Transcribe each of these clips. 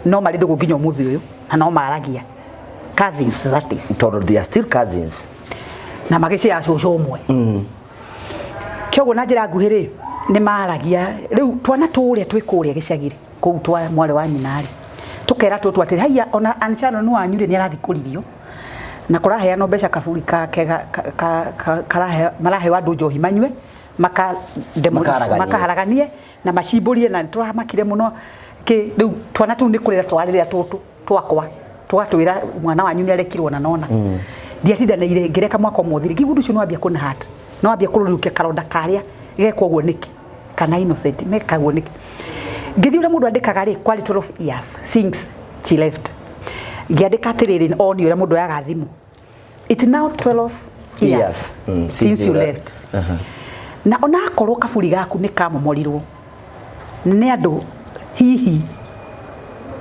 No marĩ ndũgũ nginya ũmũthĩ ũyũ na no maragia, cousins that is. Tondũ they are still cousins. Na magĩcĩa cũcũ ũmwe. Kĩoguo na njĩra nguhĩ rĩ, nĩ maragia rĩu twana tũrĩa twĩ kũrĩa gĩcagi rĩ, kũu twa mwarĩ wa nyina rĩ, tũkera tũtũ atĩrĩ, haiya, ona Ann Sharon wanyu rĩ, nĩ arathiĩ kũririo na kũraheanwo mbeca, kaburi kake karaheo andũ njohi manyue, maka demolish- Makaharaganie. Makaharaganie na macimbũrie, na nĩtũramakire mũno kĩ. Rĩu twana tũu nĩ kũrĩra twarĩrĩra tũtũ twakwa, tũgatwĩra mwana wanyu nĩ arekirwo. Na nona ndiatindanĩire, ngĩreka mwaka ũmwe ũthire, ngĩigua ũndũ ũcio nĩwambia kũna hurt, nĩwambia kũrũrũkia karonda karĩa gekwo ũguo nĩkĩ, kana innocent mekagwo nĩkĩ. Ngĩthiĩ ũrĩa mũndũ andĩkaga rĩ, kwarĩ 12 years since she left. Ngĩandĩka atĩrĩrĩ, oni ũrĩa mũndũ oyaga thimũ, "It's now 12 years, Years. Since you left, na onakorwo kaburi gaku nĩ kamomorirwo nĩ andũ, hihi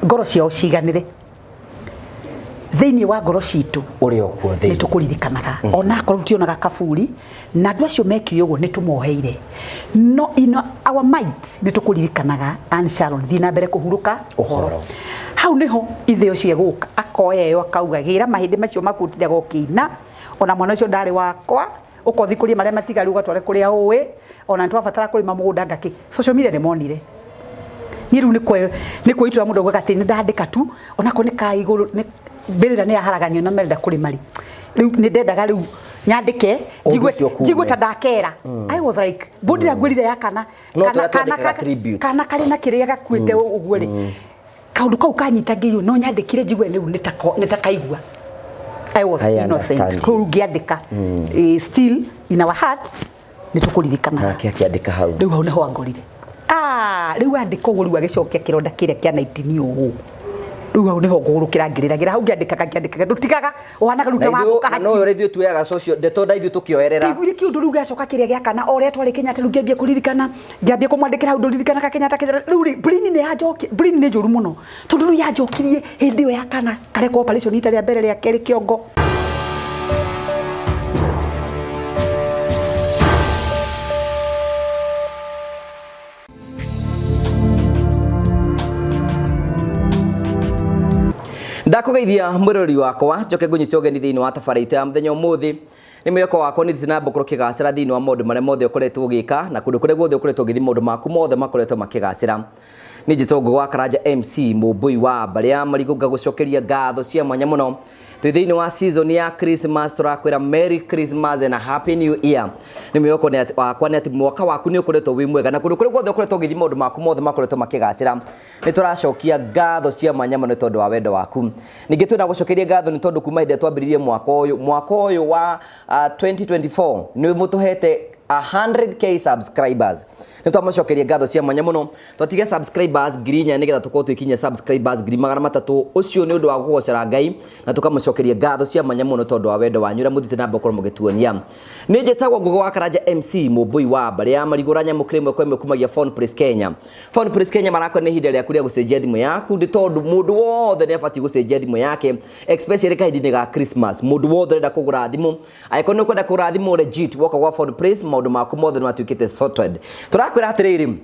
ngoro ciao ciganĩre, thĩinĩ wa ngoro citũ ũrĩ o kuo nĩ thĩinĩ. Tũkũririkanaga onakorwo tionaga kaburi, na andũ acio mekire ũguo nĩ tũmoheire, no in our minds nĩ tũkũririkanaga. Ann Sharon, thiĩ na mbere kũhurũka." Ũhoro. Hau nĩho ithe ũcio egũka akoya ĩyo, akauga, "Gĩra mahĩndĩ macio maku, ũtindaga ũkĩina, ona mwana ũcio ndarĩ wakwa, ũkothi kũria marĩa matigaru ũgatware kũrĩa ũĩ, ona nĩ twabatara kũrĩma mũgũnda ngakĩ." Social media nĩ monire niĩ rĩu nĩ kwĩitũra mũndũ augaga atĩ nĩ ndandĩka tu, onakorwo nĩ ka igũrũ, nĩ mbĩrĩra nĩ yaharaganio na merenda kũrĩma rĩ, rĩu nĩ ndendaga rĩu nyandĩke Ũndũ njigue ũcio kuume. Njigue ta ndakera. I was like, mbũndi ngwĩrire ya kana No kana tũrĩa twandĩkaga tributes. Kana karĩ na kĩrĩa gakuĩte ũguo rĩ, kaũndũ kau kanyita, ngĩiywo no nyandĩkire njigue rĩu nĩ ta kaigua I was I innocent. Understand you. Kũu ngĩandĩka, still in our heart nĩ tũkũririkanaga. Nake akĩandĩka hau. Rĩu hau nĩho angorire. Ah, rĩu andĩka ũguo, rĩu agĩcokia kĩronda kĩrĩa kĩa 19 ũũ. Rĩu hau nĩho ngũgũrũkĩra ngĩrĩragĩra hau, ngĩandĩkaga ngĩandĩkaga, ndũtigaga ũhanaga rĩu ta Na ithuĩ wamũka. Na no ũrĩa ithuĩ tuoyaga social ndeto na ithuĩ tũkĩoerera. Ndaiguire kĩũndũ rĩu gĩacoka kĩrĩa gĩa kana o ũrĩa twarĩ Kenyatta, rĩu ngĩambia kũririkana, ngĩambia kũmwandĩkĩra hau, ndũririkanaga Kenyatta, Kenyatta. Rĩu rĩ, brain nĩ yanjoki, brain nĩ njũru mũno, tondũ rĩu yanjokirie hĩndĩ ĩyo ya kana karekwo operation ita rĩa mbere, rĩa kerĩ kĩongo. Ndakũgeithia mwĩroreri wakwa, njoke ngũnyite ũgeni thĩinĩ wa tabarĩra itũ ya mũthenya ũmũthĩ. Nĩ mwĩhoko wakwa nĩ thiĩte na mbere gũkorwo ũkĩgacĩra thĩinĩ wa maũndũ marĩa mothe ũkoretwo ũgĩka, na kũndũ kũrĩa guothe ũkoretwo ũgĩthiĩ, maũndũ maku mothe makoretwo makĩgacĩra. Nĩ njĩtwo Ngũgĩ wa Karanja MC Mũmbũi wa mbarĩ ya Marigũ, ngagũcokeria ngatho cia mwanya mũno. Twĩ thĩinĩ wa season ya Christmas, tũrakwĩra Merry Christmas and a Happy New Year. Nĩ mwĩhoko wakwa nĩ atĩ mwaka waku nĩ ũkoretwo wĩ mwega, na kũndũ kũrĩa guothe ũkoretwo ũgĩthiĩ, maũndũ maku mothe makoretwo makĩgacĩra. Nĩ tũracokia ngatho cia mwanya mũno nĩ tondũ wa wendo waku. Ningĩ twĩna gũcokeria ngatho nĩ tondũ kuma hĩndĩ ĩrĩa twambĩrĩirie mwaka ũyũ, mwaka ũyũ wa 2024, nĩ mũtũhete 100K subscribers. Nĩ twamacokeria ngatho cia mwanya mũno. Twatiga subscribers 4,000 nĩgetha tũkorwo twĩkinyia subscribers 300,000. Ũcio nĩ ũndũ wa kũgocera Ngai na tũkamũcokeria ngatho cia mwanya mũno tondũ wa wendo wanyu ũrĩa mũthiĩte na mbere gũkorwo mũgĩtuonia. Nĩ njĩtagwo Ngũgĩ wa Karanja MC Mũmbũi wa mbarĩ ya Marigũ, ũranyamũkĩra ĩmwe kwa ĩmwe kumagia Phone Place Kenya. Phone Place Kenya marakwĩra nĩ ihinda rĩaku rĩa gũcenjia thimũ yaku, nĩ tondũ mũndũ wothe nĩ abatiĩ gũcenjia thimũ yake, especially kahinda-inĩ ga Christmas. Mũndũ wothe ũrenda kũgũra thimũ, angĩkorwo nĩ ũkwenda kũgũra thimũ legit, woka gwa Phone Place, maũndũ maku mothe nĩ matuĩkĩte sorted. Tũrakwĩra atĩrĩrĩ,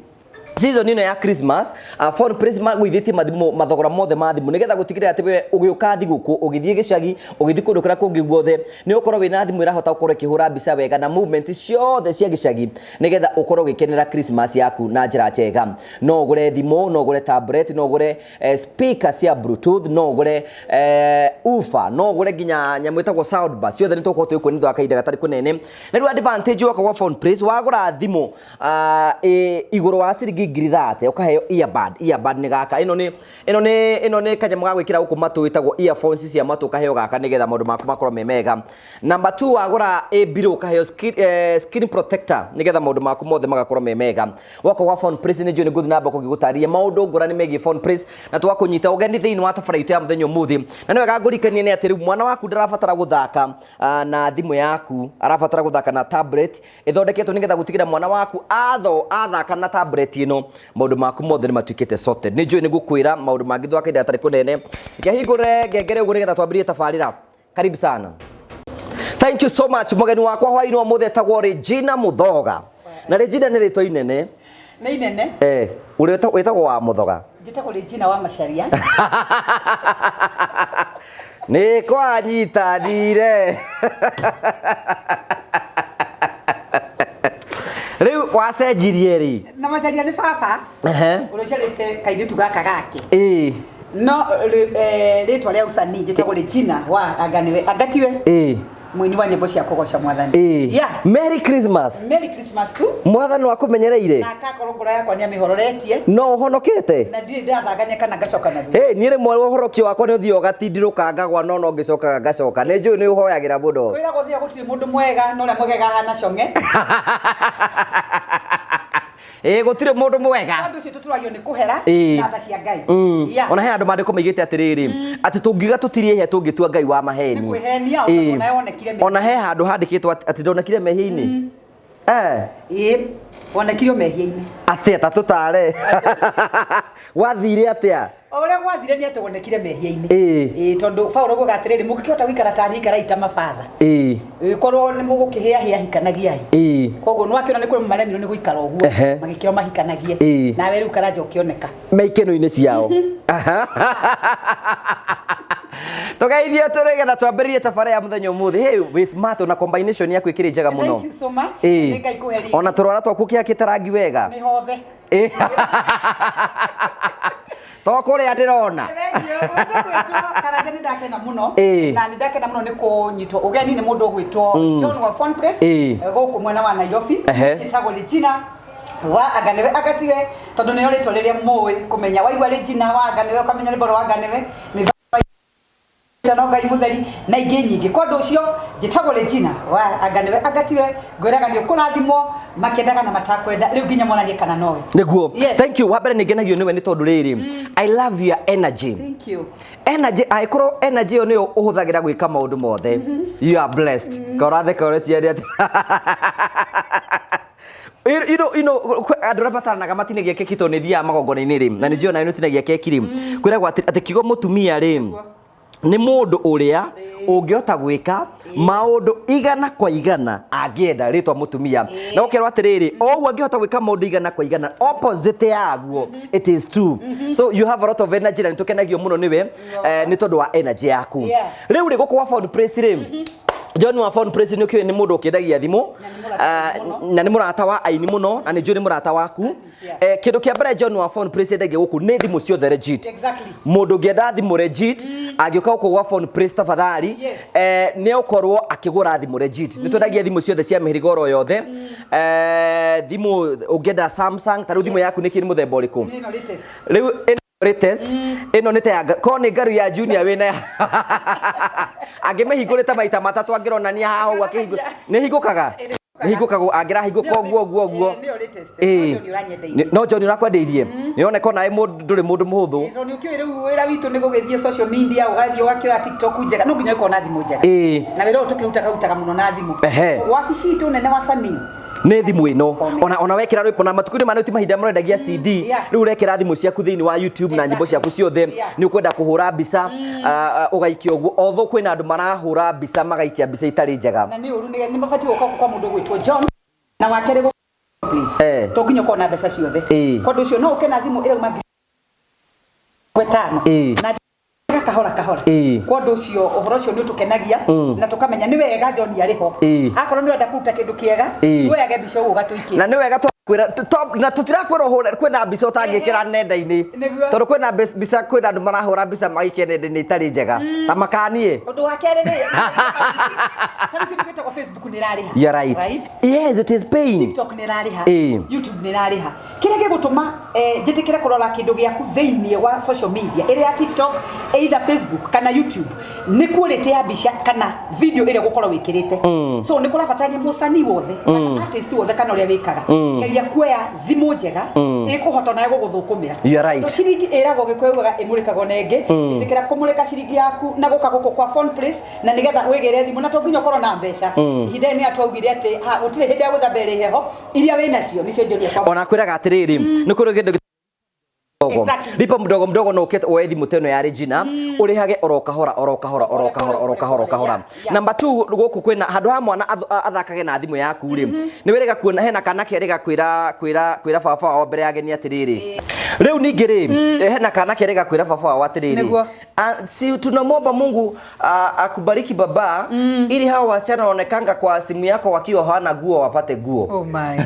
season ĩno ya Christmas, Phone Place magũithĩtie mathimũ, mathogora mothe ma thimũ, nĩgetha gũtigĩrĩra atĩ we ũgĩũka thigũkũ, ũgĩthiĩ gĩcagi, ũgĩthiĩ kũndũ kũrĩa kũngĩ guothe, nĩ ũkorwo wĩna thimũ ĩrahota gũkorwo ĩkĩhũra mbica wega na movement ciothe cia gĩcagi, nĩgetha ũkorwo ũgĩkenera Christmas yaku na njĩra njega. No ũgũre thimũ, no ũgũre tablet, no ũgũre speaker cia Bluetooth, no ũgũre woofer, no ũgũre nginya nyamũ ĩtagwo sound bar. Ciothe nĩ tũgũkorwo twĩkuo nĩ ũndũ wa kahinda gatarĩ kũnene. Na rĩu advantage woka gwa Phone Place, wagũra thimũ igũrũ wa ciringi 30,000, ũkaheo earbud. Earbud nĩ gaka, ĩno nĩ kanyamũ ga gwĩkĩra gũkũ matũ, ĩtagwo earphones cia matũ, ũkaheo gaka nĩgetha maũndũ maku makorwo me mega. Number 2, wagũra ĩ below, ũkaheo screen protector nĩgetha maũndũ maku mothe magakorwo me mega. Woka gwa Phone Place, nĩ njũĩ nĩ ngũthiĩ na mbere gũgĩgũtarĩria maũndũ ngũrani megiĩ Phone Place, na twakũnyita ũgeni thĩinĩ wa tabarĩra itũ ya mũthenya ũmũthĩ. Na nĩ wega ngũrikanie nĩ atĩ rĩu mwana waku ndarabatara gũthaka na thimũ yaku, arabatara gũthaka na tablet ĩthondeketwo nĩgetha gũtigĩra mwana waku atho athaka na tablet ĩno, maũndũ maku mothe nĩ matuĩkĩte sorted. Nĩ njũĩ nĩ ngũkwĩra maũndũ mangĩ thutha wa kahinda gatarĩ kũnene. Ngehingũre ngengere ũguo nĩgetha twambĩrĩrie tabarĩra. Karibu sana, thank you so much. Mũgeni wakwa hwainĩ wa mũthĩ etagwo Regina Mũthoga, na Regina nĩ rĩtwa inene. Nĩ inene. Eh, ũrĩa wĩtagwo wa Mũthoga. Njĩtagwo Regina wa Macharia. Nĩ kwanyitanire. Rĩu wacenjirie rĩ? Na Macharia nĩ baba. Ehe. Ũrĩa ũciarĩte kairĩtu gaka gake. Ĩĩ. No rĩtwa rĩa usanii njĩtagwo Regina wa anga nĩwe anga tiwe Ĩĩ. mũini wa nyĩmbo cia kũgoca mwathani. Ĩĩ. Yeah. Merry Christmas. Merry Christmas tu. Mwathani wakũmenyereire. Na akakorwo ngoro yakwa nĩ amĩhororetie. No ũhonokete? Na ndirĩ ndĩrathangania kana ngacoka na thutha. Hey, niĩ rĩmwe ũhorokio wakwa nĩ ũthiaga ũgatindirũka ngagwa no no ngĩcokaga ngacoka. Nĩ njũĩ nĩ ũhoyagĩra mũno. Kwĩragwo thĩa gũtirĩ mũndũ mwega no ũrĩa mwega ahana cong'e. Ĩĩ gũtirĩ mũndũ mwega. Andũ ũcio tũtũragio nĩ kũhera Ĩĩ. na tha cia Ngai. Yeah. Ona he andũ mandĩko maigĩte atĩrĩrĩ atĩ tũngiuga tũtirĩ ehia tũngĩtua Ngai wa maheni. Nĩ kwĩhenia, o Ĩĩ. tondũ onawe wonekire mehia. Ona he handũ handĩkĩtwo atĩ ndonekire mehia-inĩ. Eh. Ĩĩ, wonekirio mehia-inĩ. Atĩa ta tũtare. Gwathire atĩa? O ũrĩa gwathire nĩ atĩ wonekire mehia-inĩ. Ĩĩ. Ĩĩ, tondũ Paũlũ augaga atĩrĩrĩ, mũngĩkĩhota gũikara ta niĩ ikarai ta mabatha. Ĩĩ. Ĩĩ, korwo nĩ mũgũkĩhĩahĩa hikanagiai. Ĩĩ. Koguo nĩ wakĩona nĩ kũrĩ maremirwo nĩ gũikara ũguo, Ehe. magĩkĩrwo mahikanagie. Ĩĩ. Nawe rĩu Karanja ũkĩoneka. Me ikeno-inĩ ciao. Tũgeithie tũrĩ getha twambĩrĩrie tabarĩra ya mũthenya ũmũthĩ. Hey, wĩ smart na combination yaku ĩkĩrĩ njega mũno. Thank you so much. Ĩĩ. Nĩ Ngai kũhe riri. Ona tũrwara twaku kĩhakĩte rangi wega. Nĩ hothe. Ĩĩ. To kũrĩa ndĩrona. Karanja nĩ ndakena mũno. Ĩĩ. Na nĩ ndakena mũno nĩ kũnyitwo ũgeni nĩ mũndũ ũgwĩtwo John wa Phone Press Ĩĩ. gũkũ mwena wa Nairobi. Ehe. Ĩtagwo Regina wa anga nĩwe anga tiwe tondũ nĩyo rĩtwa rĩrĩa mũĩ kũmenya waigua Regina wa anga nĩwe ũkamenya rwĩmbo rwa anga nĩwe nĩ no Ngai mũtheri na ingĩ nyingĩ. Kwa ũndũ ũcio njĩtagwo Regina wa anga nĩwe anga tiwe, ngwĩraga nĩ ũkũrathimwo makĩendaga na matakwenda rĩu nginya monanie kana nowe. Nĩguo. Yes. Thank you. Wa mbere nĩ ngenagio nĩwe nĩ tondũ rĩrĩ I love your energy. Thank you. Energy angĩkorwo energy ĩyo nĩyo ũhũthagĩra gwĩka maũndũ mothe you are blessed. Koratheka ũrĩa ciarĩ atĩ you know, andũ arĩa mataranaga matinagia keki tondũ nĩ thiaga magongona-inĩ rĩ na nĩ njũĩ onawe nĩ ũtinagia keki rĩ kwĩragwo atĩ kiugo mũtumia rĩ nĩ mũndũ ũrĩa ũngĩhota gwĩka maũndũ igana kwa igana angĩenda rĩtwa mũtumia na ũkerwo atĩrĩrĩ o ũguo angĩhota gwĩka maũndũ igana kwa igana opposite yaguo it is true. So you have a lot of energy na nĩtũkenagio mũno nĩwe nĩ tondũ wa energy yaku. Yeah. Rĩu rĩ gũkũ wa Phone Place rĩ John wa Phone Place nĩ ũkĩũĩ nĩ mũndũ ũkĩendagia thimũ Na nĩ mũrata na nĩ mũrata wa aini mũno na nĩ njũĩ nĩ mũrata waku. Yeah. Kĩndũ kĩa mbere John wa Phone Place endagia gũkũ nĩ thimũ ciothe legit. Exactly. Mũndũ ũngĩenda thimũ legit angĩũka gũkũ gwa Phone Place tafadhali Yes. nĩ ũkorwo akĩgũra thimũ legit. Nĩ twendagia thimũ ciothe cia mĩhĩrĩga oro yothe. Thimũ ũngĩenda Samsung ta rĩu thimũ yaku nĩ kĩ nĩ mũthemba ũrĩkũ? Nĩ ĩno latest. Rĩu ĩno latest ĩno nĩ ta ya korwo nĩ ngaru ya junior wĩna angĩmĩhingũrĩte maita matatũ angĩronania haha ũguo akĩhingũ nĩ hingũkaga nĩ hingũkagwo angĩrahingũka ũguo ũguo ũguo. Ĩĩ, nĩyo latest. Ĩĩ. No John ũranyendeirie. No John ũrakwendeirie nĩ ũroneka onawe mũndũ ndũrĩ mũndũ mũhũthũ. Tondũ nĩ ũkĩũĩ rĩu wĩra witũ nĩ gũgĩthiĩ social media ũgathiĩ ũgakĩoya TikTok njega no nginya ũkorwo na thimũ njega. Ĩĩ. Na wĩra ũyũ tũkĩrutaga rutaga mũno na thimũ. Ehe. Wabici itũ nene wa Sanii Nĩ thimũ ĩno ona wekĩra rwĩmbo na matukũ-inĩ maya ti mahinda marendagia CD Yeah. rĩu ũrekĩra thimũ ciaku thĩinĩ wa YouTube na nyĩmbo ciaku ciothe Yeah. nĩ ũkwenda kũhũra mbica ũgaikia ũguo although kwĩna andũ marahũra mbica magaikia mbica itarĩ njega. Na nĩ ũru nĩ mabatiĩ gũka gũkũ kwa mũndũ ũgwĩtwo John na wa kerĩ gũkũ please. Eh. To nginya ũkorwo na mbeca ciothe. Ĩĩ. Kwa ũndũ ũcio no ũke na thimũ ĩrauma 50,000. Ĩĩ. Na kahora kahora. Ĩĩ. Kwa ũndũ ũcio ũhoro ũcio nĩ ũtũkenagia na tũkamenya nĩ wega John arĩ ho. Ĩĩ. Akorwo nĩ ũrenda kũruta kĩndũ kĩega Ĩĩ. tuoyage mbica ũguo ũgatũikia. Na nĩ wega twakwĩra na tũtirakwĩra ũhũre kwĩna mbica ũtangĩkĩra nenda-inĩ Nĩguo. tondũ kwĩna mbica kwĩna andũ marahũra mbica magaikia nenda-inĩ itarĩ njega ta makanie. Ũndũ wa kerĩ rĩ ta rĩu kĩndũ gĩtagwo Facebook nĩ ĩrarĩha. You're right. Yes, it is paying. TikTok nĩ ĩrarĩha. Ĩĩ. YouTube nĩ ĩrarĩha. Kĩrĩa gĩgũtũma njĩtĩkĩre kũrora kĩndũ gĩaku thĩinĩ wa social media ĩrĩa ya TikTok either Facebook kana YouTube nĩ quality ya mbica kana video ĩrĩa ũgũkorwo wĩkĩrĩte. So nĩ kũrabatarania mũcanii wothe kana artist wothe kana ũrĩa wĩkaga geria kuoya thimũ njega ĩkũhota nayo gũgũthũkũmĩra. You're right. Tondũ ciringi ĩragwo gĩkũyũ ugaga ĩmũrĩkagwo na ĩngĩ. Ĩtĩkĩra kũmũrĩka ciringi yaku na gũka gũkũ kwa Phone Place na nĩgetha wĩgĩre thimũ na to nginya ũkorwo na mbeca. Ihinda rĩrĩ nĩ atwaugire atĩ gũtirĩ hĩndĩ ya gwĩthamba ĩrĩ heho iria wĩnacio nĩcio njũria kwa Ona kwĩraga atĩrĩrĩ nĩ kũrĩ kĩndũ Lipa mdogo mdogo no ũke woe thimũ ta ĩno ya Regina, ũrĩhage oro kahora oro kahora oro kahora oro kahora oro kahora. Number 2, gũkũ kwĩna handũ ha mwana athakage na thimũ yaku rĩ, nĩ wĩrĩga kuona hena kana kerĩga kwĩra kwĩra kwĩra baba wao mbere ya ageni atĩrĩrĩ, rĩu ningĩ rĩ, hena kana kerĩga kwĩra baba wao atĩrĩrĩ, "Ah, si tunamwomba Mungu akubariki baba, ili hao wasichana waonekanga kwa simu yako wakiwa hawana nguo wapate nguo." Oh my.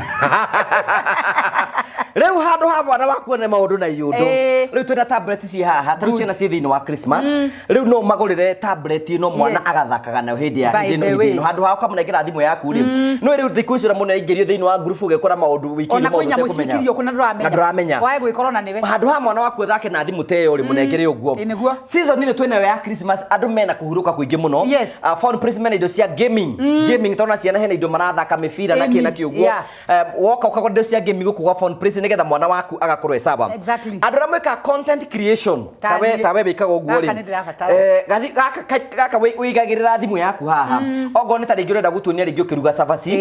Rĩu handũ ha mwana waku one maũndũ na iũndũ, rĩu twĩna tablet ciĩ haha. Ta rĩu ciana ciĩ thĩinĩ wa Christmas, rĩu no magũrĩre tablet ĩno mwana agathakaga nayo hĩndĩ ya By hĩndĩ ĩno the hĩndĩ way. ĩno handũ ha ũkamũnengera thimũ yaku rĩ. No rĩu thikũ ici ũrĩa mũno aingĩrio thĩinĩ wa ngurubu, ũgekora maũndũ wĩkĩire Ona kwĩ maũndũ nyamũ ũtekũmenya. cikirio kũ na ndũramenya. Na ndũramenya. Wae gwĩkora ona nĩwe. Handũ ha mwana waku athake na thimũ ta ĩyo rĩ, mũnengere ũguo. Ĩ, nĩguo. Season ĩno twĩnayo ya Christmas, andũ mena kũhurũka kũingĩ mũno. Phone Prince mena indo cia gaming, gaming, tondũ ciana hena indo marathaka mĩbira na kĩ na kĩ ũguo. Woka ũkagũra indo cia gaming gũkũ gwa Phone Prince nĩgetha mwana waku agakorwo e sawa. Andũ arĩa mwĩkaga content creation, tawe niĩ. tawe wĩkaga ũguo Gaka rĩ, nĩ ndĩrabatara. Gathi gaka wĩigagĩrĩra thimũ yaku haha, okorwo nĩ ta rĩngĩ ũrenda gũtuonia rĩngĩ ũkĩruga cabaci,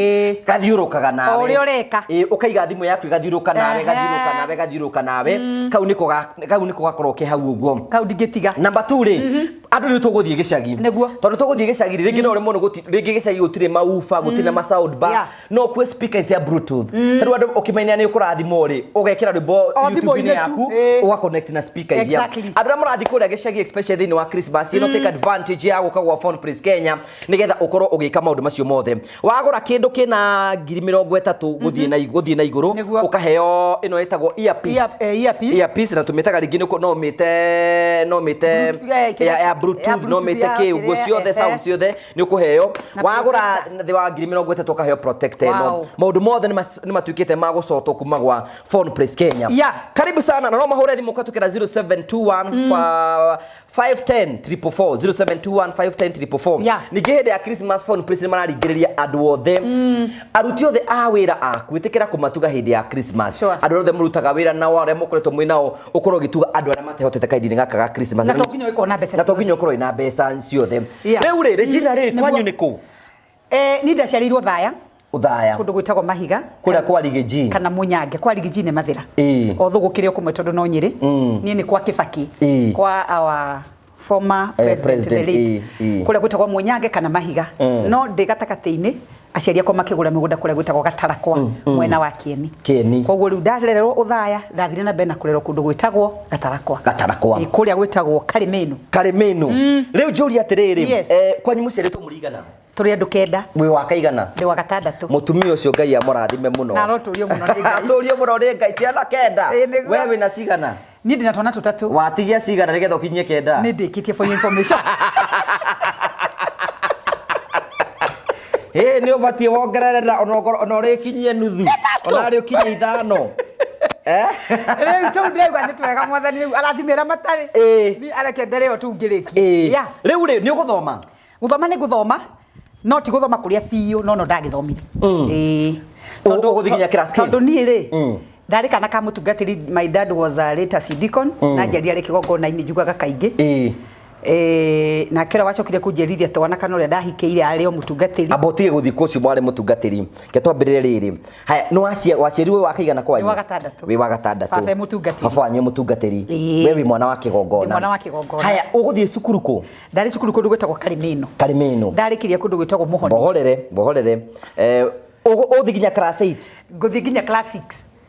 gathiũrũkaga nawe. O ũrĩa ũreka. Ĩ, ũkaiga thimũ yaku ĩgathiũrũka nawe, gathiũrũka nawe, gathiũrũka nawe. Kau nĩko gakorwo ke hau ũguo. Kau ndingĩtiga. Number 2 rĩ, andũ rĩu tũgũthiĩ gĩcagi. Tondũ tũgũthiĩ gĩcagi rĩ, rĩngĩ no ũremwo nĩ rĩngĩ gĩcagi gũtirĩ mauba, gũtirĩ na ma sound bar, no kwĩ speaker cia Bluetooth. Ta rĩu andũ ũkĩmenya nĩ ũkũrathimwo rĩ, ũgekĩra rwĩmbo O YouTube-inĩ thimũ-inĩ tu, yaku, ũga connect na speaker iria. Andũ arĩa mũrathiĩ kũrĩa gĩcagi, especially thĩinĩ wa Christmas ĩno, take advantage ya gũka gwa Phone Prince Kenya nĩgetha ũkorwo ũgĩka maũndũ macio mothe. Wagũra kĩndũ kĩna 30,000 gũthiĩ na igũrũ, ũkaheo ĩno ĩtagwo earpiece. Earpiece. Earpiece, na tũmĩtaga rĩngĩ no mĩte ya Bluetooth, no Bluetooth mĩte kĩ ũguo, ciothe, sound ciothe nĩ ũkũheo. Na Wagũra protector. thĩ wa 30,000 ũkaheo protector ĩno. Maũndũ mothe nĩ matuĩkĩte ma gũcotwo kuma gwa Phone Place Kenya. Karibu sana, na no mahũre thimũ kũhetũkĩra 0721 510 444, 0721 510 444. Ningĩ hĩndĩ ya Christmas, Phone Place nĩ mararingĩrĩria andũ othe, aruti othe a wĩra aku, ĩtĩkĩra kũmatuga hĩndĩ ya Christmas. Andũ othe mũrutaga wĩra nao, arĩa mũkoretwo mwĩ nao, ũkorwo ũgĩtuga andũ arĩa matehotete kahinda-inĩ gaka ga Christmas. Na to nginya ũkorwo na mbeca Na to ciothe. nginya ũkorwo wĩna mbeca ciothe. Rĩu rĩ, Regina rĩ, kwanyu nĩ kũ? Niĩ ndaciarĩirwo Thaya. Ũthaya. Kũndũ gwĩtagwo Mahiga. Kũrĩa kwa Rigiji? Kana Munyange, kwa Rigiji nĩ Mathĩra. O gũkĩrĩ o kũmwe tondũ no Nyĩrĩ. Niĩ nĩ kwa Kibaki. Kwa our former president, president, the late. Kũrĩa gwĩtagwo Munyange kana Mahiga. No ndĩ gatagatĩ-inĩ, aciari akwa makĩgũra mĩgũnda kũrĩa gwĩtagwo Gatarakwa, mwena wa Kieni. Kieni. Koguo rĩu ndarererwo Ũthaya, ndathire na mbere na kũrerwo kũndũ gwĩtagwo Gatarakwa. Gatarakwa. Ĩ, kũrĩa gwĩtagwo Karimĩnu. Karimĩnu. Rĩu njũria atĩrĩrĩ, kwanyu mũciarĩtwo mũrĩ igana? Tũrĩ andũ 9. Wĩ wa kaigana? Ndĩ wa gatandatũ. Mũtumia ũcio Ngai amũrathime mũno. Na arotũrio mũno nĩ Ngai. Atũrio mũno nĩ Ngai, ciana 9. Ĩ, nĩguo. We wĩna cigana? Niĩ ndĩna twana tũtatũ. Watigia cigana nĩgetha ũkinyie 9? Nĩ ndĩkĩtie, for your information. Ĩ, nĩ ũbatiĩ wongerere na ona ũrĩkinyie nuthu, ona arĩ ũkinyie 5. Rĩu tũu ndĩrauga nĩ twega, mwathani rĩu arathime arĩa matarĩ. Niĩ areke ndere o tu ngĩrĩkie. Rĩu rĩ, nĩ ũgũthoma? Gũthoma nĩ ngũthoma, no ti gũthoma kũrĩa biũ, no ndagĩthomire. Ĩ. Ũgũthiĩ nginya class K? Tondũ niĩ rĩ, ndarĩ kana ka mũtungatĩri. My dad was a late deacon, na njiarire arĩ kĩgongona-inĩ, njugaga kaingĩ. Nake ũrĩa wacokire kũnjiarithia twana kana ũrĩa ndahikĩire arĩ o mũtungatĩri. Amba ũtige gũthiĩ kũ ũcio mwarĩ mũtungatĩri, ke twambĩrĩre rĩrĩ. Haya, nĩ waciarirwo wĩ wa kaigana kwanyu? Ndĩ wa gatandatũ. Wĩ wa gatandatũ. Baba e mũtungatĩri. Baba wanyu e mũtungatĩri. We wĩ mwana wa kĩgongona? Ndĩ mwana wa kĩgongona. Haya, ũgũthiĩ cukuru kũ? Ndarĩ cukuru kũndũ gwĩtagwo Karimĩno. Karimĩno. Ndarĩkĩria kũndũ gwĩtagwo Mũhoni. Mbohorere, mbohorere. Ũgũthiĩ nginya class 8? Ngũthiĩ nginya class 6.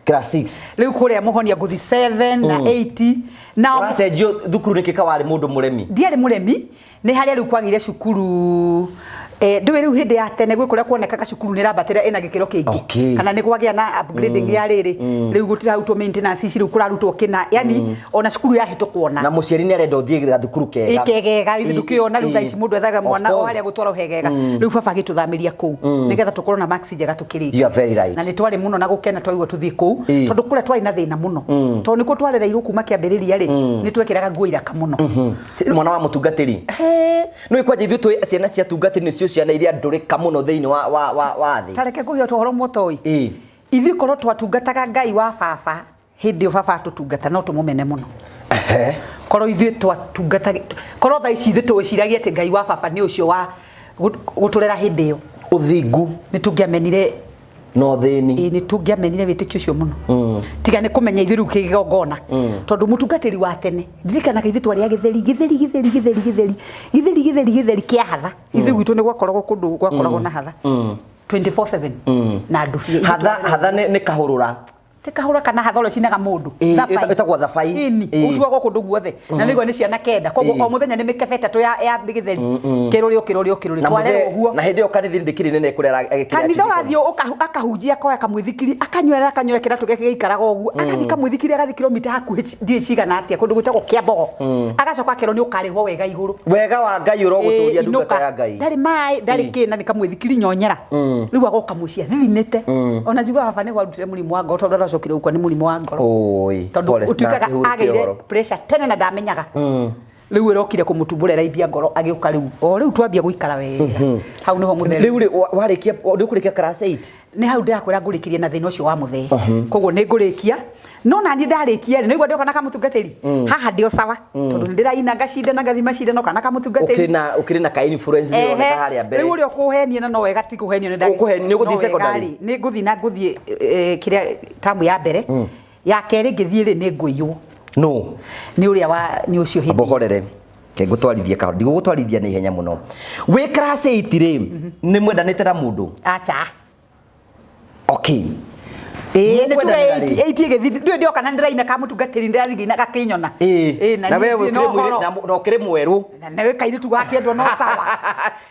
Class 6. Rĩu kũrĩa Mũhonia ngũthiĩ 7 na 8 na Ũracenjio thukuru nĩkĩ ka warĩ mũndũ mũremi? Ndiarĩ mũremi, nĩ harĩa rĩu kwagĩire cukuru, ndũĩ rĩu hĩndĩ ya tene gwĩ kũrĩa kuonekaga cukuru nĩ ĩrambatĩra ĩna gĩkĩro kĩngĩ. Kana nĩ kwagĩa na upgrading ya rĩrĩ, rĩu gũtirarutwo maintenance ici, rĩu kũrarutwo kĩna, yani ona cukuru yahĩtũkwo na mũciari nĩ arenda ũthiĩ gathukuru kega. Ĩkegega ithe ndũkĩona rĩu thaa ici mũndũ ethaga mwana o harĩa gũtwara ũhegega. Rĩu baba agĩtũthamĩria kũu nĩgetha tũkorwo na marks njega tũkĩrĩkia. You are very right. Na nĩ twarĩ mũno na gũkena twaigua tũthiĩ kũu, tondũ kũrĩa twarĩ na thĩna mũno, tondũ nĩkuo twarereirwo kuma kĩambĩrĩria rĩ, nĩ twekĩraga nguo iraka mũno. Mwana wa mũtungatĩri, nĩ kwanja ithuĩ twĩ ciana cia tungatĩri, nĩcio ciana iria ndũrĩka mũno thĩinĩ wa thĩ. Tareke ngũhe ũhoro mũtoĩ. Ithuĩ korwo twatungataga Ngai wa baba hĩndĩ ĩyo baba atũtungata, no tũmũmene mũno. Korwo ithuĩ twatungata, korwo thaa ici ithuĩ twĩciragia atĩ Ngai wa baba nĩ ũcio wa gũtũrera hĩndĩ ĩyo, Ũthingu nĩ tũngĩamenire na ũthĩni. Ĩ, nĩ tũngĩamenire wĩtĩkio ũcio mũno. Tiga nĩ kũmenya ithuĩ rĩu kĩgongona, tondũ mũtungatĩri wa tene, ndirikanaga ithuĩ twarĩa gĩtheri, gĩtheri, gĩtheri, gĩtheri, gĩtheri, gĩtheri, gĩtheri, gĩtheri kĩa hatha. Ithuĩ gwitũ nĩ gwakoragwo kũndũ gwakoragwo na hatha 24/7 na ndubia. Hatha, hatha nĩ kahũrũra. Ti kahũra kana hatha ũrĩa cinaga mũndũ. Ĩĩ, Thabai. Ĩtagwo thabai. Ĩni, ũtuagwo kũndũ guothe na nĩguo nĩ ciana 9, koguo o mũthenya nĩ mĩkebe 3 ya gĩtheri, kĩrũrĩ o kĩrũrĩ o kĩrũrĩ Na twarerwo ũguo. Na hĩndĩ ĩyo kanitha ndĩkĩrĩ nene kũrĩa agĩkĩra Kanitha ũrathiĩ akahunjia, akoya kamwĩthikiri, akanyuera, akanyuera kĩratũ gĩake gĩikaraga ũguo, agathiĩ kamwĩthikiri, agathiĩ kilomita hakuhĩ ndiũĩ cigana atĩa, kũndũ gwĩtagwo Kĩambogo, agacoka akerwo nĩ ũkarĩhwo wega igũrũ. Wega wa Ngai ũrogũtũria Ĩĩ, ndungata inũka. ya Ngai. Ndarĩ maĩ, ndarĩ kĩ, na nĩ kamwĩthikiri nyonyera. Rĩu agoka mũciĩ athithinĩte. Ona njugaga baba nĩguo arutire mũrimũ wa ngoro, tondũ aracokire gũkua nĩ mũrimũ wa ngoro, Oi, tondũ pole, na ũtuĩkaga kĩhurũke agĩire ũhoro. pressure tene na ndamenyaga. Rĩu ĩrokire kũmũtumbũra, ĩraimbia ngoro, agĩũka. Rĩu o rĩu twambia gũikara wega, hau nĩho mũthee. Rĩu rĩ, warĩkia, nĩ ũkũrĩkia class 8? Nĩ hau ndĩrakwĩra ngũrĩkĩria na thĩna ũcio wa mũthee, koguo nĩ ngũrĩkia. No naniĩ ndarĩkia rĩ, nĩguo ndĩoka na kamũtungatĩri haha ndĩ o sawa, tondũ nĩ ndĩraina, ngacindana, ngathiĩ macindano kana kamũtungatĩri. Ũkĩrĩ na ka influence nĩ ũroneka harĩa mbere. Rĩu ũrĩa ũkũhenia na no wega ti kũhenio nĩ ndagĩtarĩ. Ũkũhenio, nĩ ũgũthiĩ No wega secondary? rĩ, nĩ ngũthiĩ na ngũthiĩ kĩrĩa tamu ya mbere, ya kerĩ ngĩthiĩ rĩ, nĩ ngũiywo. No. Nĩ ũrĩa wa nĩ ũcio hĩndĩ. Amba ũhorere, ke ngũtwarithie kahora, ndigũgũtwarithia na ihenya mũno. Wĩ class 8 rĩ, nĩ mwendanĩte na mũndũ? Acha. Okay. Ĩĩ, nĩ tuge Mũkwendanĩra rĩ? 8 ĩgĩthiĩ ndũĩ ndĩoka na ndĩraina kamũtungatĩri, ndĩrathiĩ ngĩina gakĩnyona. Ĩĩ, Na we niĩ ũkĩrĩ no ũhoro. Na ũkĩrĩ mwerũ. Na nĩwe kairĩtu gakĩendwo no sawa.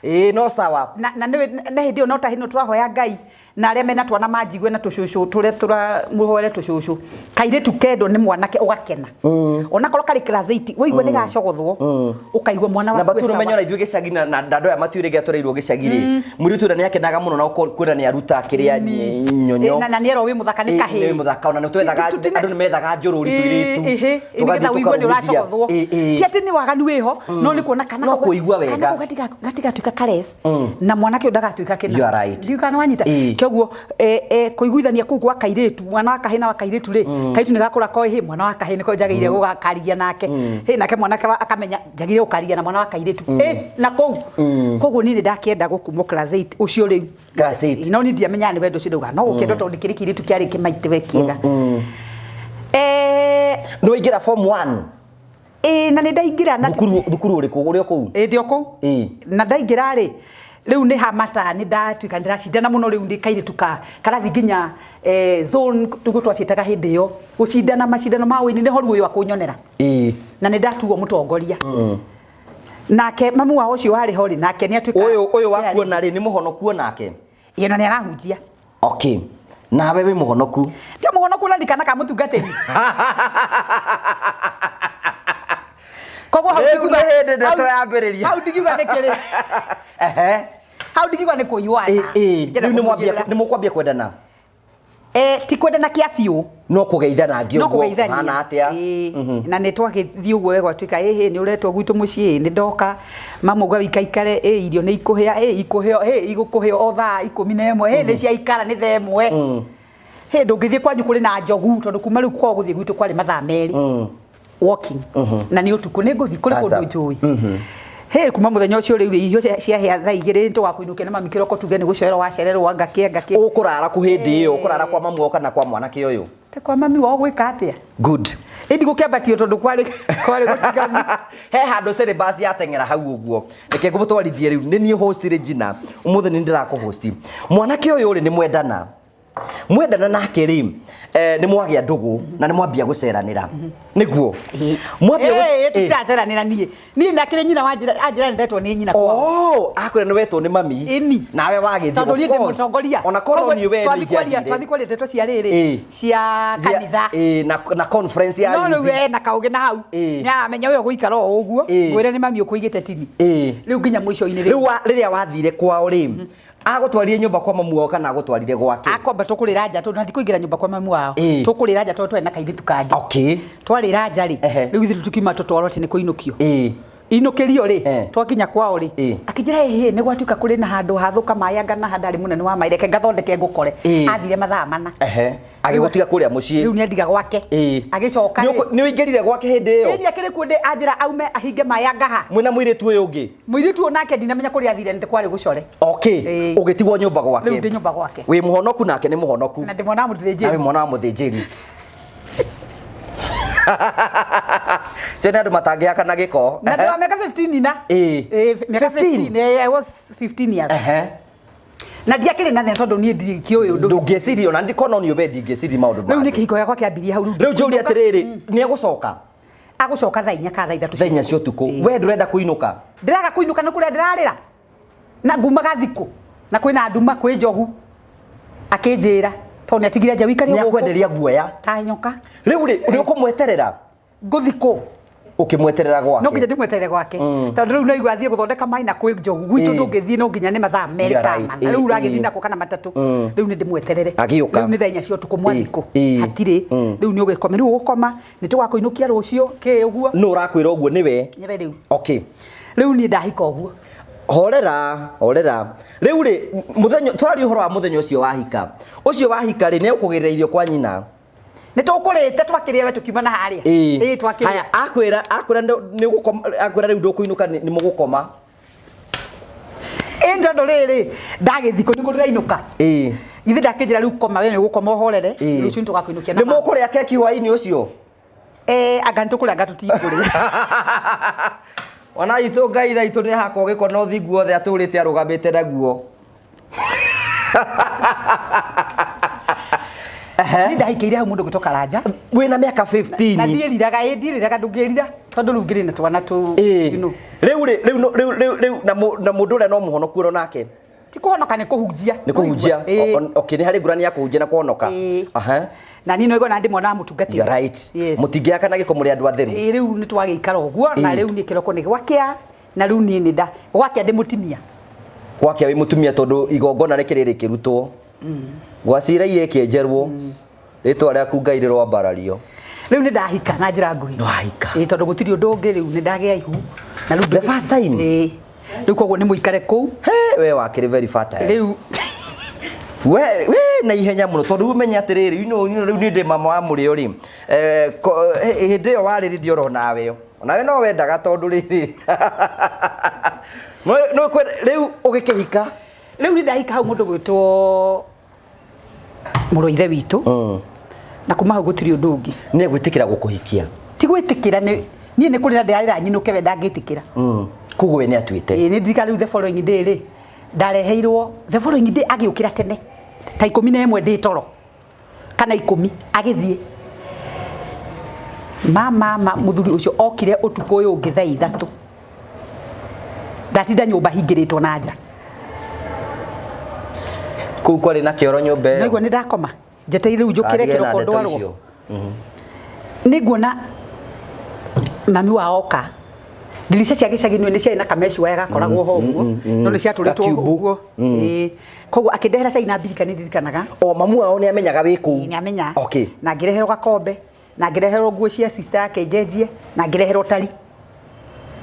Ĩĩ, no sawa. Na nĩwe na hĩndĩ ĩyo no ta hĩndĩ tũrahoya Ngai na arĩa mena twana manjigue na tũcũcũ tũrĩa tũramũhoere tũcũcũ, kairĩtu kendwo nĩ mwanake ũgakena, onakorwo karĩ class 8, waigua nĩ gacogothwo, ũkaigua mwana Na waku batu e sawa. menyo na ithuĩ gĩcagi na andũ aya matuire gĩatũrĩirwo gĩcagi rĩ, mũirĩtu ũrĩa nĩakenaga mũno na kwĩra nĩ aruta kĩrĩa nyonyo. Na nĩ erwo wĩ mũthaka nĩ kahĩĩ. Nĩ mũthaka, ona nĩ twethaga, andũ nĩ methaga njũrũri tũirĩtu. Nĩgetha Tũgathiĩ ũigue nĩ tũkarugithia. ũracogothwo. Ĩĩ. Ti atĩ nĩ waganu wĩho, no nĩ kuona kana No kũigua wega. kana kau gatigatuĩka kares na mwanake ũyũ ndagatuĩka kĩna. You are right. Ndiũĩ kana wanyita. Kĩoguo kũiguithania kũu gwa kairĩtu, mwana wa kahĩĩ na wa kairĩtu rĩ, kairĩtu nĩ gakũra koĩ hĩ mwana wa kahĩĩ nĩko njagĩrĩire gũgakarigia nake, hĩ nake mwanake akamenya njagĩrĩire gũkarigia na mwana wa kairĩtu na kũu. Koguo niĩ nĩ ndakĩenda gũkumwo class 8 ũcio rĩu. Class 8. No niĩ ndiamenyaga nĩ wendo ũcio ndauga no gũkĩendwo, tondũ ndĩkĩrĩ kĩirĩtu kĩarĩ kĩmaitĩwe kĩega. Nĩ waingĩra form 1? Ĩĩ, na nĩ ndaingĩra na Thukuru ũrĩkũ ũrĩ o kũu? Ĩĩ, ndĩ o kũu. Na ndaingĩra rĩ, rĩu nĩ hamata nĩ ndatuĩka nĩ ndĩracindana mũno. Rĩu ndĩ kairĩtu ka karathi nginya zone tũguo twaciĩtaga hĩndĩ ĩyo, gũcindana macindano ma ũini, nĩho rĩu ũyũ akũnyonera. Na nĩ ndatuo mũtongoria, nake mamu wao ũcio warĩ ho rĩ, nake nĩ atuĩka Ũyũ wakuona rĩ, nĩ mũhonoku nake? Ĩĩ, na nĩ arahunjia. Okay, nawe wĩ mũhonoku? Ndio mũhonoku, ũrarikana ka mũtungatĩri, koguo hau Rĩu ndingiuga nĩ hĩndĩ ndeto yambĩrĩria. Hau ndingiuga nĩ kĩrĩ hau ndingiuga nĩ kũiywo. Ĩĩ, rĩu nĩ mũkwambia kwendana? Eh, ti kwendana kĩa biũ. No kũgeithana ngĩ No ũguo. kũgeithania. Hana atĩa? Ĩĩ. Na nĩ twagĩthiĩ ũguo wega, gwatuĩka ĩhĩ nĩ ũretwo gwitũ mũciĩ, nĩ ndoka mamu ũguo wikaikare, ĩ irio nĩ ikũhĩa, ĩ ikũhĩo, ĩ igũkũhĩo o thaa 11, ĩ nĩ ciaikara nĩ thaa 1, hĩ ndũngĩthiĩ kwanyu kũrĩ na njogu, tondũ kuma rĩu kwao gũthiĩ gwitũ kwarĩ mathaa 2 walking, na nĩ ũtukũ nĩ ngũthiĩ kũrĩ Aca. kũndũ njũĩ. Hĩ kuma mũthenya ũcio rĩu rĩ, irio ciahĩa thaa 2 tũgakũinũkia na mami kĩroko, tuge nĩ gũcererwo wacererwo, angakĩ angakĩ. Ũkũrara kũ hĩndĩ ĩyo? Ũkũrara kwa mamu wao kana kwa mwanake ũyũ? Te kwa mami wao gwĩka atĩa? Good. Ĩndi gũkĩambatio tondũ kwarĩ gũtiganu. He handũ syllabus yateng'era hau ũguo, reke ngũmũtwarithie. Rĩu nĩ niĩ host Regina, ũmũthĩ nĩ ndĩrakũhost. Mwanake ũyũ rĩ, nĩ mwendana, mwendana nake rĩ, nĩ mwagĩa ndũgũ na nĩ mwambia gũceranĩra, nĩguo mwambia Ĩĩ, tũtiraceranĩra. Niĩ nakĩrĩ nyina wanjĩra, anjĩra nĩndetwo nĩ nyina kwao. Oh, akwĩra nĩ wetwo nĩ mami. Ĩni. Nawe wagĩthiĩ. Tondũ Of niĩ ndĩ course. mũtongoria. Ona korwo Koguo niĩ we twathi kwaria nĩ twathi kwaria ndeto cia rĩrĩ cia kanitha. Ĩĩ, na conference ya No rĩu youth. ena kaũgĩ na hau nĩ aramenya ũyũ gũikara o ũguo. Ngwĩre nĩ mami ũkũigĩte tini. Rĩu nginya mũico-inĩ rĩu rĩrĩa wathire kwao rĩ, agũtwarire nyũmba kwa mamu wao kana agũtwarire gwake? Akwamba tũkũrĩra nja, tondũ na ndikũingĩra nyũmba kwa mamu wao. Tũkũrĩra nja tondũ twarĩ na kairĩtu kangĩ. Twarĩra nja rĩ, rĩu ithuĩ tukiuma tũtwarwo atĩ nĩ kũinũkio, inũkĩrio rĩ, twakinya kwao rĩ, akĩnjĩra ĩhĩ nĩ gwatuĩka kũrĩ na handũ hathũka maĩ, anga na handarĩ mũnene wa maĩ, reke ngathondeke ngũkore. Athire mathaa 4. Agĩgũtiga kũrĩa mũciĩ? Rĩu nĩ andiga gwake. Agĩcoka Nĩ rĩ, nĩ ũingĩrire gwake hĩndĩ ĩyo? Ĩni, akĩrĩ kuo ndĩ, anjĩra aume ahinge maĩ angaha. Mwĩna mũirĩtu ũyũ ũngĩ? Mũirĩtu ũyũ nake ndinamenya kũrĩa athire, nĩ kwarĩ gũcore. Okay. Ũgĩtigwo nyũmba gwake. Rĩu ndĩ nyũmba gwake. Wĩ mũhonoku nake nĩ mũhonoku. Na ndĩ mwana wa Na mũthĩnjĩri. Wĩ mwana wa mũthĩnjĩri. Cio nĩ andũ matangĩhaka na gĩko. Na ndĩ wa mĩaka 15 na. Ĩĩ. Ĩĩ, mĩaka 15? 15, I was 15 years. Na ndiakĩrĩ na thĩna tondũ niĩ ndikĩũĩ ũndũ. Ndũngĩciria ona ndikona nĩ ũbe ndingĩciria maũndũ Rĩu nĩ mangĩ. kĩhiko gĩakwa kĩambirie hau rĩu. Rĩu njũrie atĩrĩrĩ, nĩ egũcoka Agũcoka thaa 4 kana thaa 3 thaa 4 cia ũtukũ. Ĩĩ. We ndũrenda kũinũka. Ndĩraga kũinũka nĩ kũrĩa ndĩrarĩra. Na ngumaga thikũ. Na kwĩna nduma kwĩ njogu. Akĩnjĩra tondũ nĩ atigire nja wikare Nĩ gũkũ. akwenderia guoya. Ta nyoka. Rĩu rĩ, nĩ ũkũmweterera? Ngũthiĩ kũ? Ũkĩmweterera No nginya gwake. ndĩmweterere gwake. Tondũ rĩu no igua athiĩ gũthondeka maĩ na kwĩ njogu. Gwitũ Ĩĩ. ndũngĩthiĩ no nginya nĩ mathaa 2 You are kana right. mana. Rĩu Ĩĩ, ũragĩthiĩ ĩĩ. nako kana 3. Rĩu nĩ ndĩmweterere. Agĩũka. Rĩu nĩ thaa 4 cia ũtukũ mwathikũ. Ĩĩ. Hatirĩ. Rĩu nĩ ũgĩkome. Rĩu ũgũkoma nĩ tũgakũinũkia rũciũ kĩ ũguo. Nũ ũrakwĩra ũguo nĩwe? Nĩwe rĩu. Okay. Rĩu niĩ ndahika ũguo. Horera, horera. Rĩu rĩ, mũthenya tũraria ũhoro wa mũthenya ũcio wahika. Ũcio wahika rĩ, nĩ ũkũgĩrĩra irio kwa nyina. Nĩ tũkũrĩte twakĩrĩa we tũkiuma na harĩa. Ĩĩ. Ĩĩ twakĩrĩa. Haya, akwĩra akwĩra nĩ ũgũkoma, akwĩra rĩu ndũkũinũka nĩ mũgũkoma. Ĩĩ tondũ rĩrĩ ndagĩthiĩ kũ nĩkũ ndĩrainũka. Ĩĩ. Githĩ ndakĩnjĩra rĩu koma we nĩ ũgũkoma ũhorere. Ĩĩ. Rũciũ nĩtũgakũinũkia na Nĩ mũkũrĩa keki hwaĩ-inĩ ũcio? Anga nĩ tũkũrĩa anga tũtikũrĩa. Ona itũ Ngai tha itũ nĩ hakwo gĩko na ũthingu wothe atũrĩte arũgamĩte naguo. Niĩ ndahikĩire hau mũndũ gwĩtwo Karanja. Wĩna mĩaka Na 15. ndiĩriraga, ĩĩ ndiĩriraga ndũngĩrira tondũ rĩu ngĩrĩ na twana tũ Ĩĩ. you know. Rĩu rĩ, rĩu rĩu rĩu rĩu na na mũndũ ũrĩa no mũhonoku oro nake. Ti kũhonoka nĩ kũhunjia. Nĩ kũhunjia. Ĩĩ. Okay, nĩ harĩ ngũrani ya kũhunjia na kũhonoka. Ĩĩ. Aha. Na niĩ no igua na ndĩmwonaga mũtungatĩri. You are right. Yes. Mũtingĩhaka na gĩko mũrĩ andũ atheru. Ĩĩ rĩu nĩ twagĩikara ũguo na Ĩĩ. rĩu niĩ kĩroko nĩ gwakĩa na rĩu niĩ nĩ nda gwakĩa ndĩ mũtimia. Gwakĩa wĩ mũtumia tondũ igongona rĩkĩrĩ rĩkĩrutwo. Gwacira irĩkĩenjerwo. Rĩtwa rĩaku Ngai rĩroambarario. Rĩu nĩ ndahika na njĩra nguhĩ. Nĩ wahika. Ĩĩ tondũ gũtirĩ ũndũ ũngĩ rĩu nĩ ndagĩa ihu. Na rĩu The first time? Ĩĩ. Rĩu koguo nĩ mũikare kũu. He, we wakĩrĩ very fertile. Rĩu We we na ihenya mũno tondũ rĩu ũmenye atĩrĩrĩ, you know, rĩu niĩ ndĩ mama wa mũrĩo rĩ, hĩndĩ ĩyo warĩ rĩ ndioro nawe. Onawe no wendaga tondũ rĩrĩ. No rĩu ũgĩkĩhika. Rĩu nĩ ndahika hau mũndũ gwĩtwo mũrũ wa ithe witũ. Na kuma hau gũtirĩ ũndũ ũngĩ. Nĩ egwĩtĩkĩra gũkũhikia. Ti gwĩtĩkĩra nĩ niĩ nĩ kũrĩra ndĩrarĩra nyinũke we ndangĩtĩkĩra. Koguo we nĩ atuĩte. Ĩĩ nĩ ndirikana rĩu the following day rĩ ndareheirwo the following day agĩũkĩra tene ta 11 ndĩ toro kana 10 agĩthiĩ. Mama mũthuri ũcio okire ũtukũ ũyũ ũngĩ thaa 3. Ndatinda nyũmba hingĩrĩtwo na nja. Kũu kwarĩ na kĩoro nyũmba ĩyo. Naigua nĩ ndakoma. Njetereire rĩu njũkĩre Atige na kĩroko ndeto ndwarwo. icio. Nĩ nguona mami wao oka. Ndirica cia gĩcagi nĩ ciarĩ na kameshi waya gakoragwo ho ũguo. No nĩ ciatũrĩtwo Gakiumbu. ũguo. Ĩĩ. Koguo akĩndehera cai na mbirika nĩ ndirikanaga. O mamu wao nĩ amenyaga wĩ kũu. Nĩ amenya. Okay. Na ngĩreherwo gakombe, na ngĩreherwo nguo cia sister yake njenjie, na ngĩreherwo tari.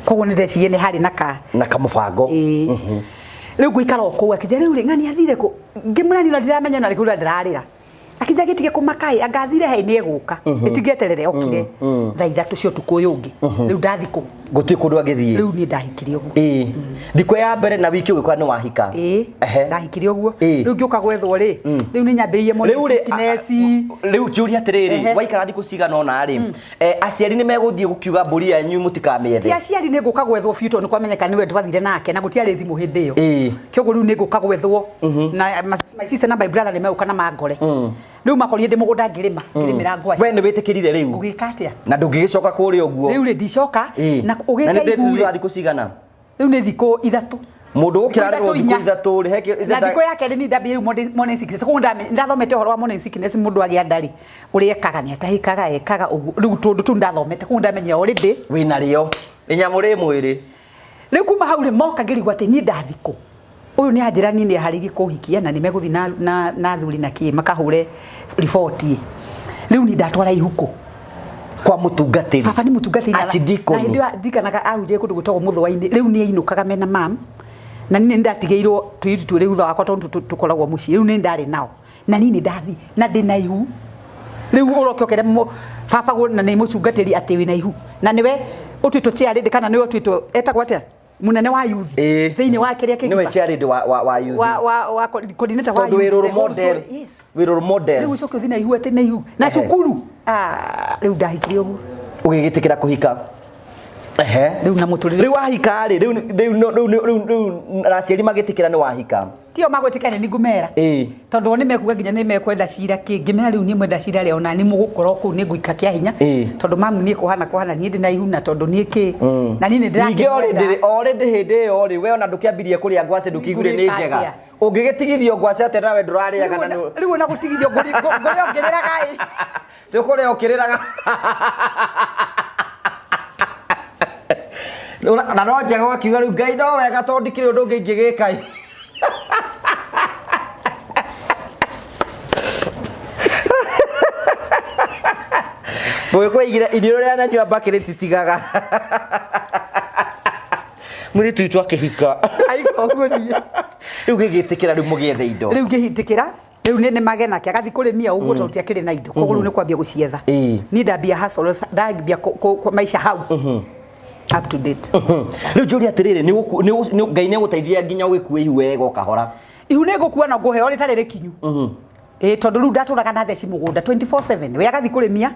Koguo nĩ ndecirie nĩ harĩ na ka Na kamũbango. Ĩĩ. Rĩu ngũikara o kũu akĩnjĩra rĩu rĩ ng'ani athire kũ? Ngĩmwĩra niĩ ona ndiramenya na rĩu ndĩrarĩra. Akĩnjĩra gĩtige kũmaka ĩ anga athire he nĩ egũka. Ĩtigĩeterere okire thaa 3 cia ũtukũ ũyũ ũngĩ. Rĩu ndathi kũ? Gũtirĩ kũndũ angĩthiĩ. Rĩu niĩ ndahikire ũguo. Ĩĩ. Thikũ ya mbere na wiki ũgĩkora nĩ wahika. Ĩĩ. Ehe. Ndahikire ũguo. Ĩĩ. Rĩu ngĩũka gwethwo rĩ, rĩu nĩ nyambĩrĩirie morning Rĩu rĩ, sickness. rĩu njũria atĩrĩrĩ, Ehe. waikara thikũ cigana ũna rĩ, aciari nĩ megũthiĩ gũkiuga mbũri yanyu mũtikamĩethe. Ti aciari nĩ ngũka gwethwo biũ tondũ nĩ kwamenyeka nĩwe twathire nake na gũtiarĩ thimũ hĩndĩ ĩyo. Ĩĩ. Kĩoguo rĩu nĩ ngũka gwethwo na my sister na my brother nĩ megũka na mangore. Rĩu makorire ndĩ mũgũnda ngĩrĩma, ngĩrĩmĩra ngwacĩ. We nĩ wĩtĩkĩrire rĩu. Ngũgĩka atĩa? Na ndũngĩgĩcoka kũrĩa ũguo. Rĩu rĩ ndicoka Ĩĩ. na Na ũgĩte nĩ ihu thutha wa rĩ. thikũ cigana? Rĩu nĩ thikũ 3. Mũndũ ũkĩra Thikũ rĩrwo inya. thikũ 3 rĩ, he Na thikũ ya kerĩ niĩ ndambĩrĩirie rĩu morning sickness. Koguo ndathomete ũhoro wa morning sickness mũndũ agĩa nda rĩ, ũrĩa ekaga nĩ atahĩkaga ekaga ũguo. Rĩu tũndũ tũu ndathomete koguo ndamenya already. Wĩna rĩo. Inyamũ rĩ mwĩrĩ. Rĩu kuma hau rĩ moka ngĩrigwo atĩ niĩ ndathikũ. Ũyũ nĩ anjĩra niĩ nĩ aharĩirie kũhikia na nĩ megũthiĩ na athuri na kĩ makahũre riboti. Rĩu niĩ ndatwara ihuko. Kwa mũtungatĩri. Baba nĩ mũtungatĩri na Archdeacon. na hĩndĩ ĩyo ndirikanaga ahunjia kũndũ gwĩtagwo Mũthũa-inĩ. Rĩu nĩ ainũkaga mena mam. Na niĩ nĩ ndatigĩirwo tũirĩtu twĩrĩ thutha wakwa tondũ tũkoragwo mũciĩ. Rĩu nĩ ndarĩ nao. Na niĩ nĩ ndathiĩ na ndĩ na ihu. Rĩu ũroke ũkere baba na nĩ mũtungatĩri atĩ wĩna ihu. Na nĩwe ũtuĩtwo chair kana nĩwe ũtuĩtwo etagwo atĩa? Mũnene wa youth. Ĩĩ. Thĩinĩ wa kĩrĩa Nĩwe kĩngĩ. chair wa youth. Wa coordinator wa Tondũ wĩ youth, role the whole model. story. Yes. Wĩ role model. Rĩu ũcoke ũthiĩ na ihu atĩ na ihu. Na Ehe. cukuru. Rĩu ndahikire ũguo. Ũgĩgĩtĩkĩra kũhika. Ehe. Rĩu na mũtũrĩre. Rĩu wahika rĩ, rĩu rĩu rĩu rĩu rĩu na aciari magĩtĩkĩra nĩ wahika. Tio magwĩtĩkania nĩ ngũmera. Ĩĩ. Tondũ o nĩ mekuga nginya nĩ mekwenda cira kĩ, ngĩmera rĩu niĩ mwenda cira rĩ, ona niĩ mũgũkorwo kũu nĩ ngũika kĩa hinya. Ĩĩ. Tondũ mamu niĩ kũhana kũhana niĩ ndĩ na ihu na tondũ niĩ kĩ. Na niĩ nĩ Ningĩ already ndĩrakĩmwenda. already hĩndĩ ĩyo rĩ, we ona ndũkĩambirie kũrĩa ngwacĩ ndũkĩiguire nĩ Ngũrĩka njega. atĩa? Ũngĩgĩtigithio ngwacĩ atĩa nawe ndũrarĩaga na nĩ Rĩu ona gũtigithio ngũrĩ ngĩrĩraga ĩ. tũkũrĩa ũkĩrĩraga. Na no njega ũgakiuga rĩu Ngai no wega tondũ ndikĩrĩ ũndũ ũngĩ ingĩgĩka. Mũgĩkũyũ aigire irio rĩrĩa ananyua mbakĩ rĩtitigaga. Mũirĩtu witũ akĩhika. Aigua ũguo niĩ. Rĩu gĩgĩtĩkĩra rĩu mũgĩethe indo. Rĩu ngĩhĩtĩkĩra rĩu nĩ nĩmage nake agathiĩ kũrĩmia ũguo tondũ tiakĩrĩ na indo, koguo rĩu nĩ kwambia gũcietha. Ĩĩ. Niĩ ndambia hustle, ndambia maica hau up to date. Rĩu njũria atĩrĩrĩ, Ngai nĩ agũteithia nginya ũgĩkue ihu wega o kahora? Ihu nĩ ngũkua na ngũheo rĩtarĩ rĩkinyu. Ĩĩ, tondũ rĩu ndatũraga na theci mũgũnda 24/7, we agathiĩ kũrĩmia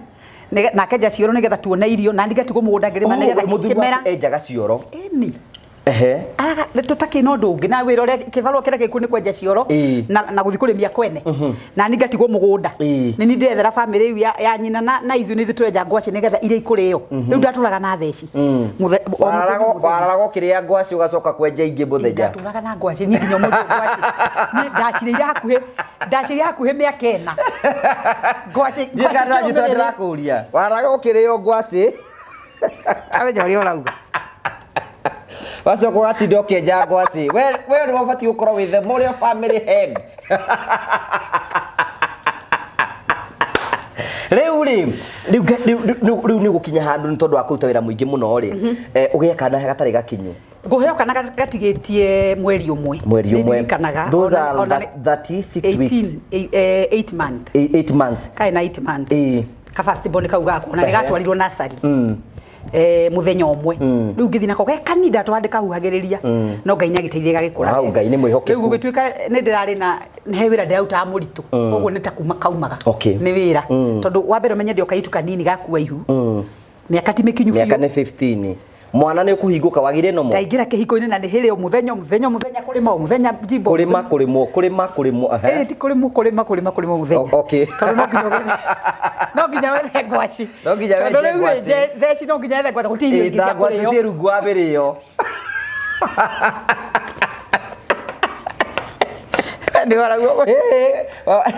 nake nja cioro nĩgetha tuone irio, na niĩ ngatigwo mũgũnda ngĩrĩma nĩgetha Mũthuri kĩmera. waku enjaga cioro. Ĩni. Ehe. Araga tũtakĩ na ũndũ ũngĩ na wĩra ũrĩa kĩbarũa kĩrĩa gĩkuo nĩ kwenja cioro Ĩĩ. na gũthiĩ kũrĩmia kwene, na niĩ ngatigwo mũgũnda. Ĩĩ. Nĩ niĩ ndĩrethera bamĩrĩ ĩu ya nyina na ithuĩ nĩ ithuĩ tũrenja ngwacĩ nĩgetha iria ikũrĩo. Rĩu ndatũraga na theci. O mũthenya mũthenya. Wararaga ũkĩrĩa ngwacĩ ũgacoka kwenja ingĩ mũthenya. Ndatũraga na ngwacĩ niĩ nginya ũmũthĩ ngwacĩ. Niĩ ndacirĩire hakuhĩ, ndacirĩire hakuhĩ mĩaka 4. Ngwacĩ Ndiũĩ kana nĩwanyita kĩrũmĩrĩre. ndĩrakũria. Wararaga ũkĩrĩo ngwacĩ. Amenya ũrĩa ũrauga. Wacoka ũgatinda ũkĩenja ngwacĩ. We nĩwe ũbatiĩ gũkorwo wĩ the Morio family head. Rĩu rĩ, rĩu rĩu nĩ ũgũkinya handũ nĩ tondũ wa kũruta wĩra mũingĩ mũno rĩ, ũgĩe kana gatarĩ gakinyu. Ngũheo kana gatigĩtie mweri ũmwe. Mweri ũmwe. Nĩndirikanaga. Those are 36 weeks. 8 months. 8 months. Kaĩ na 8 months. Ĩĩ. Ka first born kau gakwa na Ehe. nĩgatwarirwo nursery. Mũthenya ũmwe. Rĩu ngĩthiĩ nako ge kanini ndatwara ndĩkahuhagĩrĩria. No Ngai nĩagĩteithia gagĩkũra. Wow, Ngai nĩ mwĩhokeku. Rĩu gũgĩtuĩka nĩ ndĩrarĩ na he wĩra ndĩrarutaga mũritũ. Koguo nĩ ta kuma kaumaga. Okay. Nĩ wĩra. Tondũ wa mbere ũmenye ndĩ o kairĩtu kanini gakua ihu. Mĩaka ti mĩkinyu Mĩaka biũ. nĩ 15. Mwana nĩ ũkũhingũka wagire nomo. Ndaingĩra kĩhiko-inĩ na nĩ hĩrĩ o mũthenya o mũthenya o mũthenya kũrĩma o mũthenya njimbo. Kũrĩma kũrĩmwo, kũrĩma kũrĩmwo. Ehe. Ĩĩ ti kũrĩmwo kũrĩma kũrĩma kũrĩma mũthenya. Okay. Tondũ no nginya ũgethe. No nginya wethe ngwacĩ. No nginya Tondũ wenje rĩu rĩ, ngwacĩ. theci no nginya wethe ngwacĩ gũtirĩ irio Ĩĩ, ingĩ na cia ngwacĩ kũrĩo. ciĩ rungu wa mĩrĩo. Nĩ waraguo. Ĩĩ,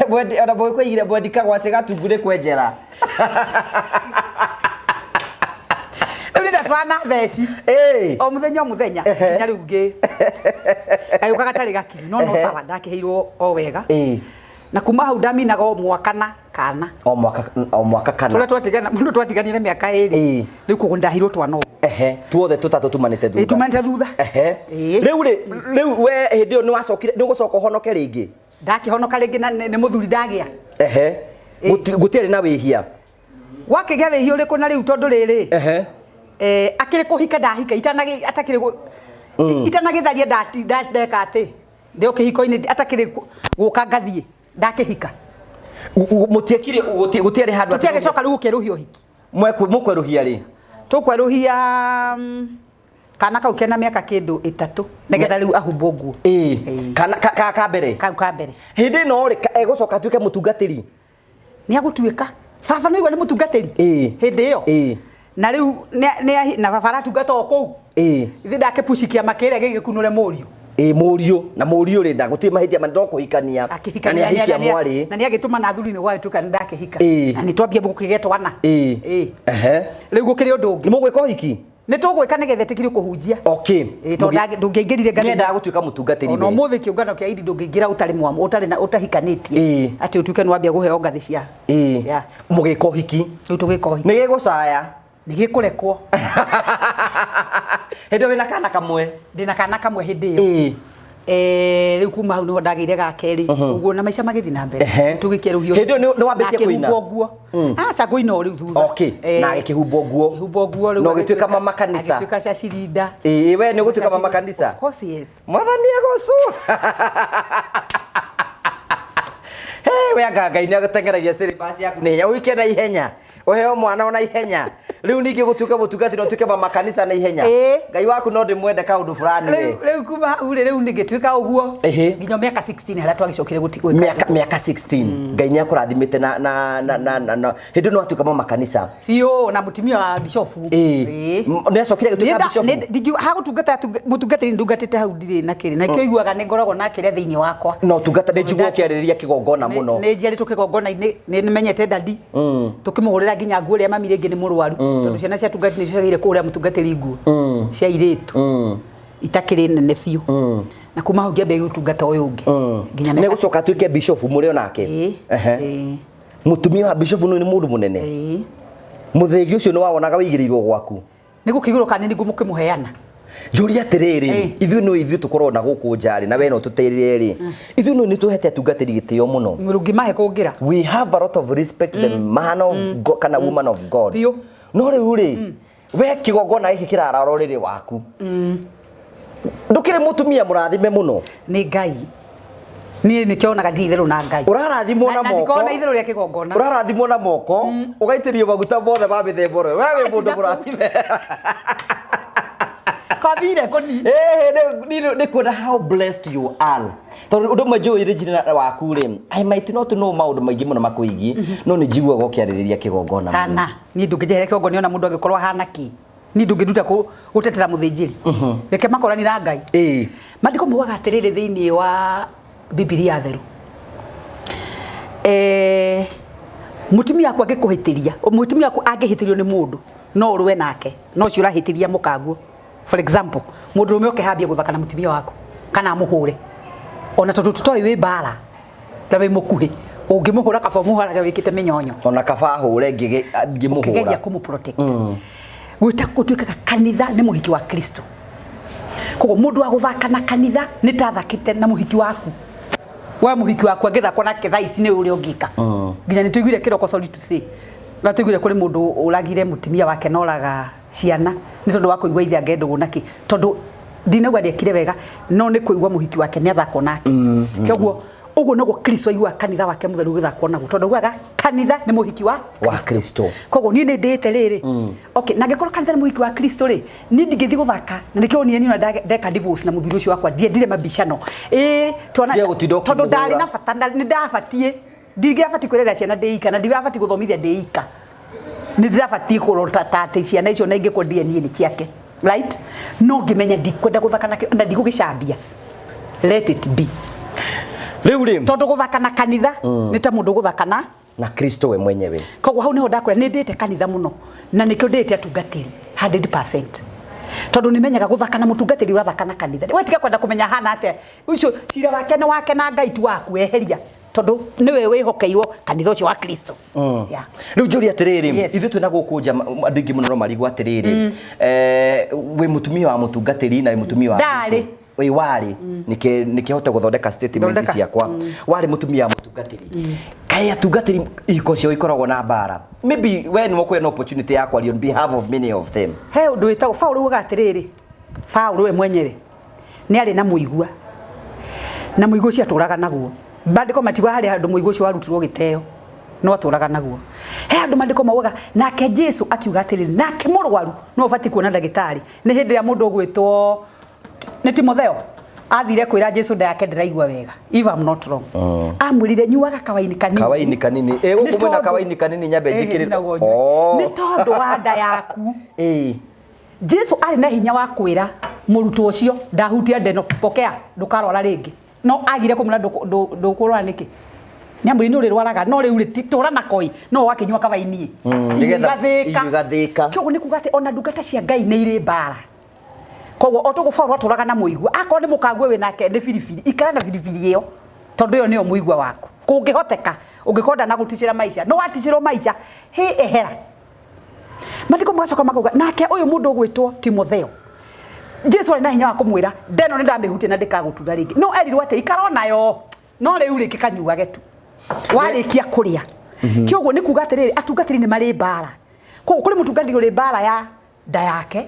mwendi ona mũgĩkũigire mwendi kagwacĩ gatungu nĩ kwenjera. Rĩu nĩ ndatwara na theci. Ĩĩ. O mũthenya o mũthenya. Ehe. Nginya rĩu ngĩ. Kayũka gatarĩ gakinyu no no Ehe. sawa ndakĩheirwo o wega. Ĩĩ. Na kuma hau ndaminaga o mwaka na kana. O mwaka o mwaka kana. Tũrĩa twatigana mũndũ twatiganire mĩaka ĩrĩ. Ĩĩ. Rĩu koguo ndaheirwo twana ũguo. Ehe, tuothe tũtatũ tumanĩte thutha. Ĩĩ, tumanĩte thutha. Ehe. Ĩĩ. Rĩu rĩ, rĩu we hĩndĩ ĩyo nĩ wacokire nĩ ũgũcoka ũhonoke rĩngĩ. Ndakĩhonoka rĩngĩ na nĩ mũthuri ndagĩa. Ehe. Ĩĩ. Gũtiarĩ na wĩhia. Wakĩgĩa wĩhia ũrĩkũ na rĩu tondũ rĩrĩ. Ehe. Akĩrĩ kũhika ndahika itanagĩ atakĩrĩ itanagĩtharia ndeka atĩ ndĩ o kĩhiko-inĩ atakĩrĩ gũka ngathiĩ ndakĩhika. Mũtiekire gũtiarĩ handũ atĩ Tũtiagĩcoka rĩu gũkĩerũhia ũhiki. Mũkwerũhia rĩ? Tũkwerũhia kana kau kena mĩaka kĩndũ 3 nĩgetha rĩu ahumbwo nguo. Ĩĩ. Ĩĩ. Kana ka mbere. Kau ka mbere. Hĩndĩ ĩno rĩ, egũcoka atuĩke mũtungatĩri. Nĩ agũtuĩka. Baba nĩ aigua nĩ mũtungatĩri. Ĩĩ. Hĩndĩ ĩyo. Ĩĩ. Na rĩu na baba aratungata o kũu. Ĩĩ. Ithe ndakĩpuci kĩama kĩrĩa gĩgĩkunũre mũriũ. Ĩĩ, mũriũ. Na mũriũ rĩ, nda gũtirĩ mahĩtia manene no kũhikania. Akĩhikania Na nĩ ahikia mwarĩ. Na nĩ agĩtũma na athuri nĩ gwagĩtuĩka nĩ ndakĩhika. Ĩĩ. Na nĩ twambia gũkĩgĩa twana. Ĩĩ. Ĩĩ. Ehe. Rĩu gũkĩrĩ ũndũ ũngĩ. Nĩ mũgwĩka ũhiki? Nĩ tũgwĩka nĩgetha ĩtĩkĩrio kũhunjia. Okay. Ĩĩ, tondũ ndũngĩaingĩrire ngathĩ. Nĩendaga gũtuĩka mũtungatĩri Ona we. ũmũthĩ kĩũngano kĩa Indi ndũngĩingĩra ũtarĩ mwamu, ũtarĩ na ũtahikanĩtie. Ĩĩ. Atĩ ũtuĩke nĩ wambia kũheo ngathĩ cia. Ĩĩ. Yeah. Mũgĩka ũhiki. Rĩu tũgĩka ũhiki. Nĩ gĩgũcaya. Nĩ gĩkũrekwo. Hĩndĩ ĩyo wĩna kana kamwe. Ndĩna kana kamwe hĩndĩ ĩyo. Ĩĩ. Rĩu kuma hau nĩho ndagĩire ga kerĩ. Ũguo na maica magĩthiĩ na mbere. Ehe. Tũgĩkĩerũhio. Hĩndĩ ĩyo nĩ wambĩtie Na kũina? akĩhumbwo nguo. Aca ngũina o rĩu thutha. Okay. Na agĩkĩhumbwo nguo. Akĩhumbwo nguo rĩu Na ũgĩtuĩka agĩtuĩka mama kanitha. Agĩtuĩka cacirinda. Ĩĩ, we nĩ ũgũtuĩka mama kanitha? Of course yes. Mwathani agocwo. Hey, we anga Ngai nĩ agũteng'eragia syllabus yaku na ihenya, ũhike na ihenya, ũheo mwana ona ihenya, rĩu ningĩ gũtuĩka mũtungatĩri ũtuĩke mama kanitha na ihenya. Ĩĩ. Ngai waku no ndĩmwende kaũndũ fulani we. Rĩu kuma hau rĩ, rĩu nĩngĩtuĩka ũguo Ĩhĩ. nginya mĩaka 16 harĩa twagĩcokire gũti Mĩaka 16 Ngai nĩ akũrathimĩte na hĩndĩ ĩno watuĩka mama kanitha. Biũ, na mũtumia wa bishofu. Ĩĩ. Nĩ acokire agĩtuĩka bishofu? Hagũtungata mũtungatĩri ndungatĩte hau ndirĩ na kĩrĩ na kĩo iguaga nĩ ngoragwo na kĩrĩa thĩinĩ wakwa. No tungata nĩ njiguaga ũkĩarĩrĩria kĩgongona mũno. Nĩ njiarĩtwo kĩgongona-inĩ, nĩ nĩmenyete dadi tũkĩmũhũrĩra nginya nguo ĩrĩa mami rĩngĩ nĩ mũrwaru, tondũ ciana cia tungati nĩcio ciagĩrĩire kũhũrĩra mũtungatĩri nguo cia airĩtu itakĩrĩ nene biũ, na kuma hau ngĩambia gũtungata ũyũ ũngĩ nginya Nĩ mĩaka gũcoka atuĩke bishofu mũrĩ o nake? Ĩĩ. Ehe. Ĩĩ. Mũtumia wa bishofu nĩ mũndũ mũnene. Ĩĩ. Mũthĩgi ũcio nĩ wawonaga wĩigĩrĩirwo gwaku? Nĩ gũkĩgũrwo kana nĩ ngũmũkĩmũheana? Njũria atĩrĩrĩ, Ĩĩ. ithuĩ no ithuĩ tũkorwo na gũkũ nja rĩ, na we no tũtĩrĩre rĩ, ithuĩ no nĩ tũhete atungatĩri gĩtĩo mũno. Rũngĩmahe kũngĩra. We have a lot of respect to the man of God kana woman of God. Biũ. No rĩu rĩ, we kĩgongona gĩkĩ kĩrarara ũrĩrĩ waku, ndũkĩrĩ mũtumia mũrathime mũno? Nĩ Ngai. Niĩ nĩkĩonaga ndirĩ itherũ na Ngai. Ũrarathimwo na Na moko. ndikoragwo na itherũ rĩa kĩgongona. Ũrarathimwo na moko, ũgaitĩrĩrio maguta mothe ma mĩthemba ĩyo. We wĩ mũndũ mũrathime. Kwathire kũni. Ĩĩ, nĩ kuona how blessed you are, tondũ ũndũ ũmwe njũĩ Regina waku rĩ, I might not know maũndũ maingĩ mũno makwĩgiĩ, no nĩ njiguaga ũkĩarĩrĩria kĩgongona mũno. Kana niĩ ndũngĩnjehere kĩgongona ona mũndũ angĩkorwo ahana kĩ. Niĩ ndũngĩnduta gũtetera mũthĩnjĩri. Reke makorani na Ngai. Maandĩko maugaga atĩrĩrĩ thĩinĩ wa Bibilia theru. Mũtumia waku angĩkũhĩtĩria, mũtumia waku angĩhĩtĩrio nĩ mũndũ, no ũrũe nake, no ũcio ũrahĩtĩria mũkaguo. For example, mũndũrũme oke hambie gũthaka na mũtumia waku kana amũhũre. Ona tondũ tũtoĩ wĩ mbara na wĩ mũkuhĩ, ũngĩmũhũra kaba ũmũhũrage wĩkĩte mĩnyonyo. Ona kaba ahũre ngĩmũhũra. Ũkĩgeria kũmũ protect. Gwĩta gũtuĩkaga kanitha nĩ mũhiki wa Kristo. Koguo mũndũ wa gũthaka na kanitha nĩ ta athakĩte na mũhiki waku. We mũhiki waku angĩthakwo nake thaa ici nĩ ũrĩa ũngĩka. Nginya nĩ tũiguire kĩroko, sorry to say. Na tũiguire kũrĩ mũndũ ũragire mũtumia wake na oraga ciana nĩ tondũ wa kũigua ithe angĩ ndũgũ nake. Tondũ ndinauga ndekire wega, no nĩ kũigua mũhiki wake nĩ athakwo nake. Kwoguo ũguo noguo Kristo aiguaga kanitha wake mũtheru ũgĩthakwo naguo, tondũ augaga kanitha nĩ mũhiki wa wa Kristo. Koguo niĩ nĩ ndĩĩte rĩrĩ. Okay, na angĩkorwo kanitha nĩ mũhiki wa Kristo rĩ, niĩ ndingĩthiĩ gũthaka na nĩkĩo niĩ niona ndeka divorce na mũthuri ũcio wakwa, ndiendire mabicano. Ĩĩ, twana Tiga gũtinda tondũ ndarĩ ũkĩmũhũra. na bata, nĩ ndabatiĩ, ndingĩabatiĩ kwĩrera ciana ndĩ ika, na ndingĩabatiĩ gũthomithia ndĩ ika. Nĩ ndĩrabatiĩ kũrora ta atĩ ciana icio na ingĩkorwo ndirĩ niĩ nĩ ciake. Right? No ngĩmenya ndikwenda gũthaka nakĩo na ndigũgĩcambia. Let it be. Rĩu rĩ, Tondũ gũthaka na kanitha nĩ ta mũndũ gũthaka na na Kristo we mwenyewe. Koguo hau niho ndakwĩra nĩ ndĩte kanitha mũno na nĩkĩo ndĩte atungatĩri 100%, tondũ nĩ menyaga gũthaka na mũtungatĩri ũrathaka na kanitha. We tiga kwenda kũmenya hana atĩa, ũcio cira wake nĩ wake na Ngai, ti waku. Eheria, tondũ nĩwe wĩhokeirwo kanitha ũcio wa Kristo. Yeah. Rĩu njũria atĩrĩrĩ, Yes. ithuĩ twĩna gũkũ nja andũ aingĩ mũno no marigwo atĩrĩrĩ, wĩ mũtumia wa mũtungatĩri na wĩ mũtumia wa Ndarĩ. bishop. Wĩ warĩ nĩkĩ hote gũthondeka statement Thondeka. ciakwa, warĩ mũtumia wa mũtungatĩri. Kaĩ atungatĩri ihiko ciao ikoragwo na mbara? Maybe we nĩ ũkuona opportunity ya kwaria on behalf of many of them. He ũndũ wĩtagwo Paũlũ ugaga atĩrĩrĩ, Paũlũ we mwenyewe nĩ arĩ na mũigua, na mũigua ũcio atũraga naguo. Maandĩko matiuga harĩ handũ mũigua ũcio warutirwo gĩteo, no atũraga naguo. He handũ maandĩko maugaga nake Jesu akiuga atĩrĩrĩ, nake mũrwaru no ũbatiĩ kuona ndagĩtarĩ. Nĩ hĩndĩ ĩrĩa mũndũ ũgwĩtwo nĩ Timotheo athire kwĩra Jesu nda yake ndĩraigua wega, if I'm not wrong. Amwĩrire nyuaga kawaini kanini. Kawaini kanini. Ĩ, gũkũ Nĩ mwĩna tondũ- kawaini kanini nyambe Ĩhĩ, njĩkĩrĩre. ndinaguo nyue. Oh. Nĩ tondũ wa nda yaku. Ĩĩ. Jesu arĩ na hinya wa kwĩra mũrutwo ũcio ndahutia ndeno, pokea, ndũkarwara rĩngĩ. No agire kũmwĩra ndũkũrwara nĩkĩ? Nĩ amwĩrire nĩ ũrĩrwaraga, no rĩu rĩ, tũra na koi no wakĩnyua kawaini. Nĩgetha Irio irio igathĩka. Kĩoguo nĩ kuga atĩ ona ndungata cia Ngai nĩ irĩ mbara. Koguo o toguo Paũlũ atũraga na mũigua, akorwo nĩ mũkague wĩ nake nĩ biribiri, ikara na biribiri ĩyo, tondũ ĩyo nĩyo mũigua waku. Kũngĩhoteka, ũngĩkorwo ndanaguticĩra maica, no waticĩrwo maica, hĩ, ehera. Maandĩko magacoka makauga nake ũyũ mũndũ ũgwĩtwo Timotheo, Jesu arĩ na hinya wa kũmwĩra ndeno nĩ ndamĩhutia na ndĩkagũtura rĩngĩ, no erirwo atĩ ikara onayo, no rĩu rĩ kĩkanyuage tu warĩkia kũrĩa. Kĩoguo nĩ kuga atĩrĩrĩ, atungatĩri nĩ marĩ mbara. Koguo kũrĩ mũtungatĩri ũrĩ mbara ya nda yake,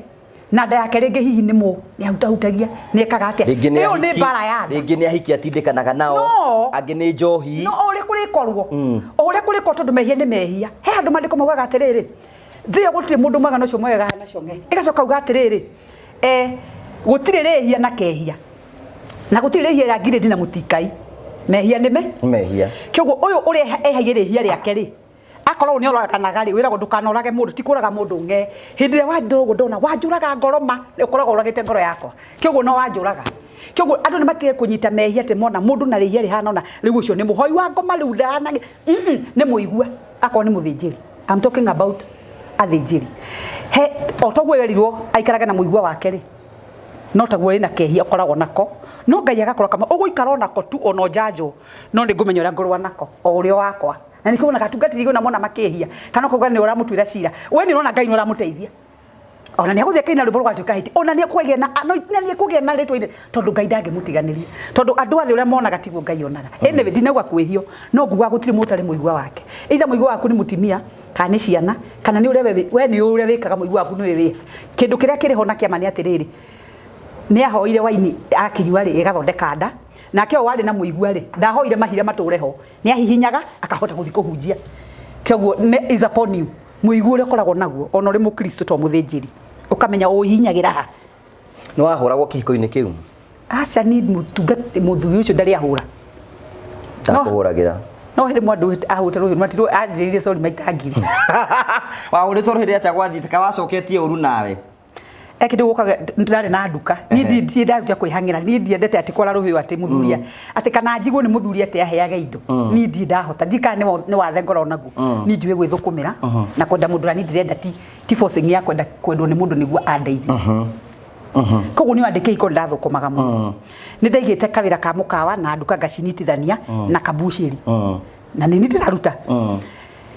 Na nda yake rĩngĩ hihi nĩ mũ nĩ ahutahutagia, nĩ ekaga atĩa. Rĩngĩ nĩ Ĩyo nĩ ahiki, mbara ya nda. Rĩngĩ nĩ ahiki atindĩkanaga nao. No. Angĩ nĩ njohi. No o ũrĩa kũrĩkorwo, o ũrĩa kũrĩkorwo, tondũ mehia nĩ mehia. He handũ maandĩko maugaga atĩrĩrĩ, thĩ ĩyo gũtirĩ mũndũ mwega na ũcio mwega na cong'e. Ĩgacoka uga atĩrĩrĩ, gũtirĩ rĩhia na kehia, na gũtirĩ rĩhia rĩa ngirĩndi na mũtikai. Mehia nĩ me Mehia. Kĩoguo ũyũ ũrĩa ehagia rĩhia rĩake rĩ, akorwo nĩ oraganaga rĩ, wĩragwo ndũkanorage mũndũ, ti kũraga mũndũ ng'e. Hĩndĩ ĩrĩa wanjũra ũguo ndona wanjũraga ngoro ma, ũkoragwo ũragĩte ngoro yakwa. Kĩoguo no wanjũraga. Kĩoguo andũ nĩ matige kũnyita mehia atĩ mona mũndũ na rĩhia rĩhana ũna, rĩu ũcio nĩ mũhoi wa ngoma, rĩu ndanagĩ. Nĩ mũigua, akorwo nĩ mũthĩnjĩri. I'm talking about athĩnjĩri. He o toguo werirwo aikarage na mũigua wake rĩ, no taguo wĩna kehia ũkoragwo nako, no Ngai agakorwo kama ũgũikara onako tu ona ũnjanjwo, no nĩ ngũmenya ũrĩa ngũrũa nako o ũrĩa wakwa. Na nĩkĩo wonaga atungatĩri igũrũ na mona makĩhia, kana ũkauga nĩ ũramũtuĩra cira, we nĩ ũrona Ngai nĩ ũramũteithia. Ona nĩ agũthiĩ akĩina rwĩmbo rũgatuĩka hiti, ona nĩ ekũgĩa na, no, na nĩ ekũgĩa na rĩtwa inene, tondũ Ngai ndangĩmũtiganĩria. Tondũ andũ a thĩ ũrĩa monaga tiguo Ngai onaga. Anyway, ndinauga kwĩhio, no nguga gũtirĩ mũndũ ũtarĩ mũigua wake. Either mũigua waku nĩ mũtumia, kana nĩ ciana, kana nĩ ũrĩa we nĩ ũrĩa wĩkaga mũigua waku nĩwe wĩ. Kĩndũ kĩrĩa kĩrĩ ho na kĩama nĩ atĩrĩrĩ, nĩ ahoire waini akinyua rĩ, ĩgathondeka nda. Nake ũyũ warĩ na mũigua rĩ, ndahoire mahira matũre ho. Nĩ ahihinyaga akahota gũthiĩ kũhunjia. Kĩoguo nĩ is upon you. Mũigua ũrĩa ũkoragwo naguo ona ũrĩ mũkristo to mũthĩnjĩri, ũkamenya ũhihinyagĩra ha. Nĩ wahũragwo kĩhiko-inĩ kĩu? Aca, ni mũtungati mũthuri ũcio ndarĩ ahũra. Ndakũhũragĩra. No hĩndĩ mwandũ ahũte rũhiũ matirwo anjĩrire sorry maita ngiri. Wahũrĩtwo rũhĩ atĩa gwathiĩte ka wacoketie ũru nawe? Kĩndũ gũkaga ndarĩ na nduka. Niĩ ndiĩ ndaruta kwĩhang'ĩra. Niĩ ndiendete atĩ kwara rũhiũ atĩ mũthuri atĩ kana njiguo nĩ mũthuri atĩ aheage indo. Niĩ ndirĩ ndahota. Ndiũĩ kana nĩ wathe ngoragwo naguo. Niĩ njũĩ gwĩthũkũmĩra na kwenda mũndũ ũrĩa niĩ ndĩrenda, ti forcing ya kwenda kwendwo nĩ mũndũ nĩguo andeithie. Koguo nĩ wandĩke iko ndathũkũmaga mũno. Nĩ ndaigĩte kawĩra ka mũkawa na nduka ngacinyitithania na kabucĩri. Na nĩ niĩ ndĩraruta.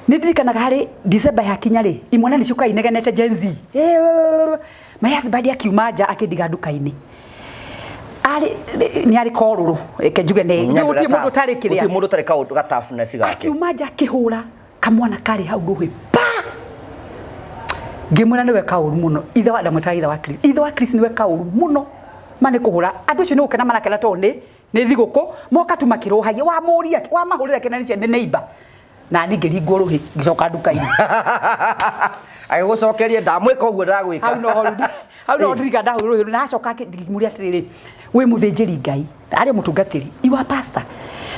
Nĩ ndirikanaga harĩ December yakinya rĩ, imwana nĩ ciũkaga inegenete Gen Z. My husband akiuma nja akĩndiga nduka-inĩ. Arĩ nĩ arĩ korũrũ, reke njuge nĩ gũtirĩ mũndũ ũtarĩ kĩrĩa. Gũtirĩ mũndũ ũtarĩ kaũndũ ga toughness gake. Akiuma nja akĩhũra kamwana karĩ hau rũhĩ pa. Ngĩmwĩra nĩwe kaũru mũno. Ithe wa ndamwĩtaga ithe wa Chris. Ithe wa Chris nĩwe kaũru mũno. Ma nĩ kũhũra. Andũ acio nĩ gũkena marakena tondũ nĩ thigũkũ, moka tu makĩrũhagia, wamũria, wamahũrĩra kĩna nĩ neighbor. Na niĩ ngĩringwo rũhĩ, ngĩcoka nduka-inĩ. Agĩgũcokeria ndamwĩka ũguo ndagwĩka. Hau no hau no ndirikana ndahũrirwo rũhĩ, na acoka ngĩmũria atĩrĩrĩ, wĩ mũthĩnjĩri Ngai, arĩ mũtungatĩri, you are pastor.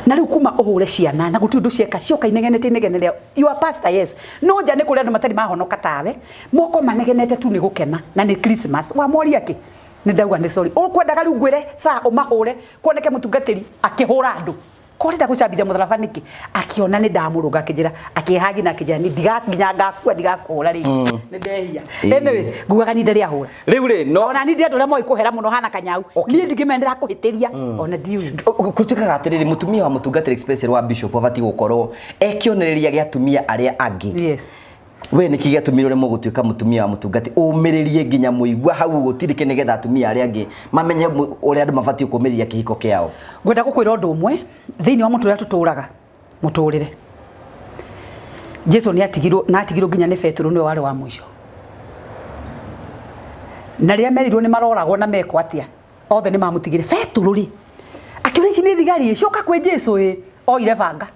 Na rĩu kuma ũhũre ciana na gũtirĩ ũndũ cieka, cioka inegenete inegene rĩa, you are pastor, yes. No nja nĩ kũrĩ andũ matarĩ mahonoka tawe, moko manegenete tu nĩ gũkena na nĩ Christmas. Wamoria kĩ? Nĩ ndauga nĩ sorry. Ũkwendaga rĩu ngwĩre saa ũmahũre kuoneke mũtungatĩri akĩhũra andũ. Ko ũrenda gũcambithia mũtharaba nĩkĩ? Akĩona nĩ ndamũrũnga akĩnjĩra, akĩhagi na akĩnjĩra nĩ nginya ngakua ndigakũhũra rĩngĩ. Nĩ ndehia. Anyway, ngugaga niĩ ndarĩ ahũra. Rĩu rĩ, no Ona niĩ ndi andũ arĩa moĩ kũhera mũno hana kanyau. Niĩ ndingĩmenya ndĩrakũhĩtĩria. Ona ndiũĩ. Gũtuĩkaga atĩrĩrĩ, mũtumia wa mũtungatĩri especially wa bishop abatiĩ gũkorwo e kĩonereria gĩa atumia arĩa angĩ. Yes. We nĩkĩ gĩatũmire ũremwo gũtuĩka mũtumia wa mũtungati ũmĩrĩrie nginya mũigua hau gũtirĩ nĩgetha atumia arĩa angĩ mamenye ũrĩa andũ mabatiĩ kũmĩrĩria kĩhiko kĩao? Ngwenda gũkwĩra ũndũ ũmwe thĩinĩ wa mũtũrĩre tũtũraga mũtũrĩre. Jesu nĩ atigirwo na atigirwo nginya nĩ Petero nĩwe warĩ wa mũico. Na rĩrĩa merirwo nĩ maroragwo na mekwo atĩa, othe nĩ mamũtigire. Petero rĩ, akĩũria ici nĩ thigari cioka kwĩ Jesu ĩ, oire banga.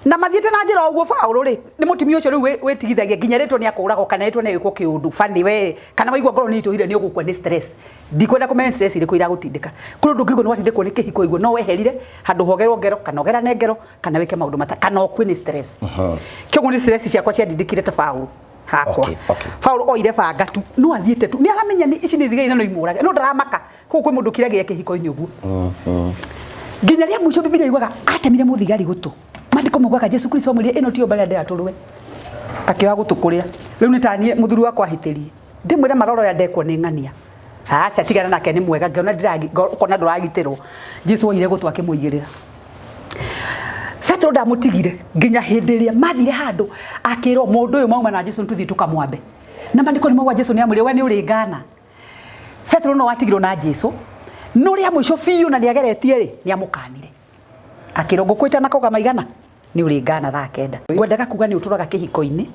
Na mathiĩte na njĩra ũguo Paũlũ rĩ, nĩ mũtumia ũcio rĩu wĩtigithagia nginya rĩtwo nĩ akũragwo kana rĩtwo nĩ agĩkwo kĩũndũ funny we, kana waigua ngoro nĩ ĩritũhire nĩ ũgũkua nĩ stress. Ndikwenda kũmenya stress irĩkũ iragũtindĩka. Kũrĩ ũndũ ũngĩigua nĩ watindĩkwo nĩ kĩhiko ũigue no weherire handũ hogerwo ngero kana ũgerane ngero kana wĩke maũndũ mata kana ũkue nĩ stress. Kĩoguo nĩ stress ciakwa ciandindĩkire ta Paũlũ hakwa. Paũlũ oire banga tu no athiĩte tu nĩ aramenya nĩ ici nĩ thigari na no imũrage no ndaramaka. Kũu kwĩ mũndũ ũkiragia kĩhiko-inĩ ũguo. Nginya rĩa mũico Bibilia yugaga atemire mũthigari gũtũ. Maandĩko maugaga Jesu Kristo amwĩrire ĩno tiyo mbara ndĩra tũrũe. Akĩoya gũtũ kũrĩa. Rĩu nĩ ta niĩ mũthuri wakwa ahĩtĩrie. Ndĩmwĩre maroro ya ndekwo nĩ ng'ania. Aca tigana nake nĩ mwega ngĩona ũkona ndũragitĩrwo. Jesu oire gũtũ akĩmũigĩrĩra. Petero ndamũtigire nginya hĩndĩ ĩrĩa mathire handũ akĩrwo mũndũ ũyũ mauma na Jesu nĩtũthiĩ tũkamwambe. Na maandĩko nĩ mauga Jesu nĩ amwĩrire we nĩ ũrĩngana. Petero no watigirwo na Jesu no rĩa mũico biũ na nĩageretie rĩ nĩamũkanire. Akĩrwo ngũkwĩta na koga maigana nĩ ũrĩngana thaa kenda. Ngwendaga kuga nĩ ũtũraga kĩhiko-inĩ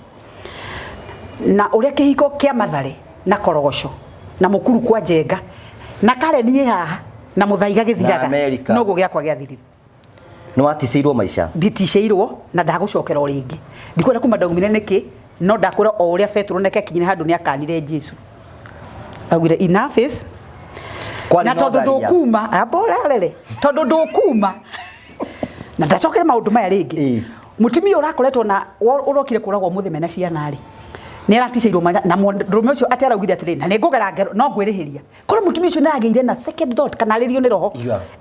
na ũrĩa kĩhiko kĩa Mathare na Korogoco Na Mũkuru kwa Njenga na Karen ĩ haha na Mũthaiga Na gĩthiraga. America. Noguo gĩakwa gĩathirire. Nĩ waticĩirwo maica. Nditicĩirwo na ndagũcokera o rĩngĩ. Ndikwenda kuma ndaumire nĩkĩ, no ndakwĩra o ũrĩa Petero nake akinyire handũ nĩ akanire Jesu, augire enough is Kwarĩ na na tondũ ũtharia. ndũkuma amborarere tondũ ndũkuma na ndacokere maũndũ maya rĩngĩ. Mũtumia ũrakoretwo na ũrokire kũragwo ũmũthĩ mena ciana rĩ, nĩ araticĩirwo na mũndũrũme ũcio atĩ araugire atĩrĩ, na nĩ ngũgera ngero no ngwĩrĩhĩria. Korwo mũtumia ũcio nĩ agĩire na second thought kana arĩrio nĩ roho,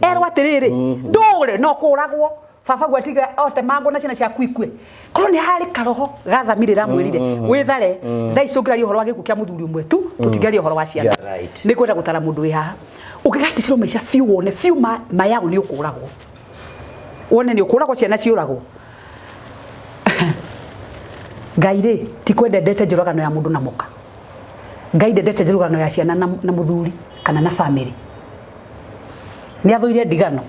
erwo atĩrĩrĩ, ndũre no kũragwo baba gwatiga otemangwo na ciana ciaku ikue, korwo nĩ harĩ karoho gathamire ramwĩrire wĩthare. Thaa ici tũngĩraria ũhoro wa gĩkuũ kĩa mũthuri ũmwe tu, tũtingĩaria ũhoro wa ciana. You are right. Nĩ kwenda gũtara mũndũ wĩ haha ũngĩgaticĩrwo maica biũ, wone biũ mayao nĩ ũkũragwo, wone nĩ ũkũragwo, ciana ciũragwo. Ngai rĩ, ti kwenda ndete njũragano ya mũndũ na mũka. Ngai ndendete njũragano ya ciana na mũthuri kana na family. Nĩ athũire ndigano,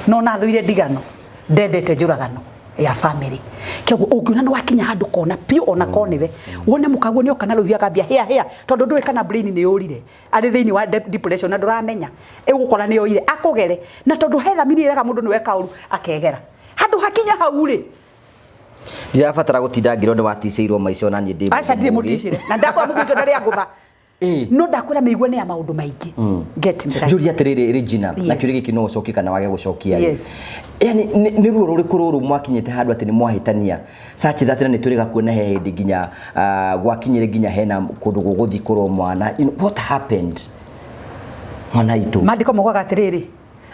no na athũire ndigano, ndendete njũragano ya family. Kĩoguo ũngĩona nĩ wakinya handũ kona piũ, ona ko nĩwe wone mũkaguo nĩ oka na rũhiũ akambia hĩa hĩa, tondũ ndũĩ kana brain nĩ yũrire, arĩ thĩinĩ wa depression na ndũramenya, ĩgũkora nĩ yoire akũgere, na tondũ he thamiri ĩraga mũndũ nĩ weka ũru akegera handũ hakinya hau rĩ. Ndirabatara gũtinda ngĩrwo nĩ waticĩirwo maica, ona niĩ ndĩ Aca, ndirĩ mũndũ mũũgĩ. mũticĩre na ndakora mũndũ ũcio ndarĩ angũtha. No ndakwĩra mĩigua nĩ ya maũndũ maingĩ, get me right. Njũria atĩrĩrĩ, Regina, na Yes. kĩũria gĩkĩ no ũcokie kana wage gũcokia rĩ. Yes. Yani nĩ ruo rũrĩkũ rũrũ mwakinyĩte handũ atĩ nĩ mwahĩtania such that na nĩ tũrĩga kuona he hĩndĩ nginya gwakinyire nginya hena kũndũ gũgũthiĩ kũrwo mwana? What happened, mwana itũ? Maandĩko maugaga atĩrĩrĩ,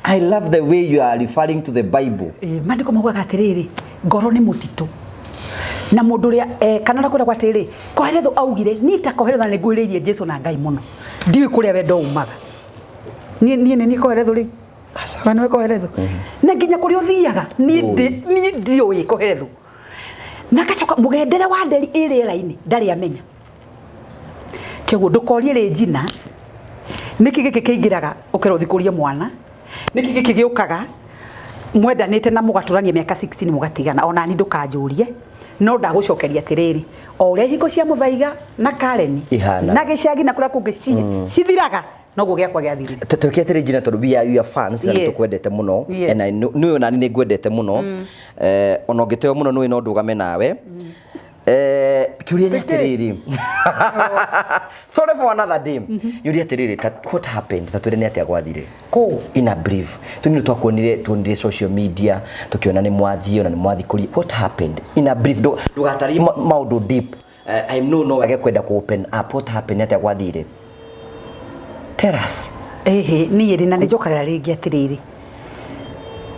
I love the way you are referring to the Bible. Maandĩko maugaga atĩrĩrĩ, ngoro nĩ mũtitũ na mũndũ ũrĩa kana ũrĩa kwĩragwo atĩrĩrĩ, Koheretho augire niĩ ta Koheretho na nĩnguhĩrĩirie Jesu na Ngai mũno, ndiũĩ kũrĩa wendo umaga. Niĩ nĩ niĩ Koheretho rĩu, we nĩwe Koheretho, na nginya kũrĩa ũthiaga niĩ niĩ ndiũĩ Koheretho. Na gacoka mũgendere wa nderi ĩ rĩera-inĩ ndarĩ amenya. Kĩoguo ndũkorie Regina nĩkĩ gĩkĩ kĩingĩraga ũkerwo ũthiĩ kũrie mwana, nĩkĩ gĩkĩ gĩũkaga mwendanĩte na mũgatũrania mĩaka 16 mũgatigana. Ona ni ndũkanjũrie, no ndagũcokeria atĩrĩrĩ, o ũrĩa ihiko cia Mũthaiga na Karen Ihana. na gĩcagi na kũrĩa kũngĩ cithiraga, noguo gĩakwa gĩathirire. Twĩke atĩrĩ Regina, tondũ we are your fans na nĩtũkwendete mũno. And I know nĩũĩ ona niĩ nĩngwendete mũno. Ona ũngĩteo mũno nĩũĩ no ndũgame nawe. Kĩũria nĩ Pĩtĩ. atĩrĩrĩ, sorry for another day, kĩũria atĩrĩrĩ, what happened? Ta twĩre nĩ atĩa gwathire. Kũ? In a brief tu, nĩ twakuonire, tuonire social media tukiona nĩ mwathiĩ, ona nĩ mwathi kũria. What happened in a brief? Ndũgatarie maũndũ deep. I know no wage kwenda ku open up. What happened? Nĩ atĩa gwathire? Tell us. Ĩhĩ, niĩ rĩ, na nĩ njokagĩra rĩngĩ atĩrĩrĩ,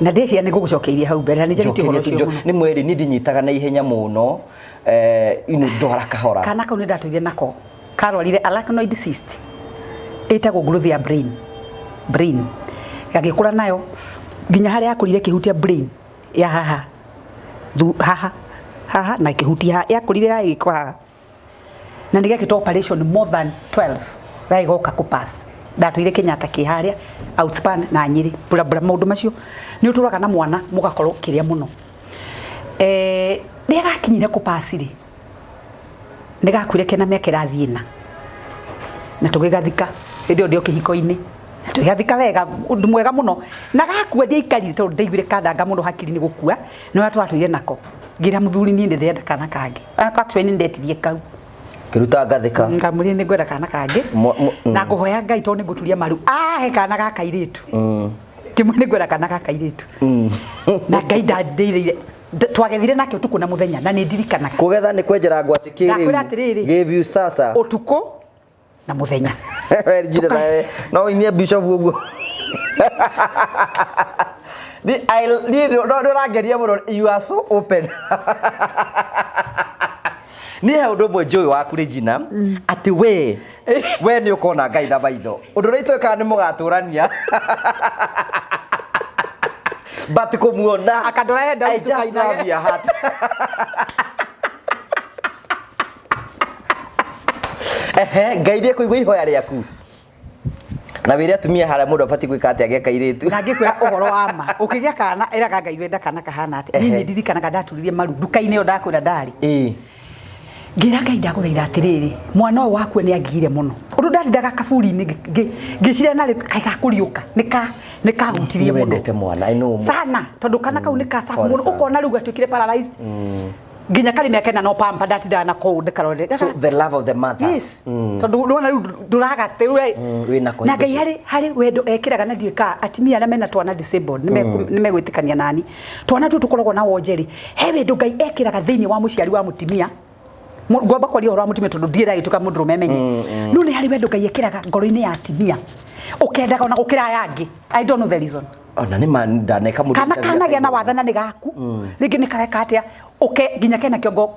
na ndĩciria nĩ ngũgũcokeirie hau mbere na nĩ njarĩtie ũhoro ũcio mũno. Nĩ mweri niĩ ndinyitaga na ihenya mũno, ndwara kahora. Kana kau nĩ ndatũire nako karwarire arachnoid cyst ĩtagwo growth ya brain gagĩkũra nayo nginya harĩa yakũrire ĩkĩhutia brain ya haha haha haha na ĩkĩhutia haha, yakũrire haha ĩgĩkũra haha, na nĩ gekĩtwo operation more than 12 gagĩgoka kũ pass. Ndatũire Kenyatta kĩ harĩa Outspan na Nyĩrĩ bura bura. Maũndũ macio nĩ ũtũraga na mwana mũgakorwo kĩrĩa mũno. Rĩrĩa gakinyire kũ pass rĩ, nĩ gakuire kena mĩaka ĩrathiĩ ĩna, na tũgĩgathika hĩndĩ ĩyo ndĩ o kĩhiko-inĩ, na tũgĩgathika wega, ũndũ mwega mũno. Na gakua ndiaikarire tondũ ndaiguire kandanga mũno hakiri nĩ gũkua, nĩ ũrĩa twatũire nako. Ngĩra mũthuri niĩ nĩ ndĩrenda kana kangĩ. Actually nĩ ndetirie kau. Kĩruta ngathĩka. Ngamwĩrire nĩ ngwenda kana kangĩ. Na ngũhoya Ngai tondũ nĩ ngũturia maru ahe kana ga kairĩtu. Kĩmwe nĩ ngwenda kana ga kairĩtu. Na Ngai ndandeithĩire. Twagethire nake ũtukũ na mũthenya na nĩ ndirikanaga. Kũgetha nĩ kwenjera ngwacĩ kĩrĩu. Ndakwĩra atĩrĩrĩ. Gĩbiu sasa. Ũtukũ na mũthenya. Regina nawe no ũinie bishop ũguo. Niĩ no ũrangeria mũno, you are so open. Niĩ he ũndũ ũmwe njũĩ waku Regina, atĩ we nĩ ũkona Ngai na maitho. Ũndũ ũrĩa itwĩkaga nĩ mũgatũrania, but kũmuona, Akandũrehe I Daudi just tũkainage. love your heart. Ehe, Ngai nĩ ekũigua ihoya rĩaku na wĩre atumia harĩa mũndũ abatiĩ gwĩka atĩa agĩa kairĩtu. Na ngĩkwĩra ũhoro wa ma, ũkĩgĩa kana ĩraga Ngai wenda kana kahana atĩa. Niĩ nĩ ndirikanaga ndaturirie maru nduka-inĩ ĩyo ndakwĩra ndarĩ. Ngĩra Ngai, ndagũthaitha atĩrĩrĩ, mwana ũyũ wakue nĩ angigire mũno ũndũ ndatindaga kaburi-inĩ ngĩciria narĩ kaĩ gakũriũka, nĩ kahutirie Nĩ mũno. Wendete mwana, I know. Sana, tondũ kana kau nĩ ka Pole mũno. sana. Ũkona rĩu gatuĩkire paralyzed nginya karĩ mĩaka 4 no pampa ndatindaga na kũu ndĩkarore. So the love of the mother. Yes, tondũ ndona rĩu ndũragate rĩu. Wĩnako Na hingo Ngai harĩ wendo ekĩraga na ndiũĩ ka atumia arĩa mena twana disabled nĩ megwĩtĩkania nani, twana tũtũ tũkoragwo na wonjeri, he wendo Ngai ekĩraga thĩinĩ wa mũciari wa mũtumia. Ngwamba kwaria ũhoro wa mũtumia tondũ ndirĩ ndagĩtuĩka mũndũrũme menye, no nĩ harĩ wendo Ngai ekĩraga ngoro-inĩ ya atumia ũkendaga ona gũkĩra aya angĩ. I don't know the reason. Ona nĩ ma ndaneka mũndũ. Kana kanagĩa na wathana nĩ gaku rĩngĩ nĩ kareka atĩa ũke nginya kena kĩongo,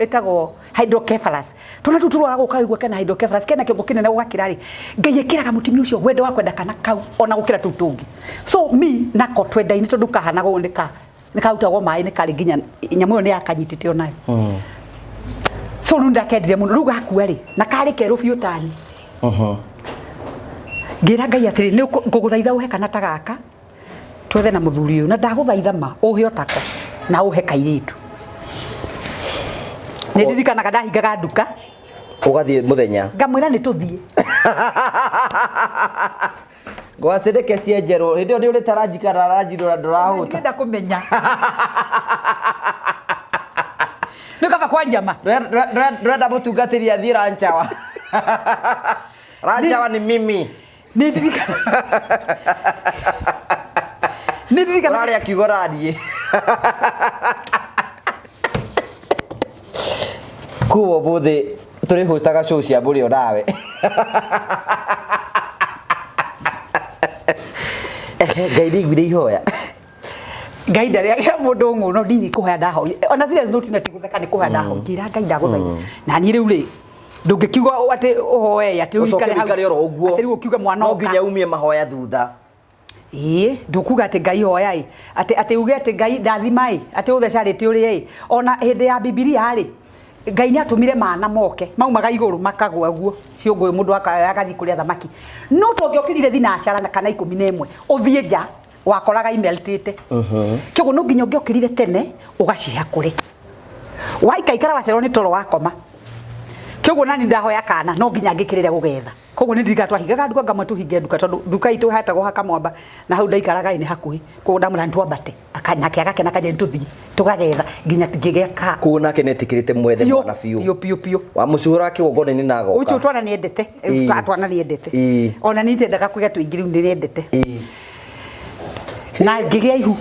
ĩtagwo hydrocephalus. Twana tũu tũrwaraga ũkaigua kena hydrocephalus, kena kĩongo kĩnene ũgakĩra rĩ, Ngai ĩkĩraga mũtumia ũcio wendo wa kwenda kana kau ona gũkĩra tũu tũngĩ. So me nako twendaine tondũ kahana ũũ nĩ karutagwo maĩ, nĩ karĩ nginya nyamũ ĩyo nĩ yakanyitĩte onayo. So rĩu ndakendire mũno, rĩu gakua rĩ, na karĩ kerũ biũ tani. Ngĩra Ngai atĩrĩ, nĩ ngũgũthaitha ũhe kana ta gaka twethe na mũthuri ũyũ, na ndagũthaitha ma ũhe otako na ũhe kairĩtu. Nĩ ndirikanaga ndahingaga nduka. Ũgathiĩ mũthenya. Ngamwĩra nĩ tũthiĩ. Gwacĩrĩke cienjerwo hĩndĩ ĩyo nĩ ũrĩte ranji kana ranji ndũrahũta. Ndĩrenda kũmenya nĩ kaba kwaria ma. Ndũrenda mũtungatĩri athiĩ ranchawa. Ranchawa ni mimi. Nĩ ndirikanaga. Ũrarĩa kiugo rariĩ. Kuo ũmũthĩ tũrĩ hostaga show cia mũrĩo nawe. Ehe, Ngai nĩ aiguire ihoya. Ngai ndarĩagĩra mũndũ ng'ũno ndini kũhoya ndahoire ona serious note na tigũtheka, nĩ kũhoya ndahoire, ngĩra Ngai ndagũthaitha na niĩ rĩu rĩ, ndũngĩkiuga atĩ ũhoe atĩ rĩu Ũcoke ũikare hau. ũikare oro ũguo. Atĩ rĩu ũkiuge mwana No oka. nginya umie mahoya thutha. Ĩĩ, ndũkuga atĩ Ngai hoya ĩ, atĩ uge atĩ Ngai ndathima ĩ, atĩ ũthe charity ũrĩe ĩ. Ona hĩndĩ ya Bibilia rĩ, Ngai nĩ atũmire mana moke maumaga igũrũ makagwa guo ciũngũyũ, mũndũ agathiĩ kũrĩa thamaki, no tũngĩokĩrire thinacara kana 11 ũthiĩ nja wakoraga imeltĩte. Kĩoguo no nginya ũngĩokĩrire tene ũgacihakũre, waikaikara wacerwo nĩ toro wakoma. Kĩoguo nani ndahoya kana no nginya ngĩkĩrĩre gũgetha. Koguo nĩ ndirikana twahingaga nduka, ngamwe tũhinge nduka tondũ nduka itũ hetagwo Hakamwamba na hau ndaikaraga nĩ hakuhĩ. Koguo ndamwĩra nĩ twambate, nake agakena kanja nĩ tũthiĩ tũkagetha nginya ngĩgĩa ka. Koguo nake nĩ etĩkĩrĩte mwethe mwana biũ. Biũ biũ biũ. Wamũcuhũra kĩgongona-inĩ na agoka. Ũcio twana nĩendete. Twana nĩendete. Ona niĩ ndendaga kũgĩa tũingĩ, rĩu nĩrĩendete. Na ngĩgĩa ihu.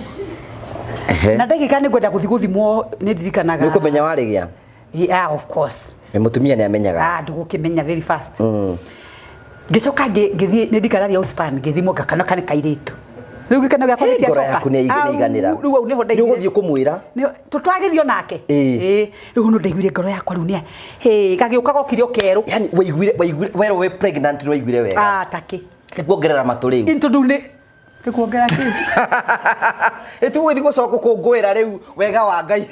Na ndagĩka nĩ ngwenda gũthiĩ gũthimwo, nĩ ndirikanaga. Nĩ ũkũmenya warĩgĩa? Yeah, of course. Nĩ mũtumia nĩ amenyaga. Ah, ndũgũkĩmenya very fast. Ngĩcoka ngĩthiĩ, nĩ ndirikanaga Outspan, ngĩthimwo ngakana kana kairĩtu. Rĩu gĩkeno gĩakwa Ngoro gĩtiacoka. yaku nĩ ĩiganĩra. Rĩu hau nĩho Nĩ ndaiguire. ũgũthiĩ kũmwĩra. Twagĩthiĩ onake. Ĩĩ. Rĩu no ndaiguire ngoro yakwa rĩu nĩ hĩ gagĩũka gokire o kerũ. Yani waiguire werwo wĩ pregnant nĩ waiguire wega. Ah, takĩ. Nĩ kuongerera matũ rĩu. Ĩ tondũ nĩ kuongerera kĩ? Ĩ tũgũthiĩ gũcoka gũkũngũĩra rĩu wega wa Ngai.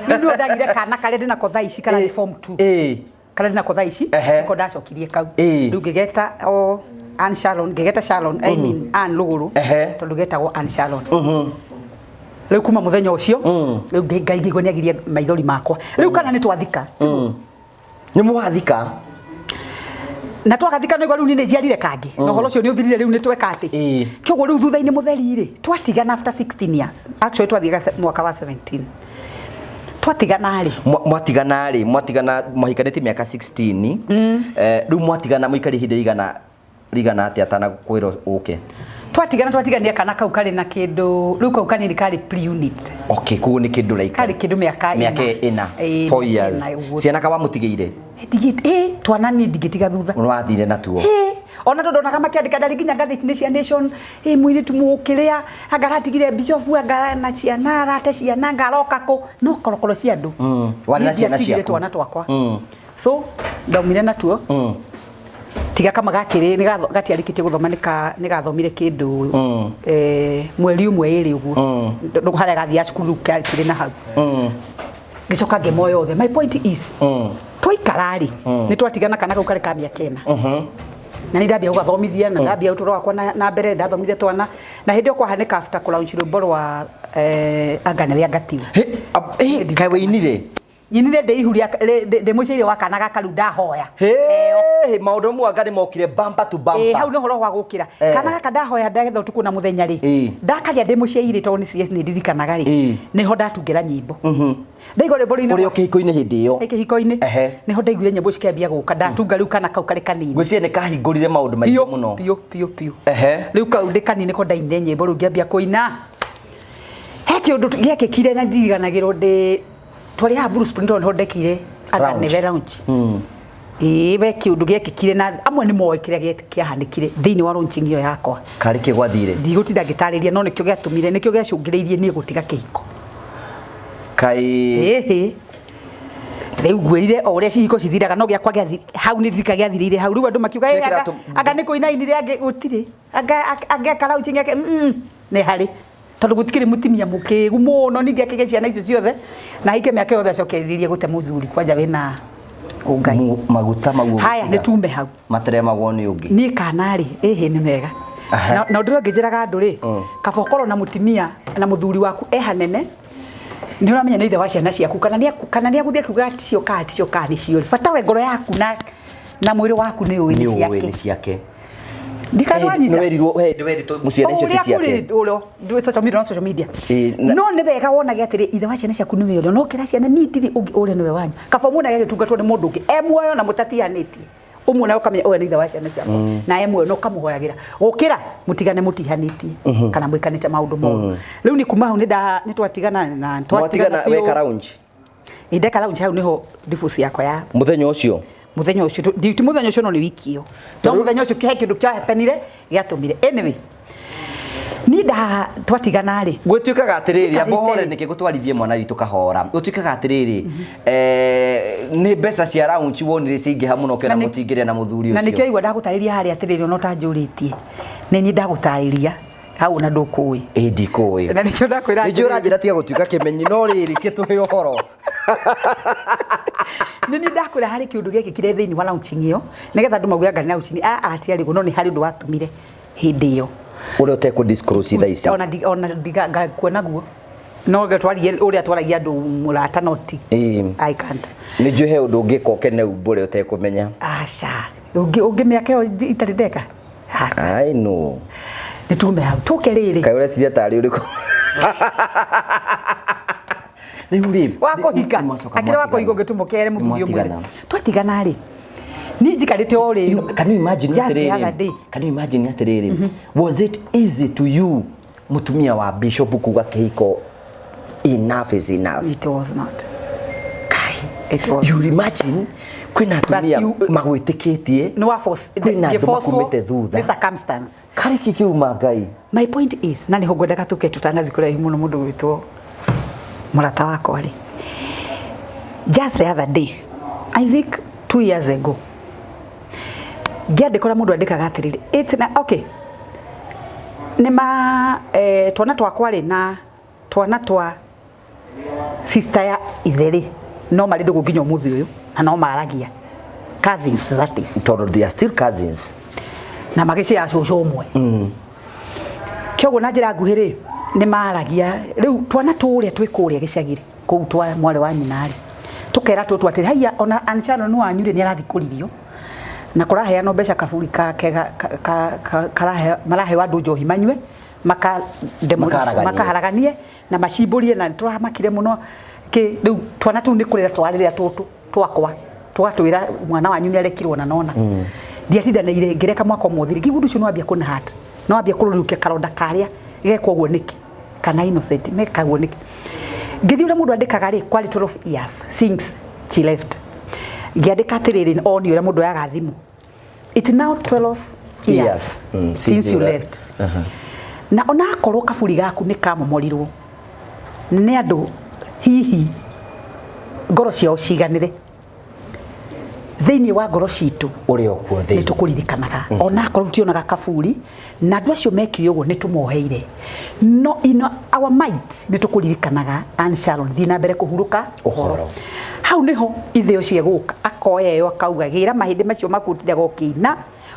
Rĩu nĩho ndagire kana karĩa ndĩnako thaa ici kararĩ form 2. Karĩa ndĩnako thaa ici nĩko ndacokirie kau. Rĩu ngĩgeta o Ann Sharon, ngĩgeta Sharon, I mean Ann Rũgũrũ, tondũ getagwo Ann Sharon. Rĩu kuma mũthenya ũcio rĩu Ngai ngĩigua nĩ agirie maithori makwa. Rĩu kana nĩ twathika. Nĩ mwathika. Na twagathika nĩguo rĩu niĩ nĩ njiarire kangĩ. Na ũhoro ũcio nĩ ũthirire, rĩu nĩ tweka atĩ. Kĩoguo rĩu thutha-inĩ mũtheri rĩ, twatigana after 16 years. Actually twathiaga mwaka wa 17. Twatigana rĩ. Mwatigana rĩ, mwatigana mwahikanĩtie mĩaka 16. Rĩu mwatigana mũikari ihinda rigana atĩa atanakwĩra ũke? Twatigana twatiganire kana kau karĩ na kĩndũ, rĩu kau kanini karĩ pre-unit. Okay, koguo nĩ kĩndũ like karĩ kĩndũ mĩaka ĩna. Mĩaka ĩna. Ĩĩ, 4 mĩaka years. ĩna ũguo. Ciana ka wamũtigĩire? Ĩĩ, twana niĩ ndingĩtiga thutha. Nĩ wathire natuo. Ĩĩ, ona tondũ ndonaga makĩandĩka ndarĩ nginya ngathĩti-inĩ cia Nation, ĩ mũirĩtu mũkĩrĩa, anga aratigire bishop, anga na ciana, arate ciana, anga aroka kũ, no korokoro cia andũ. Warĩ na Niĩ ciana ndiatigire ciaku. twana twakwa. So, ndaumire natuo. Tiga kama gakĩrĩ nĩ gatiarĩkĩtie gũthoma, nĩ gathomire kĩndũ mweri ũmwe ĩrĩ ũguo. Harĩa gathiaga cukuru rĩu karĩ na hau. Ngĩcoka ngĩmoya othe. My point is, twaikara rĩ, nĩ twatigana kana kau karĩ ka mĩaka 4. Na nĩ ndambia gũgathomithia na ndambia ũtũũro wakwa na mbere, ndathomithia twana. Na hĩndĩ ĩyo kwahanĩka after kũlaunch rwĩmbo rwa Anga nĩwe anga tiwe. Kaĩ wĩinire? Nyinire ndĩ ihu ndĩ mũciaire wa kana gaka rĩu ndahoya. Hĩ, maũndũ mamwe anga nĩ mokire bumper to Ĩĩ, hau bumper. nĩ ũhoro wa gũkĩra. Kana gaka ndahoya ndagetha ũtukũ na mũthenya rĩ, ndakagĩa ndĩ mũciaire tondũ nĩ CS nĩ ndirikanaga rĩ, nĩho ndatungĩra nyĩmbo. Ndaigua rwĩmbo rũinagwo Ũrĩ o kĩhiko-inĩ hĩndĩ ĩyo? Ĩ kĩhiko-inĩ. Nĩho ndaiguire nyĩmbo cikĩambia gũka, ndatunga rĩu kana kau karĩ kanini. Ngwĩciria nĩ kahingũrire maũndũ maingĩ Piũ mũno. piũ piũ piũ. Rĩu kau ndĩ kanini nĩko ndainire nyĩmbo rĩu ngĩambia kũina. He kĩũndũ gĩekĩkire na ndiriganagĩrwo ndĩ twarĩ haha Blue Spoon tondũ nĩho ndekire anga Lounge. nĩwe lounge. Ĩĩ we kĩũndũ gĩekĩkire na amwe nĩ moĩ kĩrĩa kĩahanĩkire thĩinĩ wa launching ĩyo yakwa. Karĩ kĩ gwathire? Ndigũtinda ngĩtarĩria no nĩkĩo gĩatũmire, nĩkĩo gĩacũngĩrĩirie niĩ gũtiga kĩhiko. Kaĩ Ĩhĩ. Rĩu ngwĩrire o ũrĩa cihiko cithiraga no gĩakwa gĩathi hau nĩ ndirika gĩathirĩire hau. Rĩu andũ makiuga Kĩrĩa ĩ anga anga nĩ kũina ainire angĩ gũtirĩ. Anga angĩaka launching yake nĩ harĩ. Tondũ gũtikĩrĩ mũtumia mũkĩgu mũno ningĩ akĩgĩa ciana icio ciothe na ahike mĩaka yothe acokereirie gũte mũthuri kwanja wĩna ũngai. Maguta mau Haya nĩ tume hau. Materemagwo nĩ ũngĩ. Niĩ kana rĩ, ĩhĩ nĩ mega. Na ũndũ ũrĩa ũngĩ njĩraga andũ rĩ, kaba ũkorwo na mũtumia na mũthuri waku e hanene, nĩ ũramenya nĩ ithe wa ciana ciaku, kana nĩ kana nĩ agũthiĩ akiuga ticio kaa ticio kaa nĩcio rĩ. Bata we ngoro yaku na mwĩrĩ waku nĩ ũĩ nĩ Nĩ ũĩ ciake. nĩ ciake. Ndikanwanyita. Nĩ werirwo he nĩ weritwo mũciana icio ti ciake. Ũrĩa kũrĩ social media, no social media. Ĩĩ, No nĩ wega wonage atĩrĩ ithe wa ciana ciaku nĩwe ũrĩa no kĩra ciana niĩ ndirĩ ũngĩ ũrĩa nĩwe wanyu. Kaba ũmuonage agĩtungatwo nĩ mũndũ ũngĩ e muoyo na mũtatihanĩtie. Ũmuona ũkamenya ũyũ nĩ ithe wa ciana ciakwa na e muoyo na ũkamũhoyagĩra. Gũkĩra mũtigane mũtihanĩtie kana mwĩkanĩte maũndũ moru. Rĩu nĩ kuma hau nĩ twatigana na Mwatigana twatigana biũ. weka lounge. Ĩ ndeka lounge hau nĩho divorce yakwa ya Mũthenya ũcio. Mũthenya ũcio ti mũthenya ũcio no nĩ wiki ĩyo. No mũthenya ũcio he kĩndũ kĩa happenire gĩatũmire. Anyway, niĩ nda twatigana rĩ. Gwĩtuĩkaga atĩrĩrĩ, Njikarĩte amba ũhore rĩ. nĩkĩ gũtwarithie mwana witũ kahora. Gũtuĩkaga atĩrĩrĩ, nĩ mbeca cia lounge wonire ciaingĩha mũno ũkĩona Na nĩ- mũtingĩrĩa na mũthuri Na nĩkĩo ũcio. igua ndagũtarĩria harĩa atĩrĩrĩ ona ũtanjũrĩtie. Nĩ niĩ ndagũtarĩria hau ona ndũkũĩ. Ĩ ndikũĩ. Na nĩkĩo ndakwĩra Nĩ njũĩ ũranjĩra tiga gũtuĩka kĩmenyi no rĩrĩ kĩtũhe ũhoro. Nĩ niĩ ndakwĩra harĩ kĩũndũ gĩekĩkire thĩinĩ wa launching ĩyo nĩgetha andũ mauge anga nĩ launching a a tiarĩ guo no nĩ harĩ ũndũ watũmire hĩndĩ ĩyo. Ũrĩa ũtekũ disclose thaa ici. Ona ona ngakuona guo. No twarie ũrĩa twaragia andũ mũrata no ti. Ĩĩ. I can't. Nĩ njũĩ he ũndũ ũngĩka ũkene umbũre ũtekũmenya. Aca. Ũngĩ ũngĩ mĩaka ĩyo itarĩ ndeka. Aca. I know. Nĩ tume hau. Tũke rĩrĩ. Kaĩ ũreciria tarĩ ũrĩkũ? Rĩu rĩ. Wa kũhika. Nĩmwacoka Akĩrĩ wa kũhika mwatigana. ũngĩtũmũkere mũthuri ũmwe. Nĩmwatigana. Twatigana rĩ. Niĩ njikarĩte o rĩ. Can you imagine Just the other atĩrĩrĩ? day. Can you imagine atĩrĩrĩ? Was it easy to you mũtumia wa bishop kuga kĩhiko enough is enough? It was not. Kai. It was. You imagine kwĩna atumia magwĩtĩkĩtie Nĩ wa force. kwĩna andũ ngĩforcwo makumĩte thutha. Nĩ circumstance. Karĩ kĩ kĩuma Ngai? My point is, na nĩho ngwendaga tũke tũtanathiĩ kũraihu mũno mũndũ gwĩtwo mũrata wakwa rĩ. Just the other day, I think 2 years ago, ngĩandĩka ũrĩa mũndũ andĩkaga atĩrĩrĩ, it's na, okay, nĩ ma twana twakwa rĩ na twana twa sister ya ithe rĩ, no marĩ ndũgũ nginya ũmũthĩ ũyũ, na no maragia. Cousins, that is. Tondũ they are still cousins. Na magĩciara cũcũ ũmwe. Kĩoguo na njĩra nguhĩ rĩ, nĩ maragia, rĩu twana tũrĩa twĩ kũrĩa gĩcagi rĩ, kũu twa mwarĩ wa nyina rĩ, tũkera tũtũ atĩrĩ, haiya ona Ann Sharon wanyu rĩ, nĩ arathiĩ kũririo. Na kũraheanwo mbeca kaburi kake maraheo andũ njohi manyue, Makaharaganie. makaharaganie na macimbũrie na tũramakire mũno. Kĩ rĩu twana tũu nĩ kũrĩra twarĩrĩra tũtũ twakwa. Tũgatwĩra mwana wanyu nĩ arekirwo na nona. Ndiatindanĩire ngĩreka mwaka ũmwe ũthire. Ngĩigua ũndũ ũcio nĩ wambia kũna hurt. Nĩ wambia kũrũrũkia karonda karĩa gekwo ũguo nĩkĩ? Kana innocent meka ũguo nĩkĩ? Ngĩthiĩ ũrĩa mũndũ andĩkaga rĩ, kwarĩ 12 years since she left. Ngĩandĩka atĩrĩrĩ, oni ũrĩa mũndũ oyaga thimũ. It's now 12 years Years. Since you left. Na onakorwo kaburi gaku nĩ kamomorirwo nĩ andũ hihi ngoro ciao ciganĩre thĩinĩ wa ngoro citũ Ũrĩa ũkuo nĩ thĩinĩ. tũkũririkanaga onakorwo tionaga kaburi na andũ acio mekire ũguo nĩ tũmoheire no in our minds nĩ tũkũririkanaga Ann Sharon thiĩ na mbere kũhurũka Ũhoro. Hau nĩho ithe ũcio egũka akoya ĩyo akauga gĩra mahĩndĩ macio maku ũtindaga ũkĩina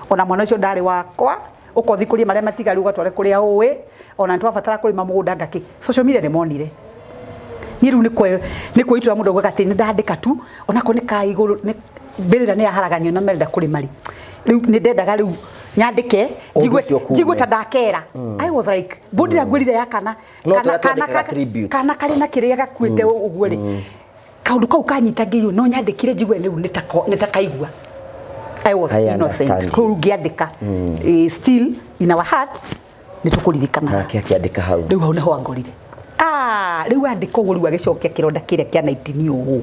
ona mwana ũcio ndarĩ wakwa ũkothi kũria marĩa matigaru ũgatware kũrĩa ũĩ Ona nĩ twabatara kũrĩma mũgũnda ngakĩ social media nĩ monire niĩ rĩu nĩ kwĩitũra mũndũ augaga atĩ nĩ ndandĩka tu onako nĩ ka igũrũ nĩ mbĩrĩra nĩ yaharaganio na merenda kũrĩma rĩ, rĩu nĩ ndendaga rĩu nyandĩke Ũndũ njigue ũcio kuume. njigue ta ndakera. I was like mbũndi ĩrĩa ngwĩrire ya kana No kana tũrĩa kana twandĩkaga tributes. kana karĩ na kĩrĩa gakuĩte ũguo rĩ, kaũndũ kau kanyita ngĩirio no nyandĩkire njigue rĩu nĩ ta kaigua. I was I innocent. understand you. Kũu ngĩandĩka. Still in our heart nĩ tũkũririkana. Nake akĩandĩka hau. Rĩu hau nĩho angorire. Ah, rĩu andĩka ũguo rĩu agĩcokia kĩronda kĩrĩa kĩa 19 ũũ.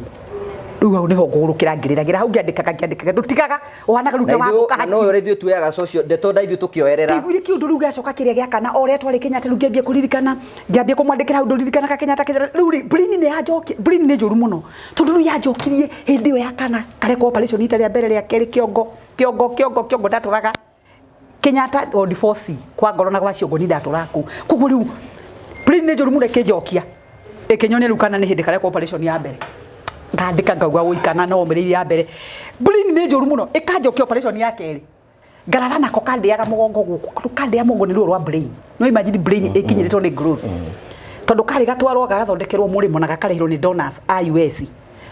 Rĩu hau nĩho ngũgũrũkĩra ngĩrĩragĩra hau ngĩandĩkaga ngĩandĩkaga ndũtigaga ũhanaga rĩu Na ta ithuĩ wamũka na no ũrĩa ithuĩ tuoyaga social ndeto nda ithuĩ tũkĩoerera. Ndaiguire kĩũndũ rĩu gĩacoka kĩrĩa gĩa kana o ũrĩa twarĩ Kenyatta rĩu ngĩambia kũririkana, ngĩambia kũmwandĩkĩra hau ndũririkanaga Kenyatta Kenyatta rĩu rĩ brain nĩ yanjoki brain nĩ njũru mũno tondũ rĩu yanjokirie hĩndĩ ĩyo ya kana karekwo operation ita rĩa mbere rĩa kerĩ kĩongo kĩongo kĩongo kĩongo ndatũraga Kenyatta o divorce kwa ngoro na gwa ciongo ni ndatũraga kũu. Koguo rĩu brain nĩ njũru mũno ĩkĩnjokia ĩkĩnyonia rĩu kana nĩ hĩndĩ karekwo operation ya mbere ngandĩka ngauga wũi kana no ũmĩrĩirie ya mbere. Brain nĩ njũru mũno ĩkanjokia operation ya kerĩ ngarara nako kandiaga mũgongo gũkũ kandĩa mũgongo nĩ ruo rwa brain. No imagine brain ĩkinyĩrĩtwo nĩ growth tondũ karĩ gatwarwo gagathondekerwo mũrĩmo na gakarĩhĩrwo nĩ donors a US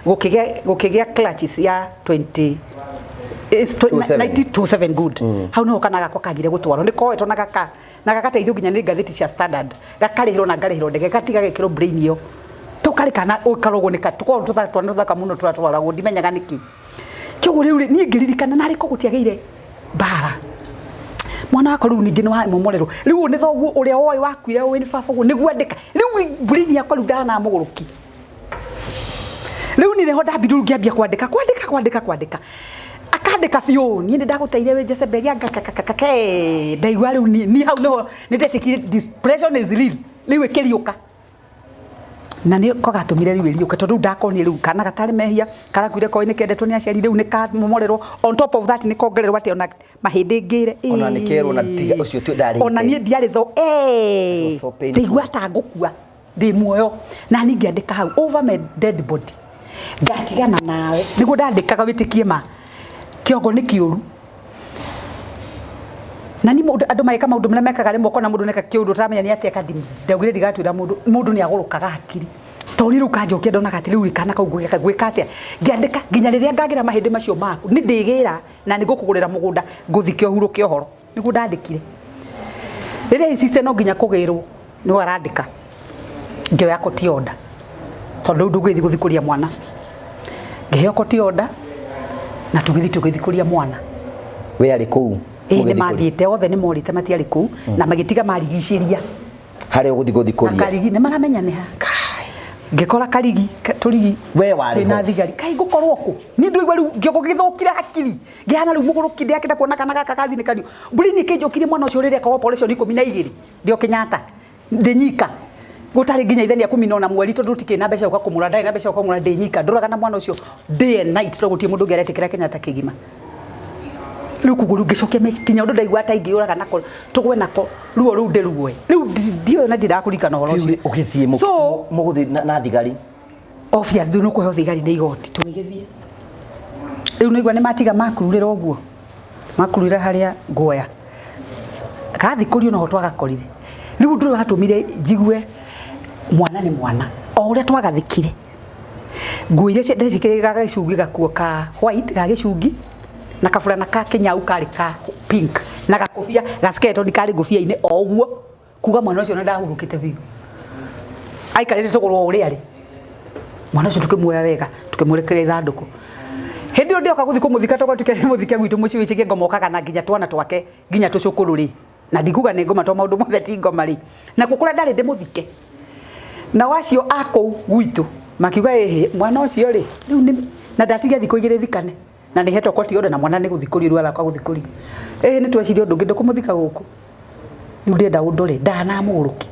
gũkĩgĩa clutches ya 20 it's 27. 1927 good. Hau niho kana gakwa kagire gũtwarwo nĩ koetwo na gaka na gagateithio nginya nĩ ngathĩti cia Standard gakarĩhĩrwo na ngarĩhĩrwo ndege gatiga gekĩrwo brain ĩyo tũkarĩ kana ũkarogwo nĩ tũkorwo twana tũthaka mũno tũratwaragwo ndimenyaga nĩkĩ. Kĩoguo rĩu rĩ niĩ ngĩririkana narĩ ko gũtiagĩire mbara mwana wakwa rĩu ningĩ nĩ wamomorerwo rĩu ũyũ nĩ thoguo ũrĩa woĩ wakuire ũĩ nĩ baba ũguo nĩguo andĩka rĩu brain yakwa rĩu ndana mũgũrũki rĩu niĩ nĩho ndambire rĩu ngĩambia kwandĩka kwandĩka kwandĩka kwandĩka akandĩka biũ niĩ nĩ ndagũteire wĩ Jezebel anga ndaigua rĩu niĩ hau nĩho nĩ ndetĩkire depression is real rĩu ĩkĩriũka na nĩ ko gatũmire rĩu ĩriũke tondũ rĩu ndakonire rĩu kana gatarĩ mehia karakuire koĩ nĩ kendetwo nĩ aciari rĩu nĩ kamomorerwo on top of that nĩ kongererwo atĩ ona mahĩndĩ ngĩre. Ona nĩ kerwo na tiga ũcio tu ndarĩ ona niĩ ndiarĩ tho It was so painful. Ndaigua ta ngũkua ndĩ muoyo na niĩ ngĩandĩka hau over my dead body ngatigana nawe nĩguo ndandĩkaga wĩtĩkie ma kĩongo nĩ kĩũru na ni mũndũ andũ magĩka maũndũ marĩa mekaga rĩmwe ũkona mũndũ neka kĩũndũ ũtaramenya nĩ atĩa kandi ndaugire ndigatwĩra mũndũ mũndũ nĩ agũrũkaga hakiri tondũ niĩ rĩu kanjokia ndonaga atĩ rĩu kana kau ngwĩka gwĩka atĩa ngĩandĩka nginya rĩrĩa ngagĩra mahĩndĩ macio maku nĩ ndĩgĩra na nĩ ngũkũgũrĩra mũgũnda ngũthike ũhurũke ũhoro nĩguo ndandĩkire rĩrĩa insiste no nginya kũgĩrwo nĩwe arandĩka ngĩoya koti order tondũ rĩu ndũgĩthiĩ gũthikũria mwana ngĩheo koti order na tũgĩthiĩ tũgĩthikũria mwana. We arĩ kũu Ĩĩ nĩ mũgĩthiĩ kũrĩa? mathiĩte othe nĩ morĩte matiarĩ kũu na magĩtiga marigicĩria harĩa ũgũthiĩ na gũthikũria karigi nĩ maramenya nĩ ha ngĩkora karigi tũrigi We warĩ twĩna ho? thigari kai ngũkorwo kũ niĩ ndũigua rĩu kĩongo gĩthũkire hakiri ngĩhana rĩu mũgũrũki ndĩakĩenda kuona kana gaka gathinĩkanio mbũri nĩ kĩnjũkirie mwana ũcio rĩrĩa ekaga operation 12 ndĩ o Kenyatta ndĩ nyika gũtarĩ nginya ithenya 14 mweri tondũ tũtikĩrĩ na mbeca gũka kũmũra ndarĩ na mbeca gũka kũmũra ndĩ nyika ndũraga na mwana ũcio day and night tondũ gũtirĩ mũndũ ũngĩ aretĩkĩra Kenyatta kĩgima rĩu koguo rĩu ngĩcokia kinya ũndũ ndaigua ta ingĩũraga nako tũgwe nako ruo rũu ndĩruoe rĩu ndiũĩ na ndirakuririkana ũhoro Rĩu ũcio rĩ, ũgĩthiĩ So- mũgũthiĩ na thigari obvious rĩu nĩũkũheo thigari nĩ igoti tũgĩgĩthiĩ rĩu nĩigua nĩ matiga makururĩra ũguo makururĩra harĩa nguoya gathikũrio noho twagakorire rĩu ũndũ ũyũ watũmire njigue mwana nĩ mwana o ũrĩa twagathikire nguo iria ndecikĩrĩire ga gĩcungi gakuo ka white ga gĩcungi na kaburana ka kĩnyau karĩ ka pink na gakobia ga skeleton karĩ ngũbia-inĩ o ũguo kuga mwana ũcio na ndahurũkĩte biũ aikarĩte tũgũrũ o ũrĩa arĩ mwana ũcio tũkĩmuoya wega tũkĩmwĩkĩra ithandũkũ hĩndĩ ĩyo ndĩoka gũthiĩ kũmũthika toka tuke mũthike gwitũ mũciĩ wĩcikie ngoma okaga na nginya twana twake nginya tũcũkũrũ rĩ na ndikuga nĩ ngoma to maũndũ mothe ti ngoma rĩ nakuo kũrĩa ndarĩ ndĩmũthike nao acio a kũu gwitũ makiuga ĩhĩ mwana ũcio rĩ rĩu nĩ na ndatigia thikũ igĩrĩ thikane na nĩ hetwo koti order na mwana nĩ gũthikũrio rĩu araka gũthikũrio ĩhĩ nĩ tweciria ũndũ ũngĩ ndũkũmũthika gũkũ rĩu ndĩrenda ũndũre ndanamũgũrũki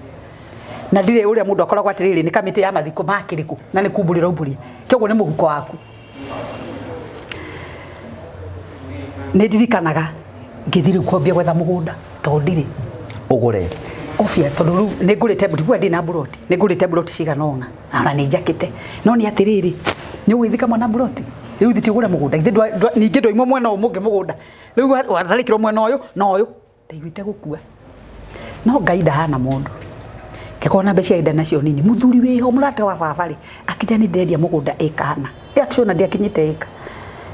na ndirĩ ũrĩa mũndũ akoragwo atĩrĩrĩ nĩ kamĩtĩ ya mathiko makĩrĩkũ na nĩ kumbũrĩra umbũria kĩoguo nĩ mũhuko waku nĩ ndirikanaga ngĩthiĩ rĩu kwambia gwetha mũgũnda tondũ ndirĩ ũgũre obvious tondũ rĩu nĩ ngũrĩte ndikuga ndĩ na mburoti nĩ ngũrĩte mburoti cigana ũna ona nĩ njakĩte no nĩ atĩrĩrĩ nĩ ũgũgĩthika mwana mburoti rĩu thĩ ũgũre mũgũnda githĩ ningĩ ndwaimwo mwena ũyũ mũngĩ mũgũnda rĩu watharĩkĩrwo mwena ũyũ na ũyũ ndaiguĩte gũkua No Ngai ndahana mũndũ. Ngĩkorwo na mbeca iria nacio nini, mũthuri wĩho mũrata wa baba rĩ, akĩnjĩra nĩ ndĩrendia mũgũnda ĩka hana. Actually ona ndiakinyĩte ĩka.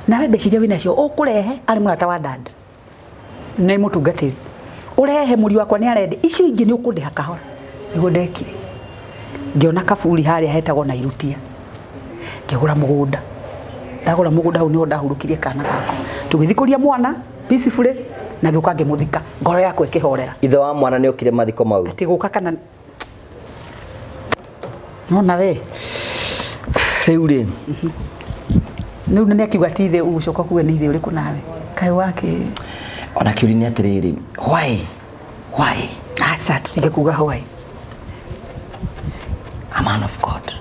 Nawe mbeca iria wĩnacio ũkũrehe, arĩ mũrata wa dad. Nĩ mũtungatĩri. Ũrehe mũriũ wakwa nĩ arendia, icio ingĩ nĩ ũkũndĩha kahora. Nĩguo ndekire. Ngĩona kaburi harĩa hetagwo na irutia. Ngĩgũra mũgũnda. Ndagũra mũgũnda hau nĩho ndahurũkirie kana gakwa. Tũgĩthikũria mwana peacefully na ngĩũka ngĩmũthika. Ngoro yakwa ĩkĩhorera. Ithe wa mwana nĩ okire mathiko mau. Atĩ gũka kana nona we Rĩu rĩ, rĩu nĩ akiuga ti ithe ũgũcoka kuga nĩ ithe ũrĩkũ nawe kaĩ wake. Ona kĩũria nĩ atĩrĩrĩ, why? Why? Aca, tũtige kuga why. A man of God.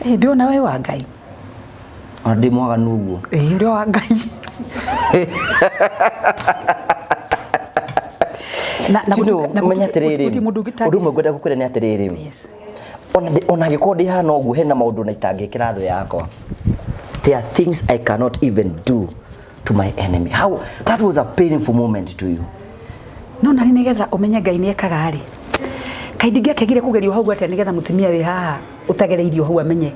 Ĩ, ndĩrona we wa Ngai. Ona ndĩ mwaganu ũguo. Ĩ, ũrĩa wa Ngai na Tino, na menya atĩrĩrĩ, gũtirĩ mũndũ ũngĩ ũndũ ũmwe ngwenda gũkwĩra nĩ atĩrĩrĩ, Yes. Ona angĩkorwo ndĩ hana ũguo, hena maũndũ na itangĩkĩra thũ yakwa. There are things I cannot even do to my enemy. How that was a painful moment to you. No nani nigetha ũmenye Ngai nĩ ekaga rĩ, kaĩ ndingĩakĩagire kũgerio hau atĩa nĩgetha mũtumia wĩ haha ũtagereirio hau amenye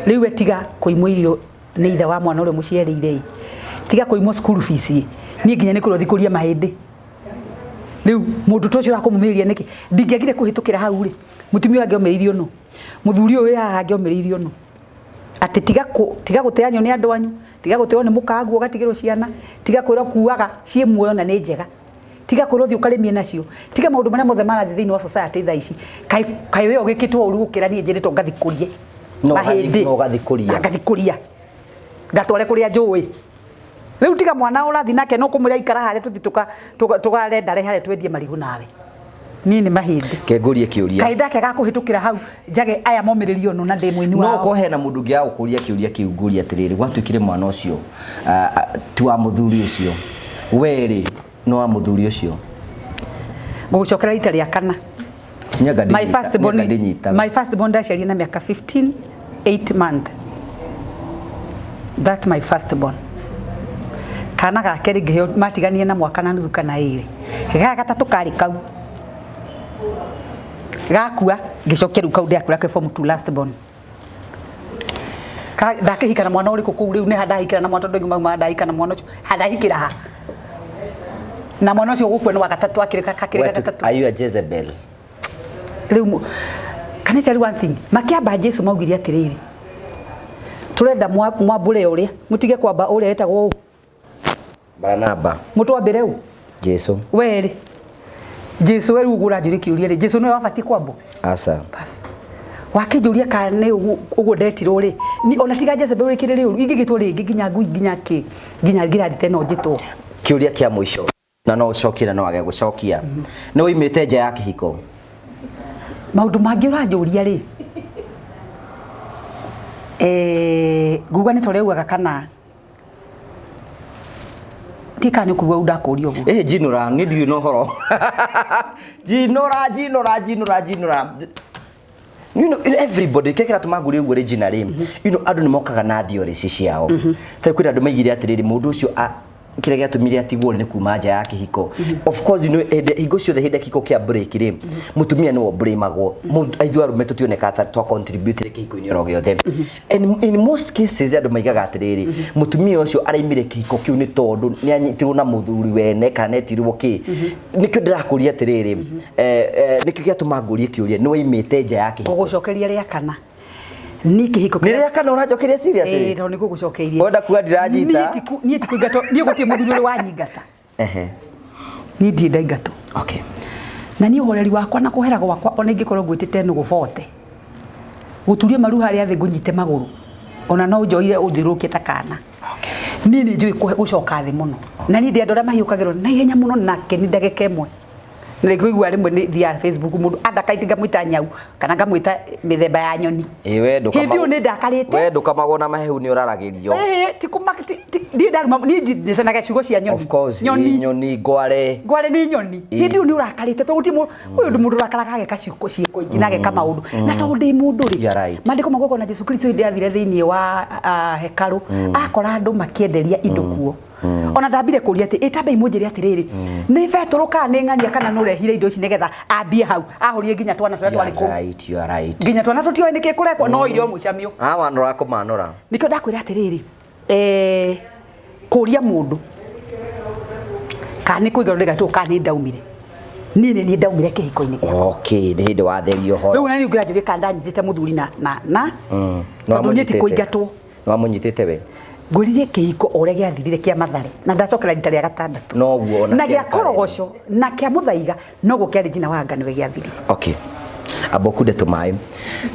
rĩu we tiga kũimwo irio nĩ ithe wa mwana ũrĩa mũciarĩire ĩ, tiga kũimwo school fees ĩ, niĩ nginya nĩ kũrĩa ũthikũria mahĩndĩ. Rĩu mũndũ ta ũcio ũrakũmũmĩrĩria nĩkĩ? Ndingĩagire kũhĩtũkĩra hau rĩ, mũtumia ũyũ angĩomĩrĩirio nũ? Mũthuri ũyũ wĩ haha angĩomĩrĩirio nũ? Atĩ tiga gũteanio nĩ andũ anyu, tiga gũteo nĩ mũkaguo ũgatigĩrwo ciana, tiga kwĩrwo kuaga ciĩ muoyo na nĩ njega, tiga kwĩrwo thiĩ ũkarĩmie nacio, tiga maũndũ marĩa mothe marathiĩ thĩinĩ wa society thaa ici. Kaĩ we ũgĩkĩtwo ũru gũkĩra niĩ njĩrĩtwo ngathikũrie No mahĩndĩ. No ũgathikũria. Na ngathikũria ngatware kũrĩa njũĩ. Rĩu tiga mwana ũrathiĩ nake no kũmwĩra ikara harĩa tũthiĩ tũkarendare harĩa twendie marigũ nawe. Niĩ nĩ mahĩndĩ. Kengũrie kĩũria. Kaĩ ndakĩaga kũhĩtũkĩra hau njage aya momĩrĩrio nũ na ndĩ mũini No wao. ko hena mũndũ ũngĩ wa gũkũria kĩũria kĩu, ngũria atĩrĩrĩ, gwatuĩkire mwana ũcio ti wa mũthuri ũcio, we rĩ nĩ wa mũthuri ũcio? Ngũgũcokera rita rĩa kana. Nyenga My first born, ndĩnyitaga. my first born ndaciarire na mĩaka 15 8 month. That my first born. Kana ga kerĩ ngĩheo matiganie na mwaka na nuthu kana ĩrĩ. Ga gatatũ karĩ kau. Gakua ngĩcokia rĩu kau ndĩakura ke form 2 last born. Ka ndakĩhika na mwana ũrĩkũ kũu rĩu nĩ ha ndahikĩra na mwana tondũ mauma ndahika na mwana ũcio ha ndahikĩra ha. Na mwana ũcio gũkua nĩ wa gatatũ akĩrĩ kakĩrĩ gatatũ. Are you a Jezebel? Rĩu can I tell you one thing? Makĩamba Jesu maugire atĩrĩrĩ, tũrenda mwambũre ũrĩa, mũtige kwamba ũrĩa etagwo ũ? Baranaba. Mũtwambĩre ũ? Jesu. We rĩ, Jesu we rĩu ũranjũria kĩũria rĩ, Jesu nĩwe wabatiĩ kwambwo? Aca. Bas. Wakĩnjũria kana nĩ ũguo ndetirwo rĩ, ni ona tiga Jezebel rĩkĩrĩ rĩũru, ingĩgĩtwo rĩngĩ nginya ngui nginya kĩ, nginya ngirathi ta ĩno njĩtwo. Kĩũria kĩa mũico na no ũcokie na no wage gũcokia. Nĩ woimĩte nja ya kĩhiko? Maũndũ mangĩ ũranjũria rĩ, nguga nĩ ta ũrĩa ugaga kana ti kana nĩ ũkuga ndakũria ũguo. Ĩhĩ, njinũra, niĩ ndirĩ na ũhoro. Njinũra, njinũra, njinũra, njinũra. You know, everybody kĩrĩa kĩratũma ngũrie ũguo Regina rĩ, you know, andũ nĩ mokaga na theories ciao. Ta kwĩna andũ maigire atĩrĩrĩ, mũndũ ũcio kĩrĩa gĩatũmire atigwo nĩ kuma nja ya kĩhiko. Of course, you know, hĩndĩ hingo ciothe hĩndĩ ya kĩhiko kĩa break rĩ, mũtumia nĩwe ũblamagwo. Ithuĩ arũme tũtionekaga ta twa contribute kĩhiko-inĩ oro gĩothe. And in most cases andũ maigaga atĩrĩrĩ, mũtumia ũcio araimire kĩhiko kĩu nĩ tondũ nĩ anyitirwo na mũthuri wene kana etirwo kĩ. Nĩkĩo ndĩrakũria atĩrĩrĩ, nĩkĩo gĩatũma ngũrie kĩũria, nĩ waimĩte nja ya kĩhiko? Ngũgũcokeria rĩa kana. Niĩ kĩhiko Nĩ rĩa kana ũranjokeria seriously? Ĩĩ, tondũ nĩ ngũgũcokeirie. Wenda kuga ndiranyita? Niĩ ti kũingatwo, niĩ gũtirĩ mũthuri ũrĩ wanyingata. Niĩ ndirĩ ndaingatwo. Na niĩ ũhoreri wakwa na kũhera gwakwa ona ingĩkorwo ngwĩtĩte nũgũ bote. Gũturia maru harĩa thĩ ngũnyite magũrũ. Ona no ũnjoire ũnjirũkie ta kana. Niĩ nĩ njũĩ gũcoka thĩ mũno. Na niĩ ndĩ andũ arĩa mahiũkagĩrwo na ihenya mũno na keni ndagĩka ĩmwe. Na nĩ kũigua rĩmwe nĩ thiaga Facebook mũndũ andakarĩte ngamwĩta nyau kana ngamwĩta mĩthemba ya nyoni. Ĩ, we ndũkamagwo- Hĩndĩ ĩyo nĩ ndakarĩte. We ndũkamagwo na mahehu nĩ ũraragĩrio. Ĩhĩ, ti kũma-, ti-, ti-, niĩ ndaruma, niĩ njĩcanaga ciugo cia nyoni. Of course, Nyoni. ĩ, nyoni, ngware. Ngware nĩ nyoni. Ĩ. Hĩndĩ ĩyo nĩ ũrakarĩte, tondũ gũtirĩ ũyũ ũndũ mũndũ ũrakaraga ageka ciĩko ingĩ na ageka maũndũ. Na tondũ ndĩ mũndũ rĩ, You are right. maandĩko maugaga ona Jesu Kristo hĩndĩ athire thĩinĩ wa hekarũ, akora andũ makĩenderia indo kuo. Ona ndambire kũria atĩ ĩtambei mũnjĩre atĩrĩrĩ, nĩ betũrũ kana nĩ ng'ania kana nĩ ũrehire indo ici nĩgetha ambie hau ahũrie nginya twana tũrĩa You twarĩ are kũu. right, you are right. Nginya twana tũtioĩ nĩkĩ kũrekwo no irio mũcamio. Awanora kũmanora. Nikĩo ndakwĩra atĩrĩrĩ, kũria mũndũ kana nĩ kũiganwo nĩgatũ kana nĩ ndaumire, niĩ nĩ niĩ ndaumire kĩhiko-inĩ gĩakwa. Okay, nĩ hĩndĩ watheria ũhoro. Rĩu na niĩ ũngĩranjũria kana ndanyitĩte mũthuri na tondũ niĩ ti kũingatwo. Nĩwamũnyitĩte we? Ngwĩrire kĩhiko o ũrĩa gĩathirire kĩa Mathare na ndacokera rita rĩa gatandatũ. Noguo ona na kĩa gĩa Karen. Korogoco na kĩa Mũthaiga noguo kĩarĩ Gina Wanga nĩwe gĩathirire. Okay. Amba ũkunde tũmaĩ.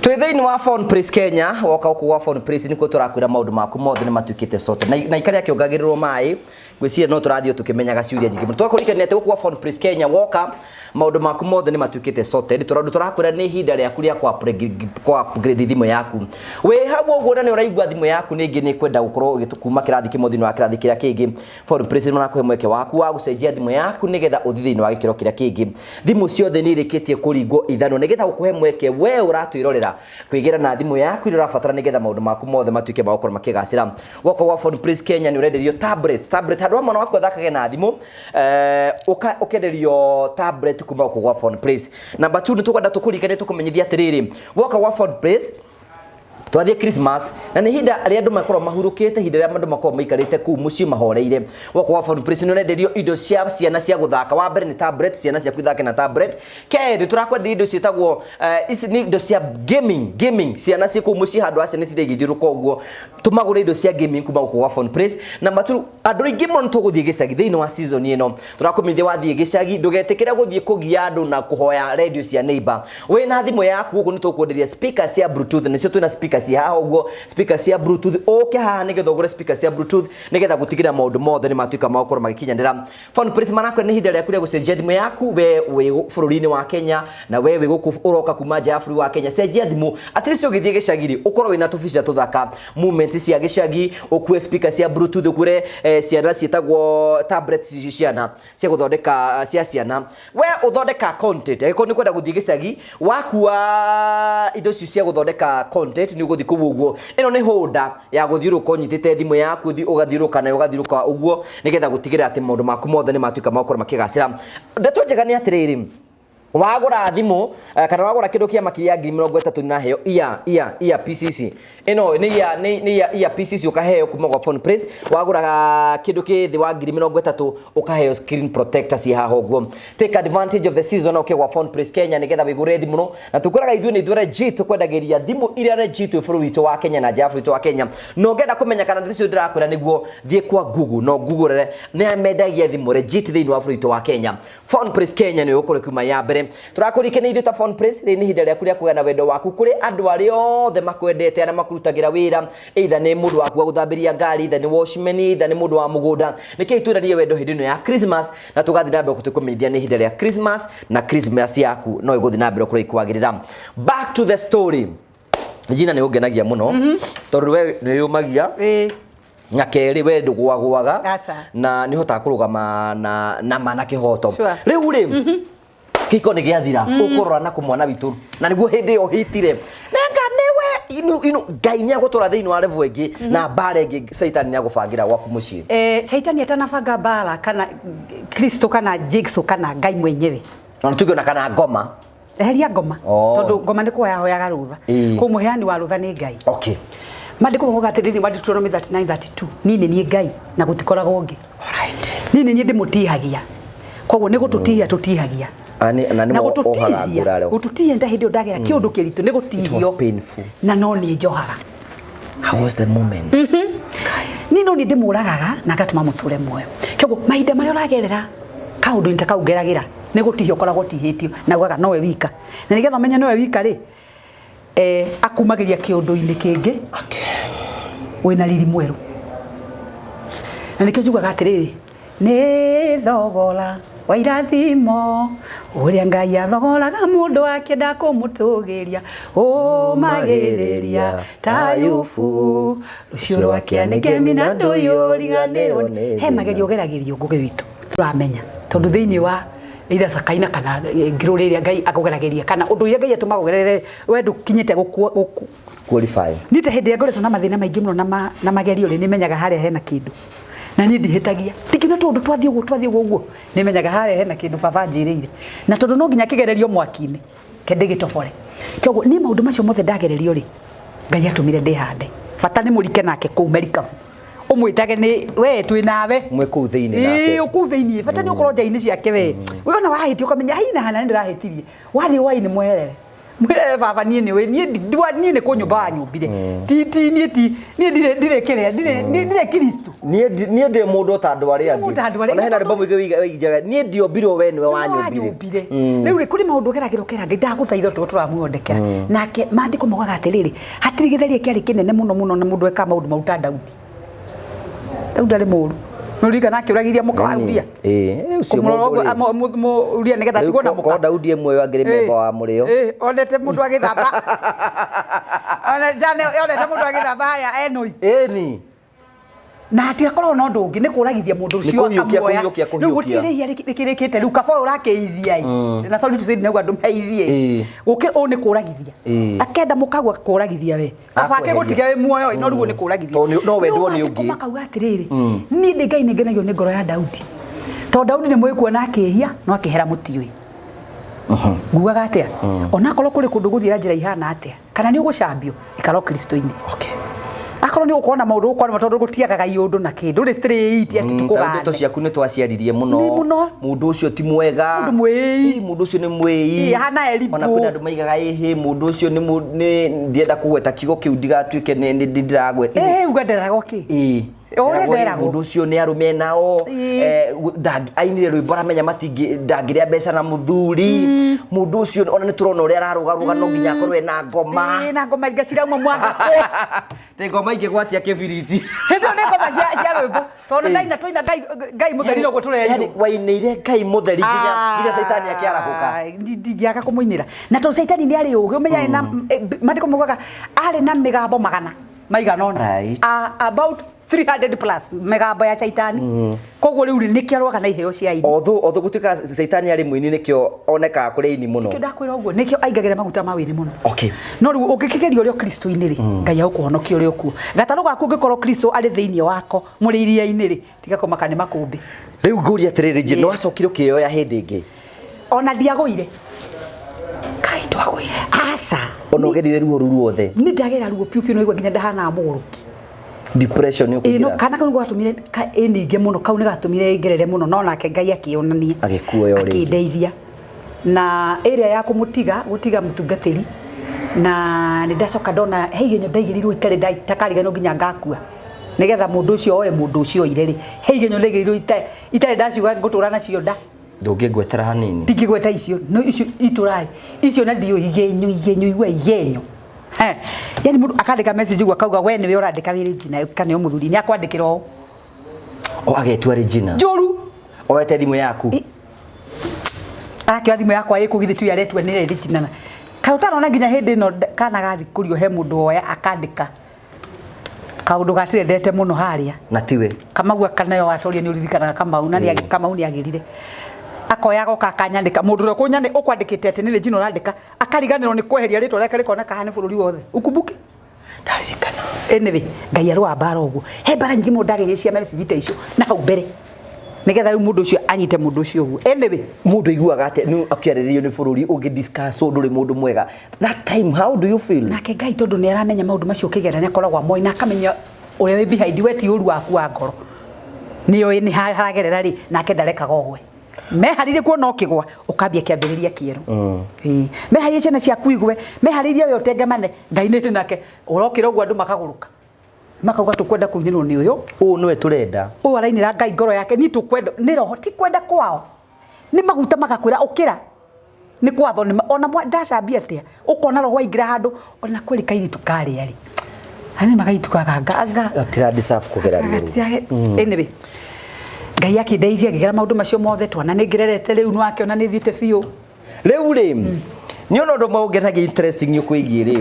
Twĩ thĩinĩ wa Phone Place Kenya, woka gũkũ gwa Phone Place nĩkuo tũrakwĩra maũndũ maku mothe nĩ matuĩkĩte sote. Na ikara akĩongagĩrĩrwo maĩ, ngwĩciria no tũrathiĩ o tũkĩmenyaga ciũria nyingĩ mũno. Twakũririkania atĩ gũkũ gwa Phone Place Kenya woka maũndũ maku mothe nĩ matuĩkĩte sorted. Tondũ tũrakwĩra nĩ ihinda rĩaku rĩa kũ upgrade thimũ yaku. Wĩ hau ũguo na nĩ ũraigua thimũ yaku ningĩ nĩ kwenda gũkorwo ũgĩtũ kuma kĩrathi kĩmwe thĩinĩ wa kĩrathi kĩrĩa kĩngĩ. Phone Place nĩ marakũhe mweke waku wa gũcenjia thimũ yaku nĩgetha ũthiĩ thĩinĩ wa gĩkĩro kĩrĩa kĩngĩ. Thimũ ciothe nĩ irĩkĩtie kũringwo ithanwa nĩgetha gũkũhe mweke we ũratwĩrorera kwĩgĩra na thimũ yaku ĩrĩa ũrabatara nĩgetha maũndũ maku mothe matuĩke ma gũkorwo makĩgacĩra. Woka gwa Phone Place Kenya nĩ ũrenderio tablets, tablet handũ ha mwana waku athakage na thimũ, ũkenderio tablet kuma gũkũ gwa Phone Place. Number 2 nĩ tũkwenda tũkũririkanie tũkũmenyithie atĩrĩrĩ, woka gwa Phone Place twathiĩ Christmas na nĩ ihinda rĩa andũ makorwo mahurũkĩte, ihinda rĩa andũ makorwo maikarĩte kũu mũciĩ mahoreire. Woka gwa Phone Place nĩ ũrenderio indo cia ciana cia gũthaka. Wa mbere nĩ tablet, ciana ciaku ithake na tablet. Kerĩ tũrakwenderia indo ciĩtagwo, ici nĩ indo cia gaming, gaming ciana ciĩ kũu mũciĩ handũ ha ciana itinde igĩthiũrũrũka ũguo, tũmagũre indo cia gaming kuma gũkũ gwa Phone Place. Na matu andũ aingĩ mũno nĩ tũgũthiĩ gĩcagi thĩinĩ wa season ĩno. Tũrakũmenyithia wathiĩ gĩcagi ndũgetĩkĩre gũthiĩ kũgia andũ na kũhoya radio cia neighbor. Wĩna thimũ yaku gũkũ nĩ tũkwenderia speaker cia Bluetooth, nĩcio twĩna speaker cia haha ũguo, speaker cia Bluetooth. Ũke haha nĩgetha ũgũre speaker cia Bluetooth nĩgetha gũtigĩrĩra maũndũ mothe nĩ matuĩka ma gũkorwo magĩkinyanĩra. Phone Place marakwĩra nĩ ihinda rĩaku rĩa gũcenjia thimũ yaku, we wĩ bũrũri-inĩ wa Kenya na we wĩ gũkũ ũroka kuma nja ya bũrũri wa Kenya, cenjia thimũ. At least ũgĩthiĩ gĩcagi-rĩ, ũkorwo wĩna tũbica tũthaka, movement cia gĩcagi, ũkue speaker cia Bluetooth, ũkue ciana ciĩtagwo tablet cia ciana cia gũthondeka cia ciana. We ũthondeka content, angĩkorwo nĩ kwenda gũthiĩ gĩcagi, wakua indo icio cia gũthondeka content nĩ ũgũthiĩ kũu ũguo. Ĩno nĩ holder ya gũthiũrũrũka ũnyitĩte thimũ yaku, ũthiĩ ũgathiũrũrũka nayo ũgathiũrũrũka ũguo nĩgetha gũtigĩrĩra atĩ maũndũ maku mothe nĩ matuĩka ma gũkorwo makĩgacĩra. Ndeto njega nĩ atĩrĩrĩ, wagũra thimũ, kana wagũra kĩndũ kĩa makiri ya ngiri mĩrongo ĩtatũ naheo iya PCC. Ĩno nĩ iya, nĩ, nĩ iya, iya PCC ũkaheo kuma gwa Phone Place. Wagũra kĩndũ kĩ thĩ wa ngiri mĩrongo ĩtatũ ũkaheo screen protector ci haha ũguo. Take advantage of the season ũke gwa Phone Place Kenya nĩgetha wĩgũre thimũ no. Na tũkwĩraga ithuĩ nĩ ithuĩ legit tũkwendagĩria thimũ iria legit twĩ bũrũri witũ wa Kenya na nja ya bũrũri witũ wa Kenya. Na ũngĩenda kũmenya kana ndeto icio ndĩrakwĩra nĩguo, thiĩ kwa Google no Google nĩ mendagia thimũ legit thĩinĩ wa bũrũri witũ wa Kenya. Phone Place Kenya nĩ ũgũkorwo ĩkiuma ya mbere. Tũrakũririkania ithuĩ ta Phone Place, rĩrĩ nĩ ihinda rĩaku rĩa kũgĩa na wendo waku kũrĩ andũ arĩa othe makwendete, arĩa makurutagĩra wĩra, either nĩ mũndũ waku wa gũthambĩria ngari, either nĩ watchman, either nĩ mũndũ wa mũgũnda. Nĩkĩo twĩranie wendo hĩndĩ ĩno ya Christmas, na tũgathiĩ na mbere gũtũkũmenyithia nĩ ihinda rĩa Christmas, na Christmas yaku no ĩgũthiĩ na mbere kũrĩa ĩkwagĩrĩra. Back to the story. Gina nĩ ũngenagia mũno, tondũ we nĩ ũmagia. Na kerĩ we ndũgũagũaga. Aca. Na nĩ ũhotaga kũrũgama na ma na kĩhoto. Sure. Rĩu rĩ, kĩhiko nĩ gĩathira, ũkũrora na kũ mwana witũ, na nĩguo hĩndĩ ĩyo hitire. Nenga nĩwe, inu, Ngai nĩ agũtwara thĩinĩ wa level ĩngĩ, na mbara ĩngĩ Caitani nĩ agũbangĩra gwaku mũciĩ. Caitani atanabanga mbara kana Kristo kana Jesu kana Ngai mwenyewe. Na tuge ona kana ngoma. Eheria ngoma. Oh. Tondũ ngoma nĩ kũhoya hoyaga rũtha. Ĩĩ. Kũu mũheani wa rũtha nĩ Ngai. Okay. Maandĩko maugaga atĩrĩrĩ, thĩinĩ wa Deuteronomy 39:32, niĩ nĩ niĩ Ngai na gũtikoragwo ũngĩ. Alright. Niĩ nĩ niĩ ndĩmũtihagia. Koguo nĩ gũtũtihia tũtihagia. Ani, na nĩ Na ohaga gũtũtihia, nguraro. gũtũtihia nĩ ta hĩndĩ ĩyo ndagera kĩũndũ kĩritũ, nĩ It was gũtihio. painful. Na no niĩ njohaga. How was the moment? Niĩ no niĩ ndĩmũragaga na ngatũma mũtũre muoyo. Kĩoguo mahinda marĩa ũragerera kaũndũ-inĩ ta kau ngeragĩra, nĩ gũtihio ũkoragwo ũtihĩtio na ugaga nowe wika. Na nĩgetha ũmenye nowe wika rĩ, akumagĩria kĩũndũ-inĩ kĩngĩ. Okay. Wĩna riri mwerũ. Na nĩkĩo njugaga atĩrĩrĩ, nĩ thogora wa irathimo ũrĩa Ngai athogoraga mũndũ akĩenda kũmũtũgĩria, ũmagĩrĩria ta Ayubu, rũciũ rwake nĩ na ndũyũriganĩrwo nĩ. He magerio ũgeragĩrio Ngũgĩ witũ tũramenya, tondũ thĩinĩ wa either Sakaina kana ngirũ rĩrĩa Ngai akũgeragĩria, kana ũndũ ũrĩa Ngai atũmaga ũgerere we ndũkinyĩte gũku qualify. Niĩ ta hĩndĩ ĩrĩa ngoretwo na mathĩna maingĩ mũno na magerio rĩ, nĩmenyaga harĩa hena kĩndũ. Na niĩ ndihĩtagia. Ndingĩona tũndũ twathiĩ ũguo twathiĩ ũguo ũguo. Nĩmenyaga harĩa hena kĩndũ baba anjĩrĩire. Na tondũ no nginya kĩgererio mwaki-inĩ, ke ndĩgĩtobore. Kwoguo niĩ maũndũ macio mothe ndagererio rĩ, Ngai atũmire ndĩhande. Bata nĩ mũrike nake kũu merikabu. Ũmwĩtage nĩ we twĩ nawe. Mwĩ kũu thĩinĩ nake. Ĩĩ kũu thĩinĩ. Bata nĩ ũkorwo nja-inĩ ciake we. We ona wahĩtia ũkamenya hai na hana nĩ ndĩrahĩtirie. Wathiĩ hwainĩ mweherere. Mwĩre baba niĩ nĩ niĩ niĩ nĩ kũnyũmba wanyũmbire. Ti ti niĩ ti niĩ ndirĩ ndirĩ kĩrĩa ndirĩ ndirĩ Kristo. Niĩ niĩ ndĩ mũndũ ta andũ arĩa Mũndũ ta andũ angĩ. arĩa- Ona hena rwĩmbo mũingĩ wĩigaga niĩ ndiombirwo we nĩwe wanyũmbire. Wanyũmbire. Rĩu rĩ kũrĩ maũndũ ũgeragĩra ũkera Ngai ndagũthaitha ũtũrwo tũramuthondekera. Nake maandĩko maugaga atĩrĩrĩ, hatirĩ gĩtheria kĩarĩ kĩnene mũno mũno na mũndũ ekaga maũndũ mau ta Daudi. Daudi arĩ mũũru. Nĩũririkana akĩũragithia mũka wa Uria? Ĩĩ, ũcio Kũmũrora mũndũ ũguo, rĩ. Uria nĩgetha Rĩu atigwo na mũka. ko Daudi e muoyo angĩrĩ memba wa mũrĩo. Ĩĩ, onete mũndũ agĩthamba. One jane onete mũndũ agĩthamba harĩa enoi. Ĩni. Na hatigakorwo na ũndũ ũngĩ nĩ kũragithia mũndũ Nĩ ũcio kũhiũkia, akamuoya. kũhiũkia, Rĩu kũhiũkia. gũtirĩ rĩhia rĩkĩrĩkĩte rĩu kaba ũyũ ũrakĩithia ĩ. Na sorry to say ndinauga andũ meithie. Ĩĩ. Gũkĩ ũũ nĩ kũragithia. Ĩĩ. Akenda mũkagwa kũragithia we. Kaba Akweheria. akĩgũtige wĩ muoyo no rĩu nĩ kũragithia. Tondũ no wendwo nĩ No ũngĩ. maandĩko makauga atĩrĩrĩ, niĩ ndĩ Ngai nĩngenagio nĩ ngoro ya Daudi. Tondũ Daudi nĩ mũĩ kuona akĩhia no akĩhera mũtiũĩ. Ngugaga atĩa? Onakorwo kũrĩ kũndũ gũthiĩra njĩra ihana atĩa, kana nĩ ũgũcambio, ikara o Kristo-inĩ. Okay. Akorwo nĩ ũgũkorwo na maũndũ ũgũkorwo namo tondũ gũtiagaga iũndũ na kĩndũ rĩ straight atĩ Ta ndeto tũkũgane. ciaku nĩ twaciaririe mũno. Nĩ mũno. Mũndũ ũcio ti mwega. Mũndũ mwĩi. Ĩ, Mũndũ ũcio nĩ mwĩi. Ĩ, ahana Elibu. Ona kwĩna andũ maigaga ĩhĩ mũndũ ũcio nĩ ndienda kũgweta kiugo kĩu ndigatuĩke nĩ ndĩragweta. Ĩ, uga nderagwo kĩ? Ĩ. Ũrĩa Eragwo, nderagwo. Mũndũ ũcio nĩ arũme nao. Ĩ. Ainire rwĩmbo aramenya matingĩ ndangĩrĩa mbeca na mũthuri. Mũndũ ũcio ona nĩ tũrona ũrĩa ararũgarũga no nginya akorwo ena ngoma. Ĩ, na ngoma ingĩ cirauma mwangako. Tĩ ngoma ingĩgwatia kĩbiriti. Hĩndĩ ĩyo nĩ ngoma cia rwĩmbo. Tondũ ndaina twaina Ngai Ngai mũtheri noguo Yani tũrerirwo. wainĩire Ngai mũtheri nginya nginya caitani akĩarahũka. Ndingĩaga kũmũinĩra. Na tondũ caitani nĩ arĩ ũgĩ, ũmenye arĩ na maandĩko maugaga arĩ na mĩgambo magana maigana ũna. Right. About 300 plus mĩgambo ya caitani. Koguo rĩu rĩ, nĩkĩo arũaga na iheo cia aini. Although gũtuĩka caitani arĩ mũini nĩkĩo onekaga kũrĩ aini mũno. Nĩkĩo ndakwĩra ũguo, nĩkĩo aingagĩra maguta ma wĩini mũno. Okay. No rĩu ũngĩkĩgeria ũrĩa Kristo-inĩ rĩ, Ngai agũkũhonokia ũrĩ o kuo. Gatarũ gaku ũngĩkorwo Kristo arĩ thĩinĩ wako mũrĩ iria-inĩ rĩ, tiga kũmaka nĩ makũmbĩ. Rĩu ngũria atĩrĩrĩ Jane, nĩ wacokire ũkĩyoya hĩndĩ ĩngĩ? Ona ndiagũire. Kai ndwagũire. Aca. Ona ũgerire ruo rũu ruothe. Nĩ ndagera ruo piũ piũ no igua nginya ndahanaga mũgũrũki. Depression Ĩ, no ũkĩingĩra. kana kau nĩko gatũmire ĩninge mũno, kau nĩ gatũmire ngerere mũno, no nake Ngai akĩonania. Agĩkuoya o rĩngĩ. Akĩndeithia. Na ĩrĩa ya kũmũtiga, gũtiga mũtungatĩri, na nĩ ndacoka ndona he igenyo ndaigĩrĩirwo itarĩ itakariganĩrwo nginya ngakua. Nĩgetha mũndũ ũcio oe mũndũ ũcio oire rĩ, he igenyo ndaigĩrĩirwo itarĩ ndaciuga ngũtũra nacio nda. Ndũngĩngwetera hanini. Ndingĩgweta icio, no icio itũraĩ. Icio na ndiũĩ igenyo, igenyo, igua igenyo. He. Yani mũndũ akandĩka message ũguo akauga we nĩwe ũrandĩka wĩ Regina kana nĩ mũthuri, nĩ akwandĩkĩra ũũ. O agetua Regina. Njũru. Oete thimũ yaku. Arakĩoya thimũ yakwa ĩkũ githĩ tiwe aretua nĩ Regina. Kaĩ ũtarona nginya hĩndĩ ĩno kana gathi kũrio he mũndũ woya akandĩka kaũndũ gatirendete mũno harĩa. Na tiwe. Kamau akanayo watoria nĩ ũririkanaga Kamau na nĩ Kamau nĩ agĩrire. Akoya agoka akanyandĩka mũndũ ũrĩa ũkũnyandĩka ũkwandĩkĩte atĩ nĩ Regina ũrandĩka akariganĩrwo nĩ kweheria rĩtwa rĩake rĩkoneka haha nĩ bũrũri wothe. Ukumbuke? Ndaririkana. Anyway, Ngai arũa mbara ũguo. He mbara nyingĩ mũno ndageria cia message ta icio na hau mbere. Nĩgetha rĩu mũndũ ũcio anyite mũndũ ũcio ũguo. Anyway, Mũndũ aiguaga atĩa nĩ akĩarĩrĩrio nĩ bũrũri ũngĩ discuss ũndũ ũrĩ mũndũ mwega. That time how do you feel? Nake Ngai tondũ nĩ aramenya maũndũ macio ũkĩgera nĩ akoragwo amoĩ na akamenya ũrĩa wĩ behind we ti ũru waku wa ngoro. Nĩoĩ nĩ haragerera rĩ, nake ndarekaga ũgwe. Meharĩrie kuona ũkĩgwa, ũkambia kĩambĩrĩria kĩerũ. Ĩĩ. Meharĩrie ciana ciaku igwe, meharĩrie we ũtengemane, Ngai nĩ nake. Ũrokĩra ũguo andũ makagũrũka. Makauga tũkwenda kũinĩrwo nĩ ũyũ. Ũũ nĩwe tũrenda. Ũyũ arainĩra Ngai ngoro yake, niĩ tũkwenda, nĩ roho, ti kwenda kwao. Nĩ maguta magakwĩra ũkĩra. Nĩ kwathwo nĩ ona ndacambia atĩa, ũkona roho waingĩra handũ, ona kwĩrĩ kairĩtu karĩa rĩ. Ani magairĩtu gaka nga. Gatira deserve kũgera ruo rũu. Anyway, Ngai akĩndeithia ngĩgera maũndũ macio mothe, twana nĩ ngĩrerete rĩu nĩwakĩona nĩ thiĩte biũ. Rĩu rĩ, nĩ ũndũ ũmwe ũngenagia interesting nĩ ũkwĩgiĩ rĩ.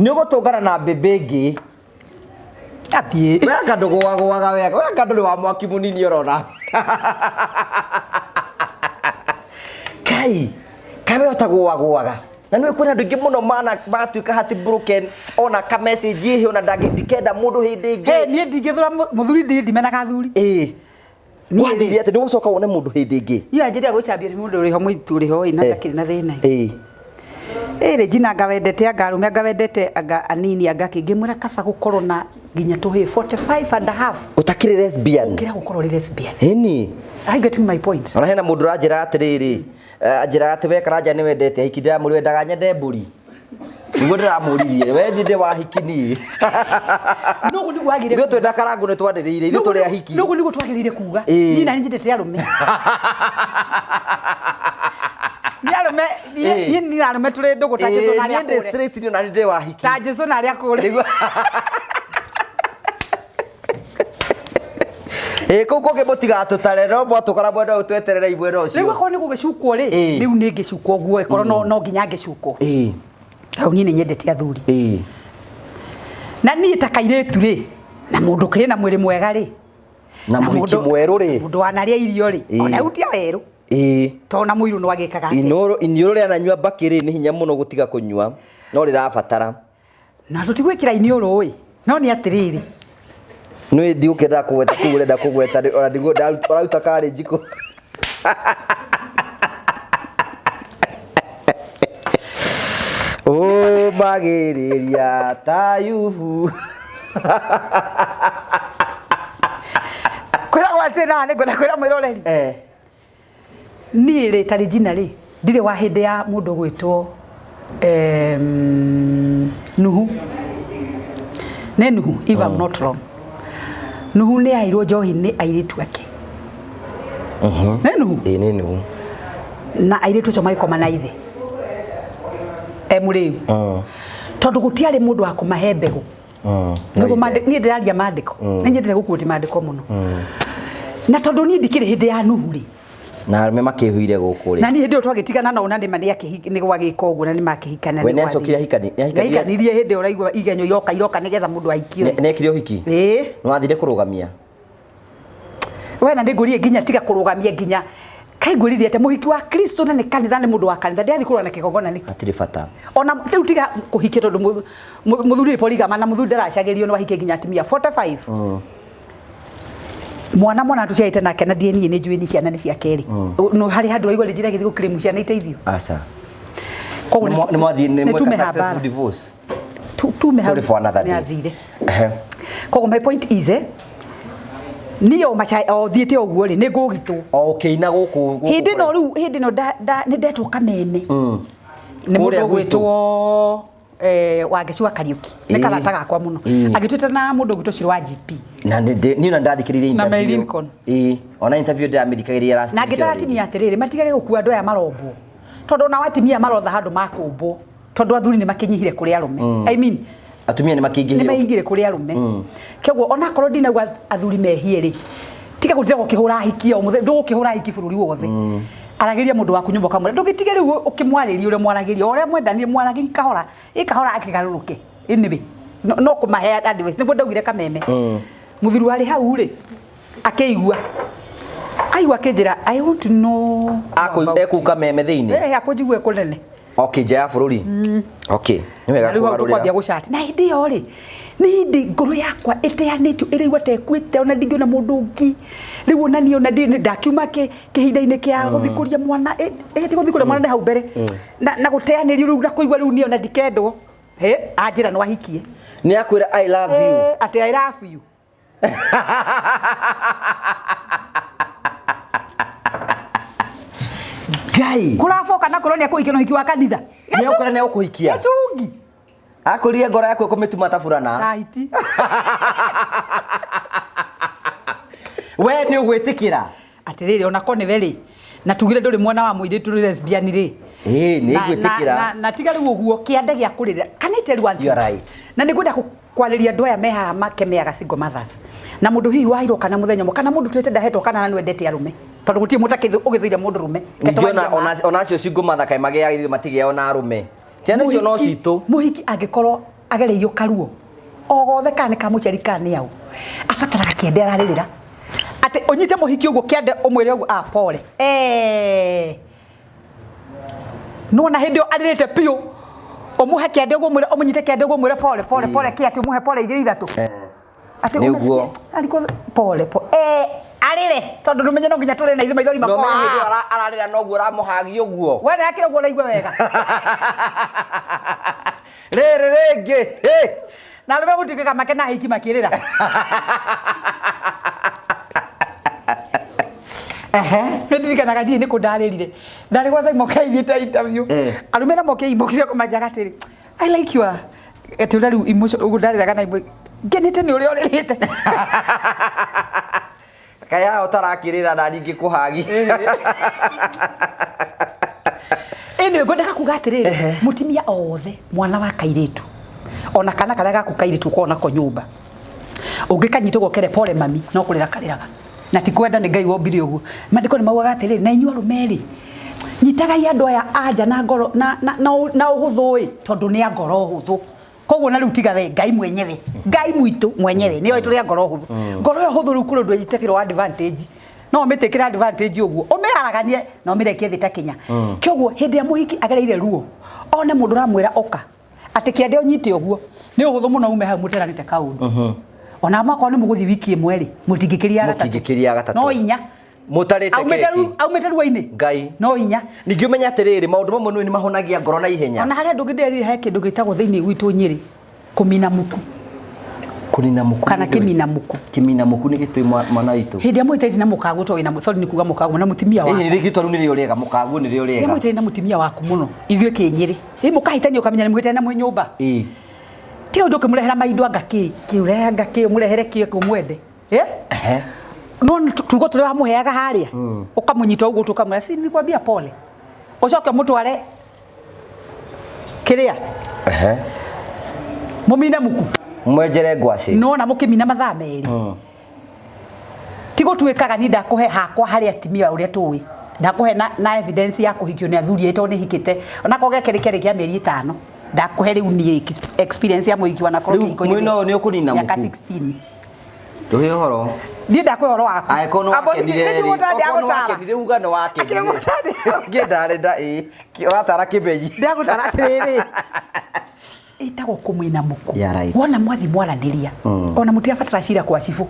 Nĩ ũgũtũngana na mbĩmbĩ ĩngĩ. Athiĩ. We anga ndũgũagũaga wega, we anga ndũrĩ wa mwaki mũnini ũrona. Kai, kaĩ we ũtagũagũaga. Na nĩ kwĩna andũ aingĩ mũno mana matuĩka heartbroken ona ka message ĩhĩ ona ndikenda mũndũ hĩndĩ ĩngĩ. Hey, niĩ ndingĩthura mũthuri, ndiĩ ndimenaga athuri. Ĩĩ. Niĩ Wathire atĩ nĩgũcoka wone mũndũ hĩndĩ ĩngĩ? Niĩ anjĩrĩa gũcambio nĩ mũndũ ũrĩho, mũitu ũrĩho ĩ na ndakĩrĩ na thĩna. Ĩrĩ njina anga wendete anga arũme, anga wendete anga anini, anga kĩ, ngĩmwĩra kaba gũkorwo na nginya tũhĩĩ 45 and a half ũtakĩrĩ lesbian gũkĩra gũkorwo ũrĩ lesbian. Ĩni. Are you getting my point? Ona hena mũndũ ũranjĩra atĩrĩrĩ, anjĩraga atĩ we Karanja nĩ wendete ahiki, ndĩramũria wendaga nyende mbũri, nĩguo ndĩramũririe we ndĩ wahiki niĩ. Noguo nĩguo wagĩrĩire. Ithuĩ twĩna Karangũ nĩ twanĩrĩire ithuĩ tũrĩ ahiki. Noguo nĩguo twagĩrĩire kuga. Niĩ na nyendete arũme, nĩ arũme. Niĩ niĩ na arũme tũrĩ ndũgũ ta Jesũ na arĩa Niĩ ndĩ akũre. straight, niĩ ona nĩ ndĩ wahiki. Ta Jesũ na arĩa akũre. Nĩguo. Ĩ kũu kũngĩ mũtigatũtare, no mwatũkora mwena ũyũ twetererei mwena Rĩu ũcio. akorwo nĩ gũgĩcukwo rĩ, rĩu nĩ ngĩcukwo guo, ĩkorwo no nginya ngĩcukwo. Tondũ niĩ nĩ nyendete athuri. Na niĩ ta kairĩtu rĩ, na mũndũ ũkĩrĩ na mwĩrĩ mwega rĩ, Na mũhiki mwerũ rĩ. Mũndũ wanarĩa irio rĩ, ona rĩu ti werũ, tondũ na mũirũ no agĩkaga atĩa. Iniũrũ rĩananyua mbakĩ rĩ, nĩ hinya mũno gũtiga kũnyua, no rĩrabatara. Na tũtigwĩkĩra iniũrũ ĩ, no nĩ atĩrĩrĩ, Nĩ ndigũkĩendaga kũgweta kũu ũrenda kũgweta ona ndigũ ũraruta karĩ njiko. Ũmagĩrĩria ta Ayubu. Kwĩragwo atĩ na nĩ ngwenda kwĩra mwĩroreri, niĩ rĩ, tarĩ njina rĩ, ndirĩ wa hĩndĩ ya mũndũ gwĩtwo Nuhu. Nĩ Nuhu, if I'm not wrong. Nuhu nĩ aheirwo njohi nĩ airĩtu ake. Nĩ Nuhu. Ĩĩ, nĩ Nuhu. Na airĩtu acio magĩkoma na ithe e mũrĩu, tondũ gũtiarĩ mũndũ wa kũmahe mbegũ. Nĩguo niĩ ndĩraria mandĩko, nĩ nyendete gũkuoti mandĩko mũno, na tondũ niĩ ndikĩrĩ hĩndĩ ya Nuhu rĩ, Na arũme makĩhuire gũkũ rĩ. Na niĩ hĩndĩ ĩyo twagĩtigana nao, na nĩma nĩ gwagĩka ũguo na nĩ makĩhikana. We nĩacokire ahikani? Nĩahikanirie? Nĩahikanirie hĩndĩ ĩyo ũraigua igenyo iroka iroka nĩgetha mũndũ ahikio. Nĩekire ũhiki? Ĩĩ. Nĩ wathire kũrũgamia? We na ndĩngũrie nginya tiga kũrũgamia nginya kaingũririe atĩ mũhiki wa Kristo na nĩ kanitha, nĩ mũndũ wa kanitha, ndĩrathiĩ kũrũa na kĩgongona nĩkĩ? Hatirĩ bata. Ona rĩu tiga kũhikia, tondũ mũthuri nĩ polygama, na mũthuri ndaracagĩrio, nĩ wahikie nginya atumia 45. Mwana tũciarĩte nake na ndiĩ niĩ nĩ njũĩ nĩ ciana nĩ cia kerĩ, no harĩ handũ ũraigua rĩnjĩra gĩthiĩ gũkĩrĩmu ciana iteithio. Aca. Koguo Nĩ mwathiĩ nĩ nĩ mweka tume successful habara. divorce? Tume hau. Story for another day. Nĩ athire. Koguo my point is, niĩ o maca o thiĩte ũguo rĩ, nĩ ngũgitwo. O ũkĩina gũkũ gũkũ. Hĩndĩ ĩno rĩu, hĩndĩ ĩno nĩ ndetwo Kameme nĩ Kũrĩa mũndũ gwitũ. ũgwĩtwo Wangeci wa Kariũki, nĩ karata gakwa mũno, agĩtwĩta na mũndũ ũgwĩtwo Ciro wa GP. Na niĩ ona ndathikĩrĩirie Na Mary interview. Lincoln. Ĩĩ, ona interview ndĩramĩthikagĩrĩria last Na week ngĩtara already. atimia atĩrĩrĩ, matigage gũkua andũ aya marombwo, tondũ ona atimia marotha handũ makũmbwo, tondũ athuri nĩ makĩnyihire kũrĩ arũme, I mean, Atumia nĩ nĩ makĩingĩhire. maingire kũrĩ arũme. Kĩoguo onakorwo ndinauga athuri mehie rĩ, tiga gũtira gũkĩhũra ahiki o mũthenya, ndũgũkĩhũra ahiki bũrũri wothe. Aragĩria mũndũ waku nyũmba ũkamwĩra ndũgĩtige rĩu ũkĩmwarĩria ũrĩa mwaragĩria, o ũrĩa mwendanire mwaragĩria kahora ĩ kahora akĩgarũrũke. Anyway, no kũmahe advice nĩguo ndaugire Kameme. Mũthuri warĩ hau rĩ, akĩigua aigua akĩnjĩra, "I want to know about Ekũu Kameme thĩinĩ? you." Akũnjigua kũnene. Okay, nja ya bũrũri. Okay, nĩ wega Na rĩu hau tũkwambia kũgarũrĩra. gũcati, na hĩndĩ ĩyo rĩ, nĩ hĩndĩ ngoro yakwa ĩteanĩtio, ĩraigua ta ĩkuĩte, ona ndingĩona mũndũ ũngĩ rĩu, ona niĩ ona ndakiuma kĩhinda-inĩ kĩa gũthikũria mwana, ti gũthikũria mwana, nĩ hau mbere na gũteanĩrio rĩu na kũigua rĩu niĩ ona ndikendwo. He anjĩra no ahikie. Nĩ akwĩra "I love you"? Atĩ "I love you". Ngai. Kũraboka na kũronia kũhikia na ũhiki wa kanitha. Nĩ akwĩra nĩ egũkũhikia? Gĩcungi. Akwĩrire ngoro yaku ĩkũmĩtuma ta burana? Tahiti. We nĩ ũgwĩtĩkĩra? Atĩrĩrĩ, ona ko nĩwe rĩ, na tugire ndũrĩ mwana wa mũirĩtu ũrĩ lesbian rĩ, Ĩĩ, nĩ ngwĩtĩkĩra. Na tiga rĩu ũguo kĩande gĩa kũrĩra. Can I tell you one thing? You are right. Na nĩ ngwenda kwarĩria andũ aya me haha makemeaga single mothers, na mũndũ hihi wairwo kana mũthenya ũmwe, kana mũndũ tuĩte ndahetwo kana na nĩwendete arũme, tondũ gũtirĩ mũndũ ũgĩthũire mũndũ rũme. Ningĩ ona acio single mother kaĩ magĩaga matigĩaga ona arũme, ciana icio no citũ. Mũhiki angĩkorwo agereirio karuo o gothe, kana nĩ ka mũciari kana nĩ au, abataraga kĩande ararĩrĩra, atĩ ũnyite mũhiki ũguo kĩande, ũmwĩre ũguo, "Ah, pole." Nona hĩndĩ ĩyo arĩrĩte biũ, ũmũhe kĩande ũguo, mwĩre ũmũnyite kĩande ũguo, mwĩre pole pole pole, kĩ atĩ ũmũhe pole igĩrĩ ithatũ atĩ Nĩ ũguo. Ariko pole pole arĩre tondũ ndũmenye no nginya tũrĩre na ithuĩ maithori No makwa. menye hĩndĩ ĩyo ararĩra noguo ũramũhagia ũguo. We nĩakĩra ũguo ũraigua wega. Rĩrĩ rĩngĩ. Hĩ. Na arũme gũtuĩkaga makena ahiki makĩrĩra. Nĩ ndirikanaga ndiĩ nĩ kũ ndarĩrire, ndarĩ gwa Simon K thiĩte interview. Arũme na moke inbox ciakwa manjaga atĩrĩ, "I like your," atĩ ũrĩa rĩu emotion ũguo ndarĩraga na imwe ngenete nĩ ũrĩa ũrĩrĩte. Kaĩ haha ũtarakĩrĩra nani ngĩkũhagi. Anyway, ngwendaga kuga atĩrĩrĩ, mũtumia o wothe, mwana wa kairĩtu ona kana karĩa gaku kairĩtu ũkoragwo nako nyũmba, ũngĩkanyita ũguo kere pole mami, no kũrĩra karĩraga na ti kwenda, nĩ Ngai wombire ũguo. Maandĩko nĩ maugaga atĩrĩrĩ, na inyuĩ arũme rĩ, nyitagai andũ aya anja na ngoro na ũhũthũ ĩ, tondũ nĩ a ngoro hũthũ. Koguo na rĩu tiga we Ngai mwenyewe, Ngai mwitũ mwenyewe nĩoĩ tũrĩ a ngoro hũthũ. Ngoro ĩyo hũthũ rĩu kũrĩ ũndũ ĩtĩkĩrwo advantage, no ũmĩtĩkĩre advantage ũguo ũmĩharaganie na ũmĩrekie thĩ ta kĩnya. Kĩoguo hĩndĩ ĩrĩa mũhiki agereire ruo, one mũndũ ũramwĩra ũka atĩ kĩande ũnyite ũguo, nĩ ũhũthũ mũno ume hau mũteranĩte kaũndũ. Ona makorwo nĩ mũgũthiĩ wiki ĩmwe rĩ, mũtingĩkĩria gatatũ. Mũtingĩkĩria gatatũ. No inya. Mũtarĩte Aumĩte keki. Aumĩte ruo-inĩ. Ngai. No inya. Ningĩ ũmenye atĩrĩrĩ, maũndũ mamwe nĩ mahonagia ngoro na ihenya. Ona harĩa andũ ngĩnderire, he kĩndũ gĩtagwo thĩinĩ gwitũ Nyĩrĩ kũmina muku. Kũnina muku. Kana Nĩ ndũĩ. Kĩmina muku. Kĩmina muku nĩ gĩtũĩ mwana witũ. Hĩndĩ ĩrĩa mũhĩtanĩtie na mũkaguo, tondũ wĩna, sorry nĩ kuga mũkaguo, na mũtumia waku. Ĩĩ, rĩgĩtwa rĩu nĩrĩo rĩega, mũkaguo nĩrĩo Rĩrĩa rĩega. mũhĩtanĩtie na mũtumia waku mũno, ithuĩ kĩnyĩrĩ ĩ mũkahĩtania, ũkamenya nĩ mũhĩtania na mwĩ nyũmba, ti ũndũ ũkĩmũrehera maindo, anga kĩ kĩũrehe, anga kĩ ũmũrehere kĩ ũmwende. No tugo tũrĩa wamũheaga harĩa, ũkamũnyita ũguo, tũkamwĩra si nilikwambia pole, ũcoke ũmũtware kĩrĩa mũmine muku. Mwenjere ngwacĩ. Nona mũkĩmina mathaa 2 ti gũtuĩkaga ni ndakũhe hakwa harĩ atimia ũrĩa tũĩ, ndakũhe na evidence ya kũhikio nĩ athuri aitũ, nĩ hikĩte onakorwo gĩake rĩ kĩarĩ kĩa mĩeri 5, ndakũhe rĩu niĩ experience ya mũhiki wanakorwo Rĩu kĩhiko-inĩ mwĩna ũyũ nĩ ũkũnina mĩaka muku? 16. Ndũhe ũhoro. Niĩ ndakũhe ũhoro waku. Angĩkorwo nĩ Amba wakenire nĩ rĩ, njugũta okorwo nĩ ndagũtara. wakenire uga nĩ wakenire. Akĩrĩ gũtara. Ngĩndarĩ nda ĩ, ũratara kĩmenyi. Ndagũtara atĩrĩrĩ, ĩtagwo kũmwĩna muku. Yeah, right. Wona mwathi mwaranĩria, ona mũtirabatara cira kwa cibũ.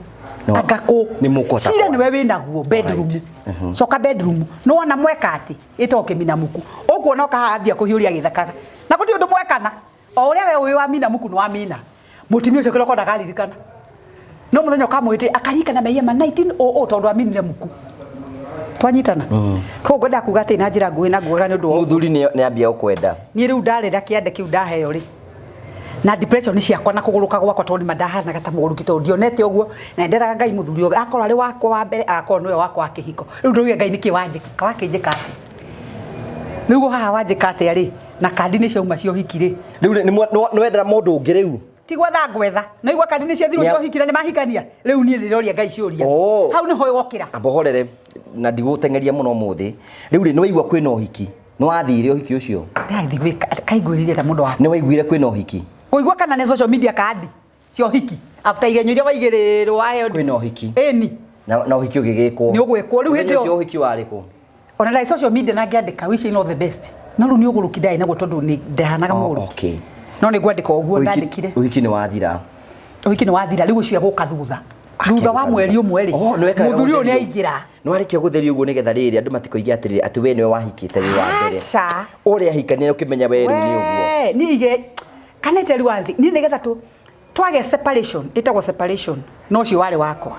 No, Anga kũ nĩ mũkũhota cira kwaria. nĩwe wĩnaguo bedroom. Coka bedroom, nĩwona mweka atĩ ĩtagwo kĩmina muku, ũkuona ũkaha ambia kũhiũria gĩthakaga na gũtirĩ ũndũ mwekana, o ũrĩa we ũĩ wamina muku nĩ wamina mũtumia ũcio, kĩroko ndakaririkana, no mũthenya ũkamwĩtĩ akaririkana mehia ma 1900 tondũ aminire muku. Twanyitana? Koguo ngwenda kuga atĩ na njĩra nguhĩ na ngugaga nĩ ũndũ wa Mũthuri nĩ ambia gũkwenda. Niĩ rĩu ndarĩra kĩande kĩu ndaheo rĩ, na depression ciakwa na kũgũrũka gwakwa, tondũ nĩma ndahanaga ta mũgũrũki, tondũ ndionete ũguo, na nderaga Ngai mũthuri ũyũ akorwo arĩ wakwa wa mbere, agakorwo nĩwe wakwa wa kĩhiko. Rĩu ndauga, "Ngai, nĩkĩ wanjĩka, wakĩnjĩka atĩa rĩu haha, wanjĩka atĩa rĩ?" Na kandi nĩ ciauma cia ũhiki rĩ. Rĩu rĩ, nĩ wendera mũndũ ũngĩ rĩu? Ti gwetha ngwetha, no igua kandi nĩ ciathirwo cia ũhiki na nĩ mahikania. Rĩu niĩ ndĩroria Ngai ciũria. Oh. Hau nĩho wokĩra. Amba ũhorere na ndigũteng'eria mũno ũmũthĩ. Rĩu rĩ, nĩ waigua kwĩna ũhiki, nĩ wathire ũhiki ũcio? Ndathi gwĩka kaiguĩrĩire ta mũndũ wa Nĩ waiguire kwĩna ũhiki? Kũigua kana nĩ social media, kandi cia ũhiki after igenyo iria waigĩrĩrwo waheo. Kwĩna ũhiki. Ĩni. Na ũhiki ũgĩgĩkwo. Nĩ ũgwĩkwo. Rĩu hĩndĩ Mũthenya ĩyo- ũcio ũhiki warĩ kũ? Ona ndarĩ social media na ngĩandĩka wishing all the best, no rĩu nĩ ũgũrũki ndarĩ naguo tondũ nĩ ndahanaga Oh, mũgũrũki. No nĩ ngwandĩka ũguo ndandĩkire. Ũhiki nĩ wathira. Ũhiki nĩ wathira, rĩu ũcio egũka thutha wa mweri ũmwe rĩ. Oh, nĩ wekaga Mũthuri ũyũ nĩ gũtherio. aingĩra. Nĩ warĩkia gũtherio ũguo nĩgetha rĩrĩ andũ matikoige atĩrĩrĩ atĩ we nĩwe wahikĩte wĩ wa mbere. Aca. Ũrĩa ahikania ũkĩmenya we rĩu nĩ ũguo. We, niĩ ige kana tell you one thing, niĩ nĩgetha tu twage separation, ĩtagwo separation, no ũcio warĩ wakwa,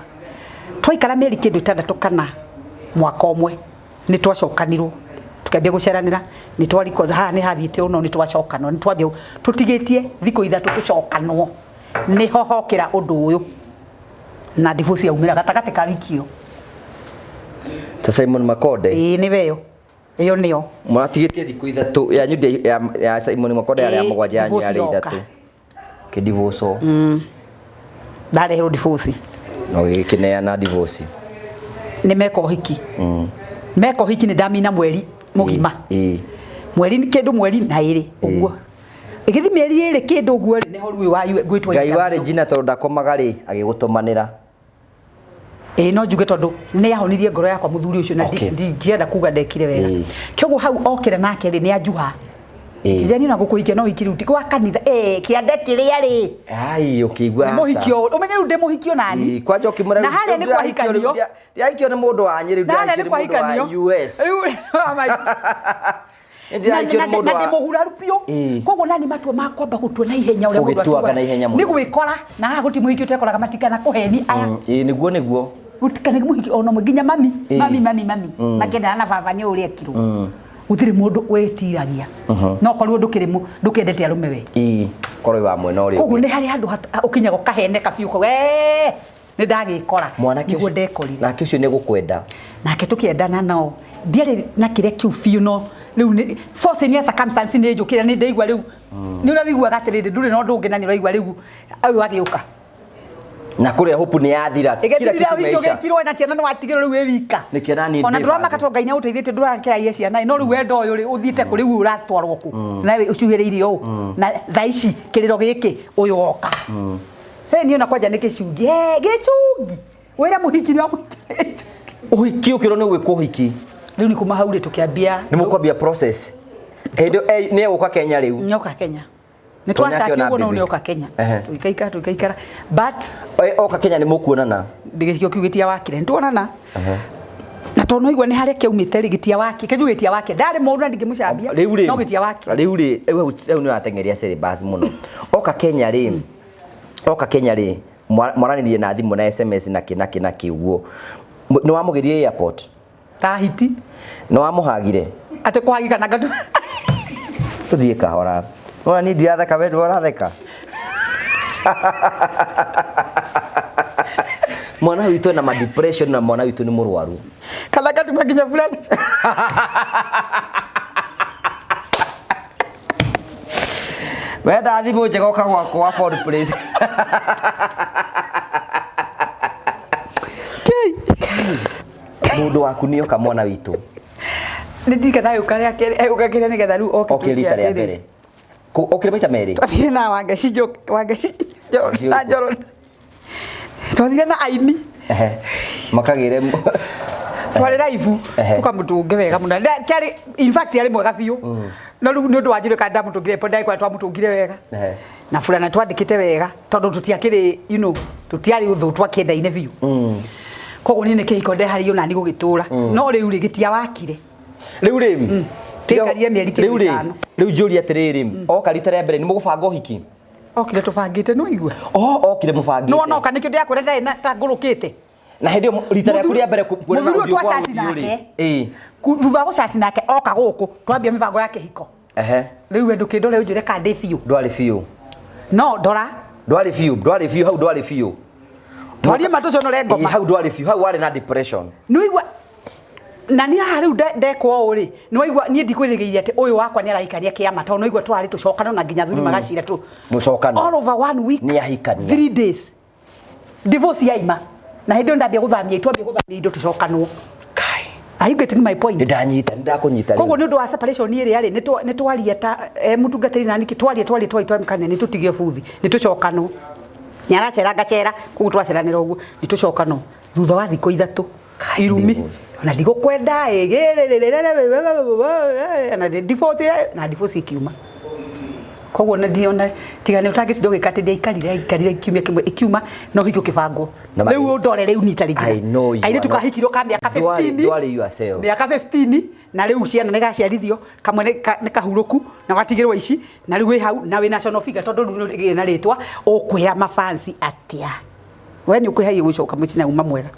twaikara mĩeri kĩndũ 6 kana mwaka ũmwe, nĩ twacokanirwo, tukĩambia gũceranĩra, nĩ twariko haha nĩ hathiĩte ũno, nĩ twacokanwo, nĩ twambia tũtigĩtie thikũ 3 tũcokanwo, nĩho hokĩra ũndũ ũyũ na divorce yaumĩra gatagatĩ ka wiki ĩyo. Ta Simon Makonde. Ĩĩ, nĩ weyo ĩyo nĩyo. Mũratigĩtie thikũ 3 yanyu ya Simon Makonde yarĩ ya Ĩĩ, 7, yanyu divorce yarĩ yoka. 3. Kĩdivoco. Ndareherwo divorce. Na ũgĩkĩneana divorce. Nĩ meka ũhiki, meka ũhiki nĩ ndamina mweri mũgima. Mweri kĩndũ mweri na 2 ũguo, ĩgĩthi mĩeri 2 kĩndũ ũguo rĩ, nĩho rĩu wa ngwĩtwo Ngai interview. warĩ njina tondũ ndakomaga rĩ, agĩgũtũmanĩra. Ĩĩ, no njuge tondũ nĩ ahonirie ngoro yakwa mũthuri ũcio na ndingĩenda kuga ndekire wega. Kĩoguo hau okĩra nake rĩ, nĩ anjuha. Kijani na gũkũhikia no hiki rĩu ti gwa kanitha, kĩande kĩrĩa rĩ. Ai, ũkĩigua Nĩ mũhikio, ũmenye rĩu ndĩ mũhikio nani. Kwanja ũkĩmwĩra Na harĩa nĩ kwahikanio. Ndĩrahikio nĩ mũndũ wa Nyĩrĩ, Na harĩa ndĩrahikio nĩ nĩ mũndũ wa kwahikanio. US. Rĩu Ndĩrahikio nĩ mũndũ na wa ndĩmũhuraru biũ. Koguo nani matua ma kwamba gũtua na ihenya ũrĩa mũndũ Ũgĩtuaga atuaga. na ihenya mũno. Nĩ gwĩkora na haha gũtirĩ mũhiki ũtekoraga matikana kũheni aya. Ĩĩ, nĩguo nĩguo. Gũtikana mũhiki ona ũmwe nginya mami mami mami mami makendana na baba nĩ ũrĩa ekirwo. Gũtirĩ mũndũ wĩtiragia. No korwo ndũkĩrĩ ndũkĩendete arũme we. Ĩĩ, korwo wa mwena ũrĩa. Koguo nĩ harĩ handũ ũkinyaga ũkaheneka biũ ũkauga, "Ee, nĩ ndagĩkora." Mwanake Nĩguo ũcio ndekorire. Nake ũcio nĩ gũkwenda. Nake tũkĩendana nao. Ndiarĩ na kĩrĩa kĩu biũ no rĩu nĩ force nĩ circumstance nĩ njũkĩra nĩ ndaigua rĩu. Nĩ ũrĩa ũiguaga atĩrĩrĩ ndũrĩ na ũndũ ũngĩ na nĩ ũraigua rĩu ũyũ agĩũka. Na kũrĩa hope nĩ yathira. Kila Ĩgĩtirira kitu wiki imeisha. ũgĩkirwo na ciana nĩ watigĩrwo rĩu wĩ wika. Nĩkĩo nani Ona ndĩ ndũramaka bangĩ. tondũ Ngai nĩ agũteithĩtie ndũrakĩragia ciana no rĩu wendo ũyũ rĩ ũthiĩte kũ rĩu ũratwarwo kũ. Nawe ũcuhĩrĩirie ũũ. Na thaa ici kĩrĩro gĩkĩ ũyũ woka. He niĩ ona kwanja nĩ gĩcungi. He gĩcungi. Wĩra mũhiki nĩ wa mũhiki. Ũhiki ũkĩrwo nĩ gwĩkwo ũhiki. Rĩu nĩ kuma hau rĩ tũkĩambia. Nĩ mũkwambia process. Hĩndĩ ĩyo nĩ egũka Kenya rĩu. Nĩoka Kenya. Nĩ Tondũ nĩ twacati akĩona ũguo no mbĩmbĩ. nĩoka Kenya. Tũikaikara tũikaikara. But Oka Kenya nĩ mũkuonana. Gĩkĩo kĩu gĩtia wakire. Nĩ tuonana. Na tondũ no igua nĩ harĩa kĩaumĩte rĩ gĩtia waki. Kĩu gĩtia wake. Ndarĩ mũũru na ndingĩmũcambia. Rĩu rĩ. No gĩtia wake. Rĩu rĩ, rĩu nĩ ũrateng'eria syllabus mũno. Oka Kenya rĩ. Oka Kenya rĩ, mwaranĩrie na thimũ na SMS na kĩ na kĩ na kĩ ũguo. Nĩ wamũgĩrie airport? Ta hiti. Nĩ wamũhagire? Atĩ kũhagika na ngatu. Tũthiĩ kahora. Nĩwona niĩ ndiratheka we nĩwe ũratheka. Mwana witũ ena ma depression na mwana witũ nĩ mũrwaru. Kana ngatuma nginya fulani. Wenda thimũ njega ũka gwakwa Ford Place. Mũndũ waku nĩ oka mwana witũ. Nĩ ndirikana agĩũka rĩa kerĩ, agĩũka kĩrĩa nĩgetha rĩu oke Okire rita rĩa mbere. Okire maita merĩ. Twathire na Wangeci Njoki, Wangeci Njoroge na Njoroge. Twathire na aini. Makagĩre Twarĩ live, tũkamũtũnge wega mũno. Kĩarĩ, in fact yarĩ mwega biũ. No rĩu nĩ ũndũ wa njũrĩ kana ndamũtũngire po ndagĩkora twamũtũngire wega. Na fulana twandĩkĩte wega tondũ tũtiakĩrĩ, you know, tũtiarĩ ũthũ twakĩendaine biũ. Koguo niĩ nĩ kĩhiko ndeharĩirio nani gũgĩtũra. No rĩu rĩ gĩtia wakire. Rĩu rĩ, Tũikarie mĩeri kĩndũ rĩu rĩ, ĩtano. rĩu njũrie atĩrĩrĩ, oka rita rĩa mbere nĩ mũgũbanga ũhiki? Okire tũbangĩte nĩ waigua? Oh, okire mũbangĩte. Nĩ wona oka nĩkĩo ndĩrakwĩra ndarĩ na ta ngũrũkĩte. Na hĩndĩ ĩyo rita rĩaku rĩa mbere kuonana Mũthuri ũyũ ũthiũ kwa twacati ũthiũ rĩ. nake. Ĩĩ. Thutha wa gũcati nake oka gũkũ twambia mĩbango ya kĩhiko. Rĩu we ndũkĩndore ũnjĩre kana ndĩ biũ. Ndwarĩ biũ. No ndora. Ndwarĩ biũ, ndwarĩ biũ, hau ndwarĩ biũ. Twarie ma tũconore ngoma. Ĩĩ, hau ndwarĩ biũ, hau warĩ na depression. Nĩ waigua na niĩ haha rĩu ndekwo ũũ rĩ, nĩ waigua niĩ ndikwĩrĩgĩrĩire atĩ ũyũ wakwa nĩ arahikania kĩama tondũ nĩ waigua tũrarĩ tũcokano na nginya athuri magacira tũ. Mũcokano. All over 1 week. Nĩ ahikania. 3 days. Divorce yaima. Na hĩndĩ ĩyo ndambia gũthamia, twambia gũthamia indo tũcokanwo. Kai. Are you getting my point? Nĩ ndanyita, nĩ ndakũnyita rĩu. Koguo nĩ ũndũ wa separation ĩrĩa rĩ, nĩ twaria ta mũtungatĩri na nĩkĩ twaria twaria twaria twamkania nĩ tũtige buthi, nĩ tũcokanwo. Nĩ aracera ngacera, koguo twaceranĩra ũguo, nĩ tũcokanwo. Thutha wa thikũ ithatũ, irumi. Divorce. Na ndigũkwenda, na divorce, na divorce ikiuma. Koguo na ndiona tiga nĩ ũtangĩtinda ũgĩka atĩ ndiaikarire, aikarire kiumia kĩmwe ikiuma no hiki ũkĩbangwo. Rĩu ũndore rĩu nita rĩngĩ. I know you Airĩtu are not- kahikirwo ka mĩaka 15. Ndwarĩ yourself. Mĩaka 15 na rĩu ciana nĩ gaciarithio kamwe nĩ kahurũku na watigĩrwo ici na rĩu wĩ hau na wĩ national figure tondũ rĩu nĩ ũgĩire na rĩtwa ũkwĩra mafansi atĩa. We nĩ ũkwĩhagia gũcoka mũciĩ na uma mwega.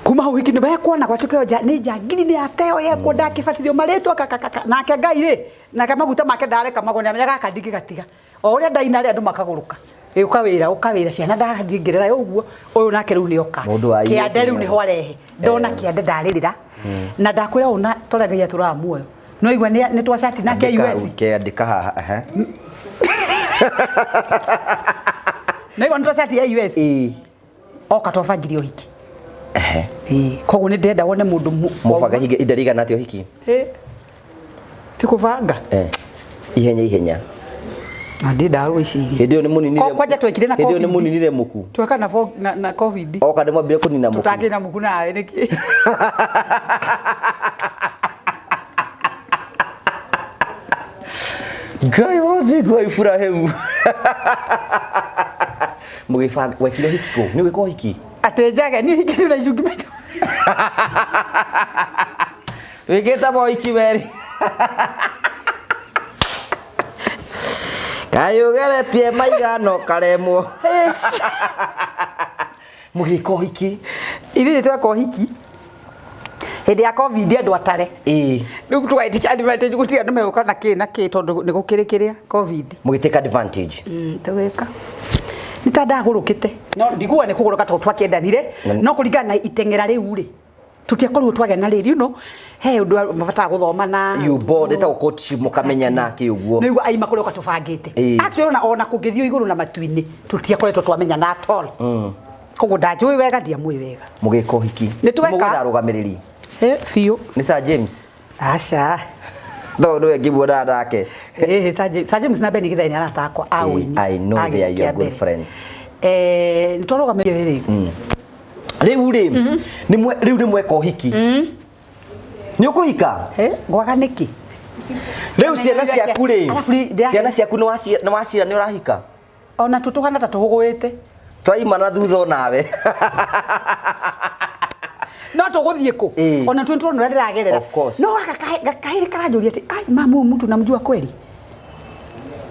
Kuma hau hiki nĩ wekuona gwatuĩka ĩyo nĩ njangiri nĩ ateo yekwo ndakĩbatithio marĩtwa kakakaka nake Ngai rĩ nake maguta make ndareka magwo nĩ amenyaga gaka ndingĩgatiga o ũrĩa ndaina rĩ andũ makagũrũka. Ũka wĩra, ũka wĩra, ciana ndathiĩ ngĩrera ũguo, ũyũ nake rĩu nĩ oka. Mũndũ wa Kĩande US rĩu nĩ nĩho arehe. Ndona kĩande ndarĩrĩra. Na ndakwĩra ũũ na tondũ Ngai atũraga muoyo. No igua nĩ twacati nake Andĩka US. Ũkĩandĩka haha, ehe. No igua nĩ twacati ya US. Ĩĩ. Oka twabangire ũhiki. Ehe. Ĩĩ, koguo nĩ ndĩrenda wone mũndũ Mũbanga ihinda rĩigana atĩa ũhiki? Ĩ. Ti kũbanga? Ihenya ihenya. Na ndindaga gwĩciria. Hĩndĩ ĩyo nĩ mũninire. Kwanja twekire na Hĩndĩ ĩyo nĩ COVID. mũninire muku. Tweka na COVID. Oka nĩ mwambire kũnina muku. Tũtangĩ na muku nawe nĩkĩ? Ngai wa Thingu wa Iburahĩmu. Mũgĩbanga wekire ũhiki kũ? Nĩ wĩka ũhiki? Atĩ njage niĩ hikĩtio na icungi maitũ. Wĩkĩte mohiki merĩ. Kaĩ ũgeretie maigana ũkaremwo. Mũgĩka ũhiki? Ithuĩ tweka ũhiki hĩndĩ ya COVID andũ atare. Ĩĩ. Rĩu tũgaĩtĩkia advantage gũtirĩ andũ megũka na kĩ na kĩ tondũ nĩ gũkĩrĩ kĩrĩa COVID. Mũgĩ take advantage. Tũgĩka. Nĩ ta ndagũrũkĩte. No ndikuga nĩ kũgũrũka tondũ twakĩendanire, no kũringana na iteng'era rĩu rĩ, tũtiakorirwo twagĩa na rĩrĩ, you know, he ũndũ mabataraga gũthoma na You bond ĩtagwo courtship mũkamenyana kĩ ũguo. Nĩguo aima kũrĩa ũka tũbangĩte. Ĩĩ. Actually ona kũngĩthiĩ igũrũ na matu-inĩ tũtiakoretwo twamenyana at all. Koguo ndanjũĩ wega ndiamũĩ wega. Mũgĩka ũhiki. Nĩ tweka. Mũgwetha arũgamĩrĩri. Biũ. Nĩ Sir James. Aca. Tondũ nĩwe ngĩmuonaga nake. Sir James na Ben Githae nĩ arata akwa a ũini. I know A they are gĩkĩ your kĩa good mbere. friends. Nĩ twarũgamĩrĩire rĩ. Rĩu rĩ, rĩu nĩ mweka ũhiki. Nĩ ũkũhika? Ngwaga nĩkĩ? Rĩu ciana ciaku rĩ, Arabu rĩ, ciana ciaku nĩ wacira nĩ ũrahika? Ona tũtũhana ta tũhũgũĩte. Twaima na thutha onawe. No tũgũthiĩ kũ? Ĩĩ. Ona tu tuona ũrĩa ndĩragerera. Of course. No gaka gakahĩrĩ karanjũria atĩ, ai mamu huyu mtu namjua kweli?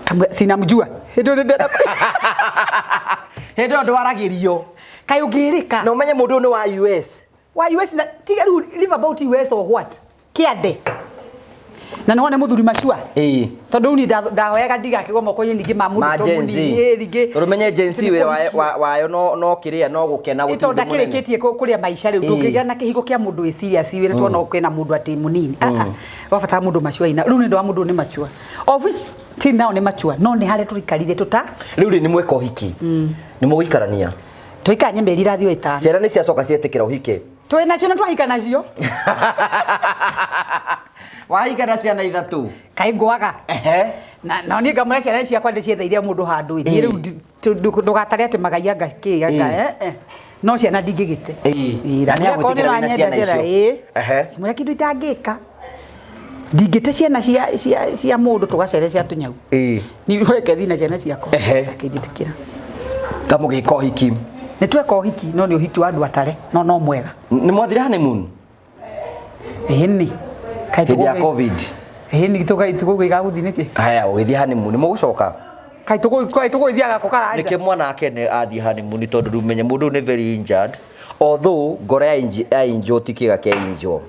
Kamwe sinamjua. Hĩndĩ ĩyo ndĩrenda. Hĩndĩ ĩyo ndwaragĩrio. Kaĩ ũngĩrĩka? Na ũmenye mũndũ ũyũ nĩ wa US. Wa US na tiga rĩu live about US or what? Kĩande. Na nĩ wone mũthuri macua. Ĩĩ. Tondũ rĩu niĩ ndahoyaga ndigakĩgwo moko-inĩ ningĩ ma mũndũ Ma to Gen Z. mũnini, ĩĩ, ningĩ. Tondũ ũmenye Gen Z wĩra wayo no kĩrĩa no gũkena gũtirĩ Tondũ ũndũ mũnene. ndakĩrĩkĩtie kũrĩa maica rĩu Ĩĩ. ndũngĩgĩa na kĩhiko kĩa mũndũ wĩ serious wĩna tuona kwĩna mũndũ atĩ mũnini. Wabatara mũndũ macua ina. Rĩu nĩ ũndũ wa mũndũ nĩ macua. Of which till now nĩ macua no nĩ harĩa tũikarire tũta. Rĩu rĩ nĩ mweka ũhiki. Nĩ mũgũikarania. Tũikaranie mĩeri ĩrathiĩ o ĩtano. Ciana nĩ ciacoka cietĩkĩra ũhike. Twĩ nacio na twahika nacio. Wahika na ciana ithatũ. Kaĩ ngwaga. Ehe. Na na niĩ ngamũra ciana ciakwa ndĩcietheire mũndũ handũ. Niĩ rĩu ndũgatare atĩ magai anga kĩ anga. No ciana ndingĩgĩte. Ĩĩ. Na nĩ agwĩtĩkĩra wĩna ciana icio. Ehe. Mwĩra kĩndũ itangĩka. Ndingĩte ciana cia mũndũ tũgacere cia tũnyau. Ĩĩ. Ni weke thiĩ na ciana ciakwa. Ehe. Akĩnjĩtĩkĩra. Kamũgĩka ũhiki. Nĩ tweka ũhiki no nĩ ũhiki wa andũ atare no no mwega. Nĩ mwathire honeymoon? Ĩni. Hĩndĩ ya COVID. Ĩni tũgũgĩka gũthiĩ nĩkĩ? Haya ũgĩthiĩ honeymoon nĩ mũgũcoka? Kaĩ tũgũgĩthiaga kũ karanja? Nĩkĩo mwana akene athiĩ honeymoon tondũ rĩu menye mũndũ nĩ very injured. Although ngoro ya injwo ti kĩga kĩa injwo.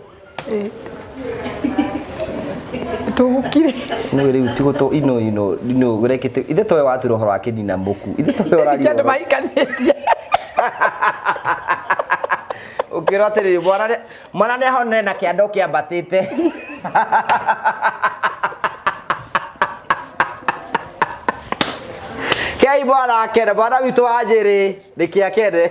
Tũgũkire. No rĩu ti gũtũ ino ino ino ũrekĩte ithe towe watwĩra ũhoro wa kĩnina mũku. Ithe towe ũraria. Nĩkĩo andũ mahikanĩtie. Ũkĩrwo atĩrĩrĩ mwana nĩ ahonere na kĩanda kĩambatĩte. Kei mwana akene mwana witũ wa Njĩrĩ nĩ kĩakene.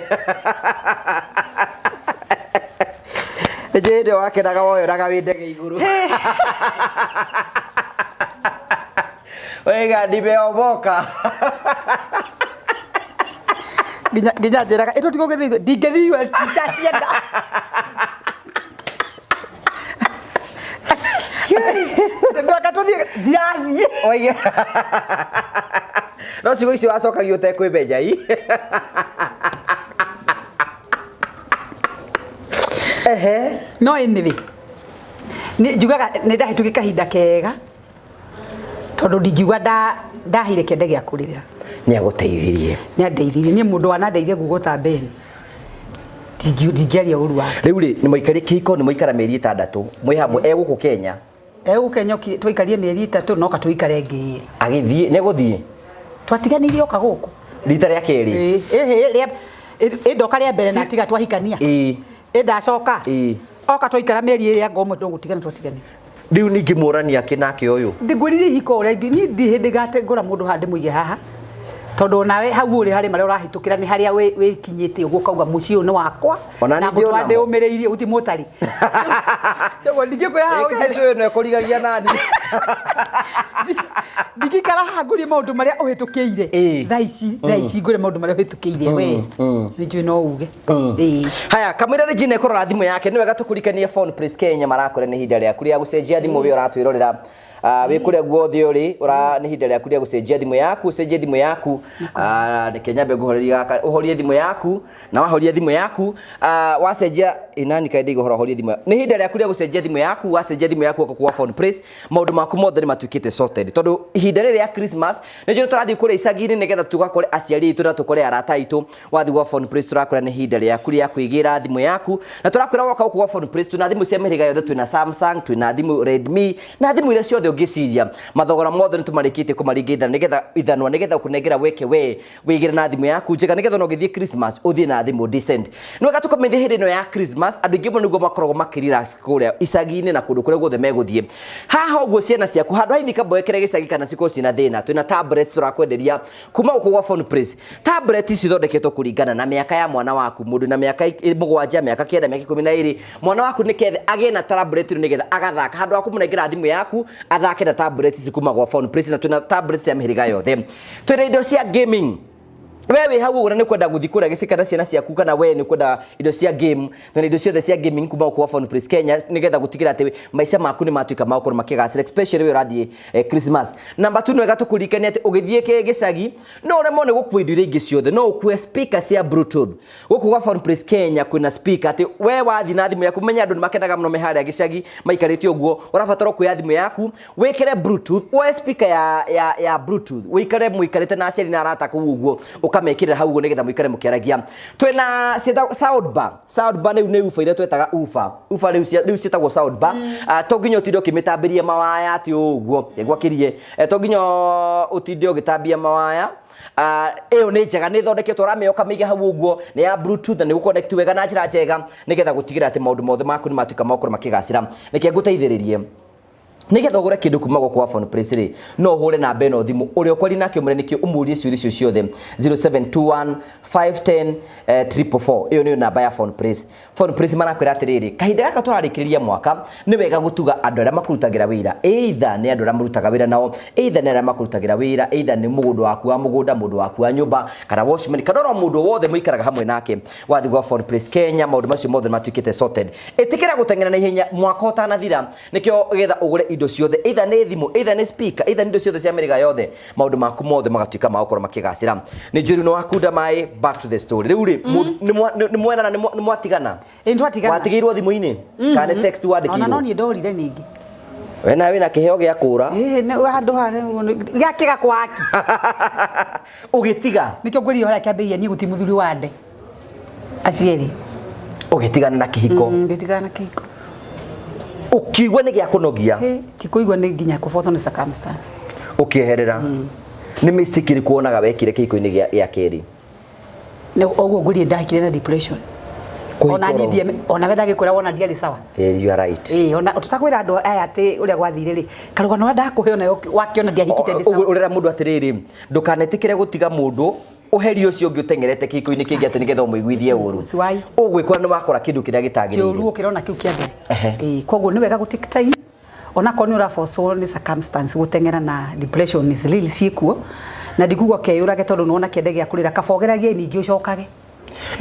Nĩ njũĩ hĩndĩ ĩyo wakenaga woyonaga wĩ ndege igũrũ. Wega nimeomoka. Nginya njĩraga ĩ tũtigũgĩthiĩ ndingĩthiĩ US ndicacienda. Ndwaka tũthiĩ ndirathiĩ. Oige. No ciugo icio wacokagia ũtekwĩmenya i. Ehe. No anyway, nĩ njugaga nĩ ndahĩtũkire kahinda kega tondũ ndingiuga ndahire kĩande gĩa kũrĩrĩra. Nĩ agũteithirie. Nĩ andeithirie. Niĩ mũndũ wanandeithia nguga ta Ben. Ndingĩaria ũru wake. Rĩu rĩ, nĩ mwaikarie kĩhiko, nĩ mwaikara mĩeri 6 mwĩ hamwe, e gũkũ Kenya. E gũkũ Kenya twaikarie mĩeri 3 no ka tũikare ĩngĩ ĩrĩ. Agĩthiĩ, nĩ egũthiĩ? Twatiganĩirie oka gũkũ. Rita rĩa kerĩ? Ĩĩ, ĩ ndoka rĩa mbere na tiga twahikania. Ĩĩ. Ĩ ndacoka. Ĩĩ. Oka twaikara mĩeri ĩrĩ anga ũmwe tũgũtigana twatiganire. Rĩu ningĩ mũrani akĩ nake ũyũ? Ndingwĩrire ihiko ũrĩa ingĩ, niĩ ndirĩ hĩndĩ ngatengũra mũndũ haha ndĩmũige haha. Tondũ nawe hau ũrĩ harĩ marĩa ũrahĩtũkĩra nĩ harĩa wĩkinyĩte ũguo ũkauga mũciĩ ũyũ nĩ wakwa. Ona Na ningĩ ngũtwara onamo. ndĩũmĩrĩirie gũtirĩ mũtarĩ. Ũguo ndingĩkwĩra haha Ĩka ũnjĩre. icio ĩno ĩkũrigagia nani? Ndingĩikara haha ngũrie maũndũ marĩa ũhĩtũkĩire. Ĩĩ. Thaa ici, thaa ici ngũrie maũndũ marĩa ũhĩtũkĩire we. Nĩ njũĩ no uge. Ĩĩ. Haya, kamwĩra Regina ĩkũrora thimũ yake, nĩ wega tũkũrikanie Phone Place Kenya marakũra nĩ ihinda rĩaku rĩa gũcenjia thimũ wĩ ũratwĩrorera. Wĩ kũrĩa guothe ũrĩ ũra nĩ ihinda rĩaku rĩa gũcenjia thimũ yaku, ũcenjie thimũ yaku. Reke nyambe ngũhorerie gaka, ũhorie thimũ yaku, na wahoria thimũ yaku, wacenjia inani kaĩ ndĩigua ũhoro ũhorie thimũ. Nĩ ihinda rĩaku rĩa gũcenjia thimũ yaku, wacenjia thimũ yaku ũka kwa Phone Place, maũndũ maku mothe nĩ matuĩkĩte sorted. Tondũ ihinda rĩrĩ rĩa Christmas, nĩ njũĩ tũrathiĩ kũrĩa icagi-inĩ nĩgetha tũgakore aciari aitũ na tũkore arata aitũ. Wathiĩ gwa Phone Place tũrakwĩra nĩ ihinda rĩaku rĩa kwĩgĩra thimũ yaku, na tũrakwĩra woka gũkũ gwa Phone Place twĩna thimũ cia mĩhĩrĩga yothe, twĩna Samsung, twĩna thimũ Redmi na thimũ iria ciothe ũngĩciria. Mathogora mothe nĩ tũmarĩkĩtie kũmaringa ithanwa nĩgetha ithanwa nĩgetha ũkũnengera weke we wĩgĩre na thimũ yaku njega nĩgetha ona ũgĩthiĩ Christmas ũthiĩ na thimũ decent. Nĩ wega tũkamenyithia hĩndĩ ĩno ya Christmas andũ aingĩ mũno nĩguo makoragwo makĩrelax kũrĩa icagi-inĩ na kũndũ kũrĩa guothe megũthiĩ. Haha ũguo ciana ciaku handũ ha ithiĩ kamboekere gĩcagi kana cikorwo ciĩna thĩna, twĩna tablets tũrakwenderia kuma gũkũ gwa Phone Place. Tablet ici ithondeketwo kũringana na mĩaka ya mwana waku, mũndũ na mĩaka 7, mĩaka 9, mĩaka 12, mwana waku nĩkethe agĩe na tablet ĩno nĩgetha agathaka handũ ha kũmũnengera thimũ yaku athake na tablet ici kuma gwa Phone Place, na twĩna tablet cia mĩhĩrĩga yothe. Twĩna indo cia gaming. We wĩ hau ũguo na nĩ kwenda gũthiĩ kũrĩa gĩcika na ciana ciaku, kana we nĩ kwenda indo cia game, na indo ciothe cia gaming kuma gũkũ gwa Phone Place Kenya nĩgetha gũtigĩra atĩ maica maku nĩ matuĩka ma gũkorwo makĩgacĩra, especially we ũrathiĩ Christmas. Number 2, nĩ wega tũkũririkanie atĩ ũgĩthiĩ gĩcagi no ũremwo nĩ gũkua indo iria ingĩ ciothe, no ũkue speaker cia Bluetooth. Gũkũ gwa Phone Place Kenya kwĩna speaker atĩ we wathiĩ na thimũ yaku, menya andũ nĩ makenaga mũno me harĩa gĩcagi maikarĩte ũguo, ũrabatara kuoya thimũ yaku wĩkĩre Bluetooth, woe speaker ya Bluetooth, wĩikare mũikarĩte na aciari na arata kũu ũguo, ũkamekĩrĩra hau ũguo nĩgetha mũikare mũkĩaragia. Twĩna ciĩtagwo sound bar. Sound bar rĩu nĩ ufa iria twetaga ufa. Ufa rĩu rĩu ciĩtagwo sound bar. To nginya ũtinde ũkĩmĩtambĩria mawaya atĩ ũguo ngwakĩrie, to nginya ũtinde ũgĩtambia mawaya. Ĩyo nĩ njega, nĩ ĩthondeketwo ũramĩoya ũkamĩiga hau ũguo, nĩ ya Bluetooth na nĩ gũconnect wega na njĩra njega nĩgetha gũtigĩrĩra atĩ maũndũ mothe maku nĩ matuĩka ma gũkorwo makĩgacĩra. Reke ngũteithĩrĩrie nĩgetha ũgũre kĩndũ kuma gũkũ gwa Phone Place rĩ, no ũhũre namba ĩno thimũ ũrĩa ũkwaria nake ũmwĩre nĩkĩ, ũmũrie ciũria icio ciothe 0721 510 444. Ĩyo nĩyo namba ya Phone Place. Phone Place marakwĩra atĩrĩrĩ, kahinda gaka tũrarĩkĩrĩria mwaka nĩ wega gũtuga andũ arĩa makũrutagĩra wĩra, either nĩ andũ arĩa mũrutaga wĩra nao, either nĩ arĩa makũrutagĩra wĩra, either nĩ mũndũ waku wa mũgũnda, mũndũ waku wa nyũmba, kana watchman, kana ona mũndũ wothe mũikaraga hamwe nake. Wathiĩ gwa Phone Place Kenya maũndũ macio mothe matuĩkĩte sorted. Ĩtĩkĩra gũteng'era na ihenya mwaka ũtanathira nĩkĩo getha ũgũre indo ciothe, either nĩ thimũ, either nĩ speaker, either nĩ indo ciothe cia mĩrĩga yothe, maũndũ maku mothe magatuĩka ma gũkorwo makĩgacĩra. Nĩ njũĩ rĩu nĩ wakunda maĩ. Back to the story rĩu rĩ, nĩ mwendana, nĩ mwatigana? Ĩ, nĩtwatigana. Watigĩirwo thimũ-inĩ kana nĩ text Ona no wandĩkĩirwo? niĩ ndorire ningĩ. We nawe wĩna kĩheo gĩa kũra. Ĩ, nĩ handũ ha gĩakĩga kwaki. Ũgĩtiga. Nĩkĩo ngwĩrire ũrĩa kĩambĩrĩria niĩ gũtirĩ mũthuri wa nde aciari. Ũgĩtigana na kĩhiko? Ngĩtigana na kĩhiko. Ũkiigua nĩ gĩa kũnogia? Ĩ, ti kũigua, nĩ nginya kũbotwo nĩ circumstance. Ũkĩeherera. Nĩ mistake ĩrĩkũ wonaga wekire kĩhiko-inĩ gĩa kerĩ? Nĩ ũguo ngwĩrire ndahikire na depression. Kũhika Ona niĩ oro- ona we ndagĩkwĩra wona ndiarĩ sawa. Eh, you are right. Ĩ, ona tũtakwĩra andũ aya atĩ ũrĩa gwathire rĩ, karũgano ũrĩa ndakũhe onayo wakĩona ndiahikĩte ndĩ sawa. Ũguo ũrera mũndũ atĩrĩrĩ, ndũkanetĩkĩre gũtiga mũndũ ũheri ũcio ũngĩ ũteng'erete kĩhiko-inĩ kĩngĩ atĩ nĩgetha ũmũiguithie ũru. Usiwai. Ũgwĩkora nĩ wakora kĩndũ kĩrĩa kĩũru gĩtagĩrĩire. ũkĩrona kĩu kĩa mbere. Ehe. Ĩ, koguo nĩ wega gũ take time onakorwo nĩ ũrabocwo nĩ circumstance, gũteng'era na depression is real, ciĩkuo, na ndikuga ũkeyũrage tondũ nĩwona kĩende gĩa kũrĩra, kaba ũgeragie ningĩ ũcokage.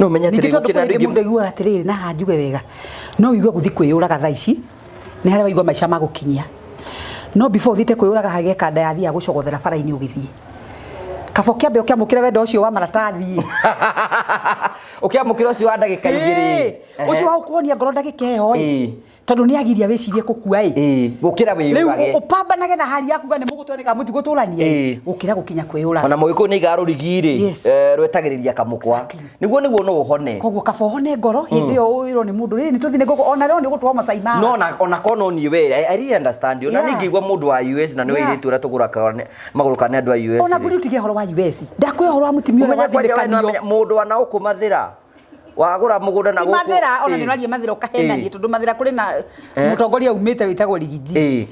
No ũmenye Ningĩ atĩrĩrĩ, tondũ gũkĩrĩ na kwĩ andũ hĩndĩ aingĩ mũndũ aiguaga atĩrĩrĩ, na haha njuge wega, no ũigue gũthiĩ kwĩyũraga thaa ici nĩ harĩa waigua maica magũkinyia, no before ũthiĩte kwĩyũraga hagĩe kanda yathiaga gũcogothera bara-inĩ ũgĩthiĩ, kaba ũkĩambe ũkĩamũkĩre wendo ũcio wa maratathi. Ũkĩamũkĩra ũcio wa ndagĩka 2. Ũcio wa gũkuonia ngoro ndagĩka ĩyo ĩ, Ĩĩ. tondũ nĩ agiria wĩcirie kũkua ĩ. Ĩĩ, gũkĩra Rĩu wĩyũrage. ũpambanage na hali yaku ga nĩ mũgũtũrania kana mũtigũtũrania Ĩĩ. gũkĩra gũkinya kwĩyũraga. Ona mũgĩkũyũ nĩ aigaga rũrigi rĩ, rwetagĩrĩria kamũkwa nĩguo no ũhone. Koguo kaba ũhone ngoro hĩndĩ ĩyo wĩrwo nĩ mũndũ rĩ nĩ tũthiĩ nĩ ngũkũ ona rĩo nĩ ũgũtwarwo Masai Mara. No ona korwo no niĩ we, I really understand you. Na ningĩigua mũndũ wa US na nĩ Yeah. airĩtu arĩa tũgũraga magũrũ kana nĩ andũ a US Ona rĩ. mbũri ũtige ũhoro wa US, ndakwĩ ũhoro wa mũtumia ũrĩa Ũmenye kwanja we wathindĩkanio. nĩwamenya mũndũ wa na gũkũ Mathĩra wagũra mũgũnda na Ti gũkũ Mathĩra ona Ĩĩ. nĩ ũraria Mathĩra ũkahenania Ĩĩ. tondũ Mathĩra kũrĩ na mũtongoria umĩte wĩtagwo Rigiji. Ĩĩ.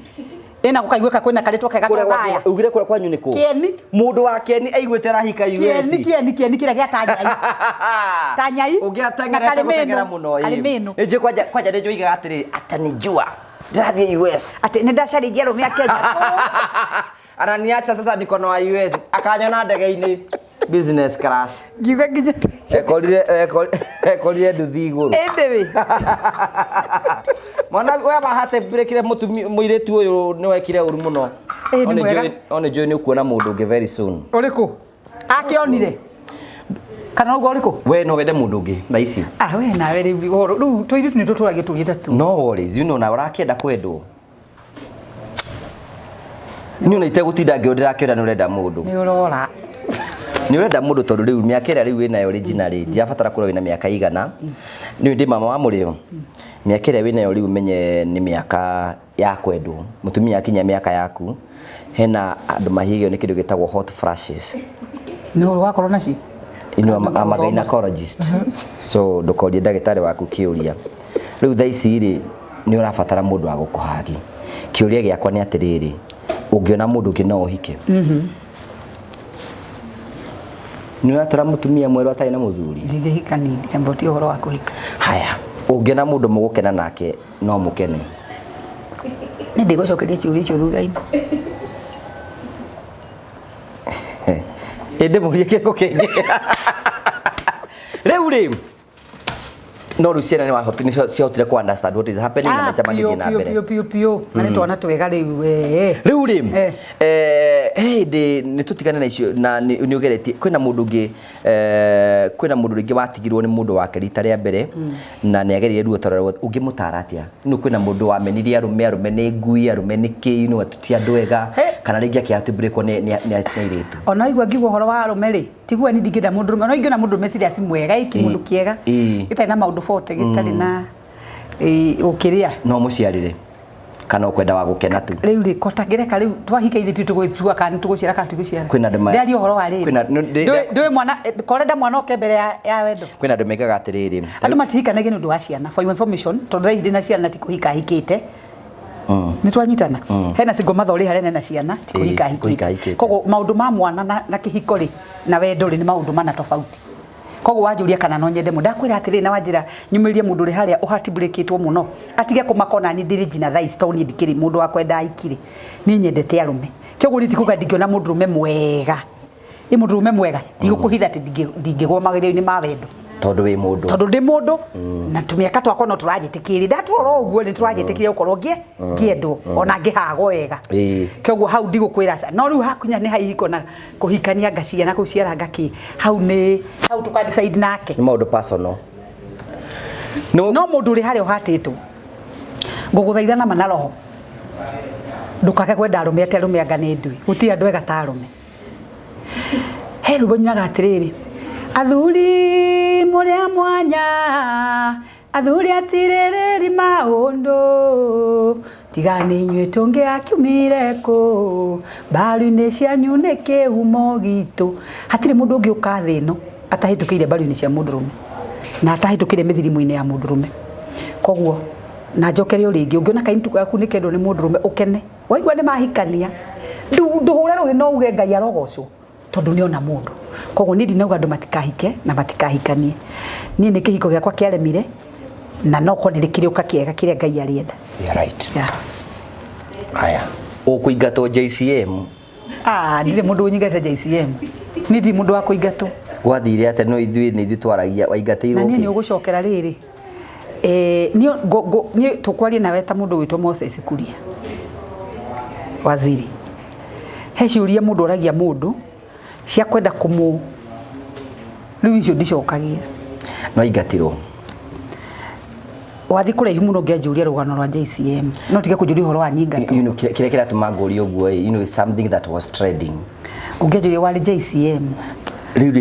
Ĩna gũkaiguĩka kwĩna karĩtwa kega Kũrĩa tondaya. ugire kũrĩa kwanyu nĩ kũ? Kĩeni. Mũndũ wa Kĩeni aiguĩte arahika US. Kĩeni, kĩeni, kĩeni kĩrĩa gĩa Tanyai. Tanyai. Ũngĩ Na ateng'erete gũteng'era Karĩmĩnũ. mũno ĩĩ. Karĩmĩnũ. Nĩ njũĩ kwanja nĩ njũĩ oigaga atĩrĩrĩ, atanijua ndĩrathiĩ US. Atĩ nĩ ndacarĩria arũme a Kenya. Ananiacha sasa niko na wa US, akanyona ndege-inĩ business class. Ngiuga nginya Ekorire ekorire nduthi igũrũ. Anyway. Mwana we bahate mbrekire mũtumia mũirĩtu ũyũ nĩ wekire ũru mũno. Ĩ, nĩ mwega. One njũĩ nĩ ũkuona mũndũ ũngĩ very soon. Ũrĩkũ? Akĩonire? Kana ũguo ũrĩkũ? We no wende mũndũ ũngĩ thaa ici. Ah, we nawe rĩu ũhoro rĩu tũirĩtu nĩ tũtũragia tũrĩte tu. No worries, you know na ũrakĩenda kwendwo. Niĩ ona itegũtinda ngĩũria ndĩrakĩona nĩ ũrenda mũndũ. Nĩ ũrora. Nĩ ũrenda mũndũ tondũ rĩu mĩaka ĩrĩa rĩu wĩnayo Regina rĩ, ndirabatara kũrora wĩna mĩaka igana. Nĩ ndĩ mama wa mũrĩo. Mĩaka ĩrĩa wĩnayo rĩu menye nĩ mĩaka ya kwendwo. Mũtumia akinya mĩaka yaku, hena andũ mahigio nĩ kĩndũ gĩtagwo hot flashes. Nĩ ũrakorwo nacio? You know, I'm a gynecologist. So ndũkorie ndagĩtarĩ waku kĩũria. Rĩu thaa ici rĩ, nĩ ũrabatara mũndũ wa gũkũhagi. Kĩũria gĩakwa nĩ atĩrĩrĩ, ũngĩona mũndũ ũngĩ no ũhike? Nĩ ũratũra mũtumia mwerũ atarĩ na mũthuri? Ndingĩhika niĩ, ndikamboti ũhoro wa kũhika. Haya, ũngĩona mũndũ mũgũkena nake no mũkene. Nĩ ndĩgũcokeria ciũria icio thutha-inĩ. Ĩndĩ mũrie kĩndũ kĩngĩ. Rĩu rĩ, no rĩu ciana nĩ ciahotire kũ understand what is happening na maica magĩthiĩ na mbere. Piũ piũ piũ. Na nĩ twana twega rĩu we. Rĩu rĩ, Eh. he hĩndĩ nĩ tũtigane na icio na nĩ ũgeretie kwĩna mũndũ ũngĩ, kwĩna mũndũ rĩngĩ watigirwo nĩ mũndũ wake rita rĩa mbere na nĩ agereire ruo ta rũrĩa ũngĩmũtara atĩa? Nĩ kwĩna mũndũ wamenirie arũme, arũme nĩ ngui, arũme nĩ kĩ, you know, ti andũ ega, kana rĩngĩ akĩhatibũrĩkwo nĩ airĩtu. Ona igua ngiuga ũhoro wa arũme rĩ, tiguo ni ndingĩenda mũndũ ũrũme, ona ingĩona mũndũ ũrũme serious mwega, ĩki mũndũ kĩega, gĩtarĩ na maũndũ 40, gĩtarĩ na ũkĩrĩa. No mũciarĩre kana ũkwenda wa gũkena tu. Rĩu rĩ, kota ngĩreka rĩu twahika ithuĩ tũgũtua kana tũgũciara kana tũgũciara. Kwĩna andũ Ndĩraria ũhoro wa rĩrĩ. Kwĩna Ndũĩ mwana, korenda mwana oke mbere ya wendo. Kwĩna andũ mekaga atĩrĩrĩ. Andũ matihikanagia nĩ ũndũ wa ciana. For your information, tondũ thaa ici ndĩna ciana na ti kũhika hikĩte. Nĩ twanyitana. Hena single mother ũrĩ harĩa nena ciana, ti kũhika hikĩte. Koguo maũndũ ma mwana na kĩhiko rĩ, na wendo rĩ, nĩ maũndũ mana tofauti. Koguo wanjũria kana no nyende mũndũ, ndakwĩra atĩrĩrĩ, na wanjĩra nyumĩrie mũndũ ũrĩ harĩa ũhatibũrĩkĩtwo mũno, atige kũmaka ona niĩ ndĩrĩ njina thaa ici, tondũ niĩ ndikĩrĩ mũndũ wa kwenda aikirĩ. Niĩ nyendete arũme. Kĩoguo niĩ ndikuga ndingĩona mũndũ ũrũme mwega. Ĩ mũndũ ũrũme mwega, ndigũkũhitha atĩ ndingĩgwa magerio-inĩ ma wendo. Tondũ wĩ mũndũ. Tondũ ndĩ mũndũ, na tũmĩaka twakwa no tũranjĩtĩkĩria. Ndatũrora ũguo nĩ tũranjĩtĩkĩria gũkorwo ngĩendwo, ona ngĩhagwo wega. Kĩoguo hau ndigũkwĩra aca. No rĩu hakinya nĩ haihiko na kũhikania ngaciana, kũciara ngakĩ, hau nĩ, hau tũka decide nake. Nĩ maũndũ personal. No mũndũ ũrĩ harĩa ũhatĩtwo, ngũgũthaitha na mana roho, ndũkage kwenda arũme atĩ arũme anga nĩ ndui. Gũtirĩ andũ ega ta arũme. He rwĩmbo nyinaga atĩrĩrĩ, athuri mũrĩ a mwanya, athuri atirĩrĩri maũndũ, tiga nĩ inyuĩ tũngĩakiumire kũ, mbaru-inĩ cianyu nĩ kĩhumo gitũ. Hatirĩ mũndũ ũngĩ ũka thĩ ĩno atahĩtũkĩire mbaru-inĩ cia mũndũrũme na atahĩtũkĩire mĩthirimo-inĩ ya mũndũrũme. Koguo na njokere o rĩngĩ, ũngĩona kairĩtu gaku nĩ kendwo nĩ mũndũrũme ũkene, waigua nĩ mahikania, ndũhũre rũhĩ no uge Ngai arogocwo tondũ nĩ ona mũndũ. Koguo niĩ ndinauga andũ matikahike na matikahikanie. Niĩ nĩ kĩhiko gĩakwa kĩaremire na no korwo nĩ kĩrĩũka kĩega kĩrĩa Ngai arĩenda. Yeah, right. Yeah. Haya, ũkũingatwo JCM? Ah, ndirĩ mũndũ ũnyingate JCM. Niĩ ndirĩ mũndũ wa kũingatwo. Gwathire atĩa? No ithuĩ nĩ ithuĩ twaragia, waingatĩirwo Na niĩ kĩ? nĩ ũgũcokera rĩrĩ. Niĩ tũkwaria nawe ta mũndũ wĩtwo Moses Kuria. Waziri. He ciũria mũndũ oragia mũndũ cia kwenda kũmũ rĩu icio ndicokagia. No aingatirwo. Wathi kũraihu mũno ũngĩanjũria rũgano rwa JCM. No tige kũnjũria ũhoro wa nyingato. You know, kĩrĩa kĩratũma ngũrie ũguo ĩ, you know, it's something that was trending. Ũngĩanjũria warĩ JCM. Rĩu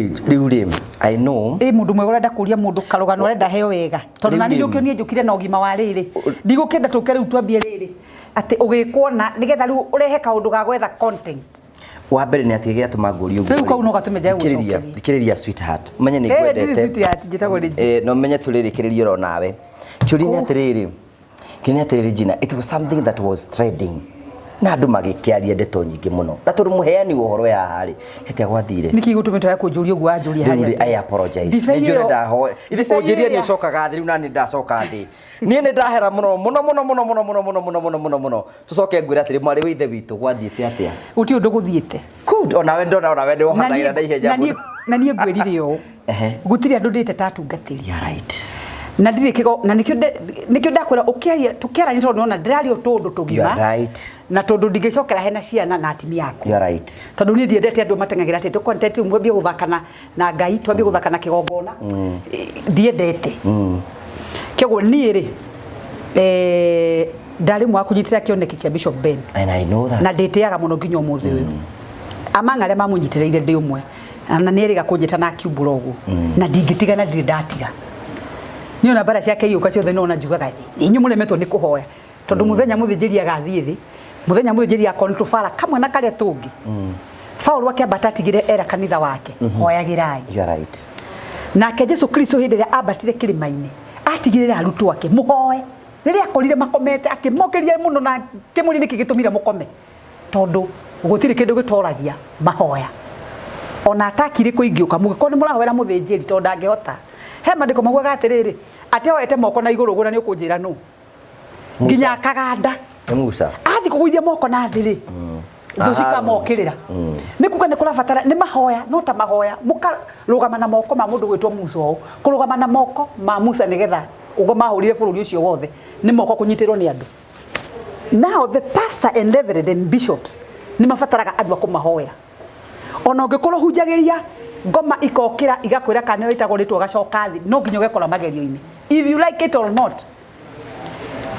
rĩ, I know. Ĩ mũndũ mwega ũrenda kũria mũndũ karũgano ũrenda heo wega. Tondũ nani Rĩu rĩ. ndũkĩonie njũkire na ũgima wa rĩrĩ. Ndigũkĩenda tũke rĩu twambie rĩrĩ. Atĩ ũgĩkwo na nĩgetha rĩu ũrehe kaũndũ ga gwetha content. Wa mbere nĩ atĩ gĩatũma ngũrie ũguo. Rĩu kau no gatũme njage Thikĩrĩria, gũcokeria. thikĩrĩria sweetheart. Ũmenye nĩ Eh, ngwendete. ndirĩ sweetheart, njĩtagwo Regina. No menye tũrĩrĩkĩrĩrie oro nawe. Kĩũria nĩ atĩrĩrĩ. Kĩũria nĩ atĩrĩrĩ Gina, it was something that was trending. Na andũ magĩkĩaria ndeto nyingĩ mũno. Na tondũ mũheani wa ũhoro ya rĩ, hĩtia gwathire. Nĩkĩ gũtũmĩte ya kũnjũria ũguo wanjũria Rĩu harĩa rĩ, I apologize. Ndibei Nĩ njũĩ ĩyo- ndahoya. Ithe ndibei ũnjĩrie nĩ ĩrĩa- ũcokaga thĩ rĩu na nĩ ndacoka thĩ. Niĩ nĩ ndahera mũno mũno mũno mũno mũno mũno mũno mũno mũno mũno mũno. Tũcoke ngwĩre atĩrĩ mwarĩ wa ithe witũ gwathiĩte atĩa? Gũtirĩ ũndũ gũthiĩte. Good. Onawe ndona onawe nĩ Na wohanagĩra niĩ- na ihenya na niĩ- mũno. na niĩ ngwĩrire ũũ, Ehe. gũtirĩ andũ ndĩte ta atungatĩri. You're right. Na ndirĩ kĩgo na nĩkĩo nĩkĩo ndakwĩra ũkĩaria tũkĩarania tondũ nona ndĩraria tũndũ tũgima. You are right. Na tondũ ndingĩcokera hena ciana na atimia akwa. You are right. Tondũ niĩ ndiendete andũ mateng'agĩra atĩ tũ content rĩu mwambie gũthaka na Ngai, twambie gũthaka na kĩgongona. Ndiendete. Kĩoguo niĩ rĩ, ndarĩ mwa kũnyitĩra kĩoneki kĩa Bishop Ben. And I know that. Na ndĩtĩaga mũno nginya ũmũthĩ ũyũ. Among arĩa mamũnyitĩrĩire ndĩ ũmwe. Na nĩ erĩga kũnjĩta na akiumbũra ũguo. Na ndingĩtiga na ndirĩ ndatiga. Niĩ ona mbara ciake igĩũka ciothe no ona njugaga inyuĩ mũremetwo nĩ kũhoya. Tondũ mũthenya mũthĩnjĩri agathiĩ thĩ, mũthenya mũthĩnjĩri akorwo nĩ tũbara kamwe na karĩa tũngĩ. Paũlũ akĩambata atigire era kanitha wake, hoyagĩrai. You are right. Nake Jesu Kristo hĩndĩ ĩrĩa ambatire kĩrĩma-inĩ, atigĩrĩre arutwo ake mũhoe. Rĩrĩa akorire makomete akĩmokĩria mũno na akĩmũria nĩkĩ gĩtũmire mũkome. Tondũ gũtirĩ kĩndũ gĩtoragia mahoya. Ona atakire kũingĩũka mũngĩkorwo nĩ mũrahoera mũthĩnjĩri tondũ ndangĩhota. He maandĩko maugaga atĩrĩrĩ, atĩ oete moko na igũrũ ũguo na nĩ ũkũnjĩra nũ. Nginya akaganda. Nĩ Musa. Athiĩ kũgũithia moko na thĩ rĩ, thũ cikamokĩrĩra. Nĩ kuga nĩ kũrabatara nĩ mahoya, no ta mahoya mũkarũgama na moko ma mũndũ gwĩtwo Musa ũũ, kũrũgama na moko ma Musa nĩgetha ũguo mahũrire bũrũri ũcio wothe nĩ moko kũnyitĩrwo nĩ andũ. Now the pastor and reverend and bishops nĩ mabataraga andũ a kũmahoera. Ona ũngĩkorwo hunjagĩria ngoma ikokĩra igakwĩra kana nĩ wĩtagwo rĩtwa ũgacoka thĩ, no nginya ũgekora magerio-inĩ. If you like it or not,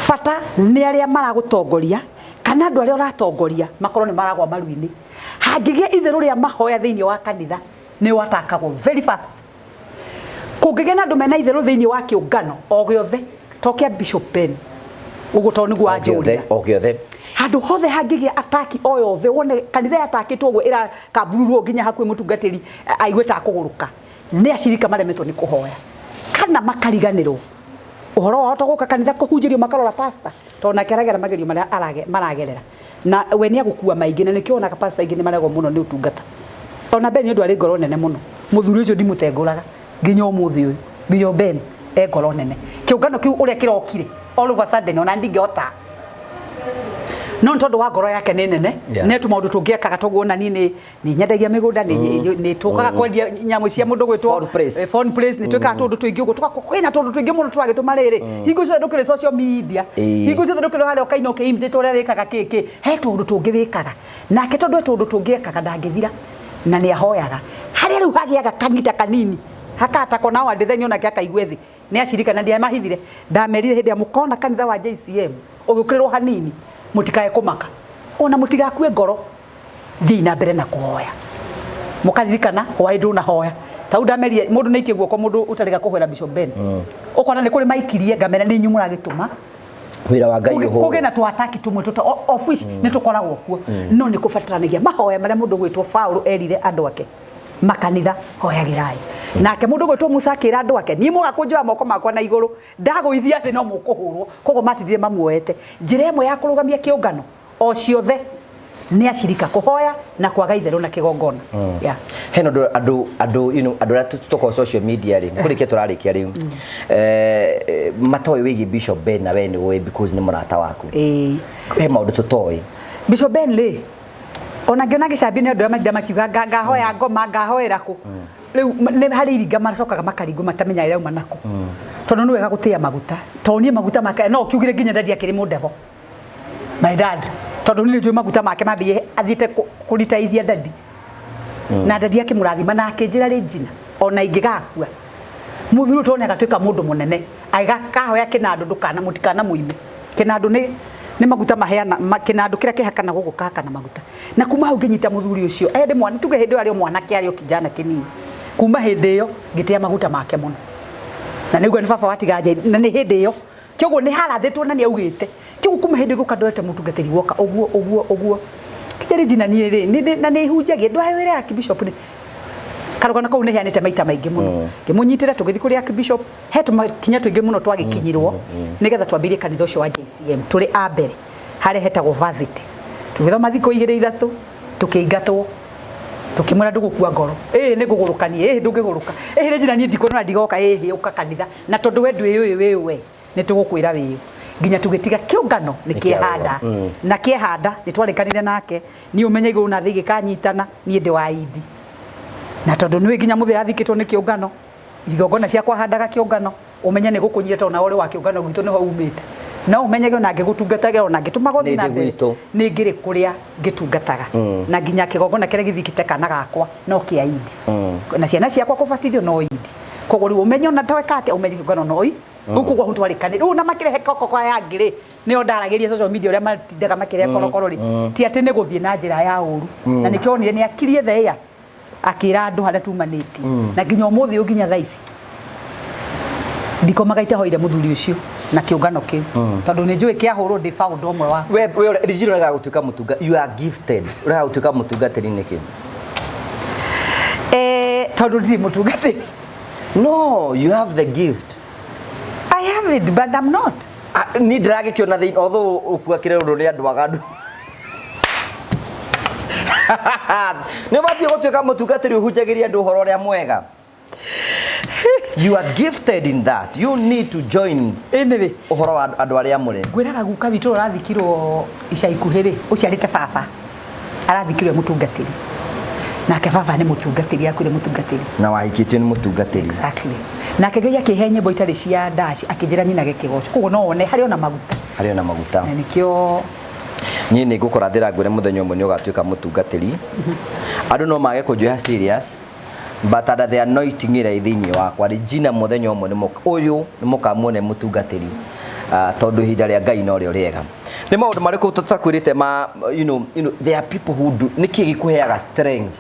bata nĩ arĩa maragũtongoria kana andũ arĩa ũratongoria makorwo nĩ maragwa maru-inĩ. Hangĩgĩa itherũ rĩa mahoya thĩinĩ wa kanitha nĩ watakagwo very fast. Kũngĩgĩa na andũ mena itherũ thĩinĩ wa kĩũngano o gĩothe to kĩa Bishop Ben ũguo tondũ nĩguo wanjũria. O gĩothe. Handũ hothe hangĩgĩa ataki o yothe wone kanitha yatakĩtwo ũguo ĩrakambururwo nginya hakuhĩ mũtungatĩri aigue ta akũgũrũka, nĩ acirika maremetwo nĩ kũhoya kana makariganĩrwo ũhoro wao to gũka kanitha kũhunjĩrio makarora pastor tondũ nake aragera magerio marĩa maragerera na we nĩ agũkua maingĩ na nĩkĩo wonaga pastor aingĩ nĩ maregwo mũno nĩ ũtungata. Ona Ben nĩ ũndũ arĩ ngoro nene mũno, mũthuri ũcio ndimũtengũraga nginya ũmũthĩ ũyũ. Bishop Ben e ngoro nene. Kĩũngano kĩu ũrĩa kĩrokire all of a sudden ona ndingĩhota, no nĩ tondũ wa ngoro yake nĩ nene. Nĩ tũmaũndũ tũngĩekaga toguo ona niĩ nĩ nyendagia mĩgũnda, nĩ tũkaga kwendia nyamũ cia mũndũ gwĩtwo Phone place. Phone place, nĩ twĩkaga tũndũ tũingĩ ũguo, kwĩna tũndũ tũingĩ mũno tũragĩtũma rĩrĩ hingo ciothe ndũkĩrĩ social media, hingo ciothe ndũkĩrĩ harĩa ũkaina ũkĩ-imitate ũrĩa wĩkaga kĩ kĩ, he tũndũ tũngĩ wĩkaga nake tondũ he tũndũ tũngĩ ekaga ndangĩthira na nĩ ahoyaga. Harĩa rĩu hagĩaga kang'ita kanini hakatakwo na wandĩtheni onake akaigue thĩ nĩ acirika na ndiamahithire, ndamerire hĩndĩ ĩrĩa mũkona kanitha wa JCM ũgĩũkĩrĩrwo hanini mũtikae kũmaka ona mũtigakue ngoro, thiĩ na mbere na kũhoya. Mũkaririkana hwaĩ ndũnahoya. Tau ndamerire mũndũ nĩ aikie guoko mũndũ ũtarĩga kũhoera Bishop Ben. Ũkona nĩ kũrĩ maikirie ngamera nĩ inyuĩ mũragĩtũma wĩra wa Ngai ũhũrwo. Kũgĩe na tũataki tũmwe tũta of which nĩ tũkoragwo kuo, no nĩ kũbataranagia mahoya marĩa mũndũ gwĩtwo Paũlũ erire andũ ake makanitha hoyagĩrai. Nake mũndũ gwĩtwo Musa akĩra andũ ake niĩ mũga kũnjoya moko makwa na igũrũ ndagũithia atĩ no mũkũhũrwo, koguo matindire mamuoete. Njĩra ĩmwe ya kũrũgamia kĩũngano o ciothe nĩ acirika kũhoya na kwaga itherũ na kĩgongona. Hena andũ andũ andũ you know andũ arĩa tũkoragwo social media rĩ, kũrĩkia tũrarĩkia rĩu. Matoĩ wĩgiĩ Bishop Ben na we nĩ ũĩ because nĩ mũrata waku. He maũndũ tũtoĩ. Bishop Ben rĩ, ona ngĩona gĩcambi nĩ andũ arĩa matinda makiuga ngahoya ngoma ngahoera kũ. Rĩu nĩ harĩ iringa macokaga makaringwo matamenya ĩrauma nakũ. Tondũ nĩ wega gũtĩa maguta. Tondũ niĩ maguta make no kiugire nginya ndadi akĩrĩ mũndevo. My dad, tondũ niĩ njũĩ maguta make mambĩrĩirie athiĩte kũritaithia dadi. Na dadi akĩmũrathima na akĩnjĩra Regina ona ingĩgakua mũthuri ũyũ tondũ nĩagatuĩka mũndũ mũnene agĩkahoya kĩnandũ ndũkana mũtikana mũime. Kĩnandũ nĩ maguta maheana, kĩnandũ kĩrĩa kĩhakana gũkũ kahakana maguta. Na kuma hau ngĩnyita mũthuri ũcio, ndĩ mwana, tuge hĩndĩ ĩyo arĩ o mwanake arĩ o kijana kĩnini. Kuma hĩndĩ ĩyo ngĩtĩa maguta make mũno. Na nĩguo nĩ baba watiga nja, na nĩ hĩndĩ ĩyo. Kĩoguo nĩ harathĩtwo na nĩ augĩte. Kĩoguo kuma hĩndĩ ĩyo gũka ndorete mũtungatĩri woka ũguo ũguo ũguo. Kĩrĩ Regina niĩ rĩ, na nĩ hunjagia, ndwahe wĩra ya Archbishop nĩ. Karũgano kau nĩ heanĩte maita maingĩ mũno. Ngĩmũnyitĩra tũgĩthiĩ kũrĩ Archbishop, he tũmakinya tũingĩ mũno twagĩkinyirwo nĩgetha twambĩrĩrie kanitha ũcio wa JCM tũrĩ a mbere harĩa hetagwo varsity. Tũgĩthoma thikũ igĩrĩ ithatũ, tũkĩingatwo. Tũkĩmwĩra ndũgũkua ngoro. Ĩĩ nĩ ngũgũrũkania, ĩĩ ndũngĩgũrũka. Ĩĩ Regina niĩ ndikuona na ndigoka, ĩĩ ũka kanitha. Na tondũ we ndwĩyũĩ wĩ we, nĩ tũgũkwĩra wĩũ. Nginya tũgĩtiga kĩũngano nĩ kĩehanda. Na kĩehanda nĩ twarĩkanire nake, niĩ ũmenye igũrũ na thĩ igĩkanyitana, niĩ ndĩ wa indi. Na tondũ nĩũĩ nginya mũthĩ athikĩtwo nĩ kĩũngano, igongona ciakwa handaga kĩũngano, ũmenye nĩ gũkũnyita tondũ nawe ũrĩ wa kĩũngano gwitũ nĩho umĩte. No ũmenyage ona ngĩgũtungatagĩra ona ngĩtũmaga ũthiĩ na mbere, nĩ ngĩrĩ kũrĩa ngĩtungataga. Na nginya kĩgongona kĩrĩa gĩthikĩte kana gakwa no kĩa indi. Na ciana ciakwa kũbatithio no indi. Koguo rĩu ũmenye ona tweka atĩa ũmenye kĩũngano no i. Rĩu koguo hau twarĩkanĩra. Rĩu ona makĩrehe korokoro ya ngĩ rĩ, nĩyo ndaragĩria social media ũrĩa matindaga makĩrehe korokoro rĩ, ti atĩ nĩ gũthiĩ na njĩra ya ũru. Na nĩkĩo wonire nĩ akirie theya akĩra andũ harĩa tumanĩtie. Na nginya ũmũthĩ ũyũ nginya thaa ici ndikomaga itahoire mũthuri ũcio na kĩũngano kĩu, tondũ nĩ njũĩ kĩahũrwo ndĩ founder ũmwe wa. We Regina ũregaga gũtuĩka mũtunga, you are gifted, ũregaga gũtuĩka mũtungatĩri nĩkĩ? Tondũ ndirĩ mũtungatĩri. No, you have the gift. I have it, but I'm not. Niĩ ndĩragĩkĩona thĩinĩ, although ũkuakĩre ũndũ nĩ andũ aganu. Nĩ ũbatiĩ gũtuĩka mũtungatĩri ũhunjagĩria andũ ũhoro ũrĩa mwega. You are gifted in that. You need to join Anyway, ũhoro wa andũ arĩa amũre. Ngwĩraga guka witũ ũrathikirwo ica ikuhĩ rĩ, ũciarĩte baba, arathikirwo e mũtungatĩri. Nake baba nĩ mũtungatĩri, akuire mũtungatĩri. Na wahikĩtio nĩ mũtungatĩri. Exactly. Nake Ngai akĩhe nyĩmbo itarĩ cia ndaci, akĩnjĩra nyinage kĩgoco. Koguo no wone harĩ ona maguta. Harĩ ona maguta. Na nĩkĩo Niĩ nĩ ngũkũrathĩra ngwĩre mũthenya ũmwe nĩ ũgatuĩka mũtungatĩri. Andũ no mage kũnjoya serious, but under the anointing ĩrĩa ĩ thĩinĩ wakwa, Regina mũthenya ũmwe nĩ ũyũ nĩ mũkamuona mũtungatĩri. Tondũ ihinda rĩa Ngai no rĩo rĩega. Nĩ maũndũ marĩkũ tũtakwĩrĩte ma, there are people who do, nĩkĩ gĩkũheaga strength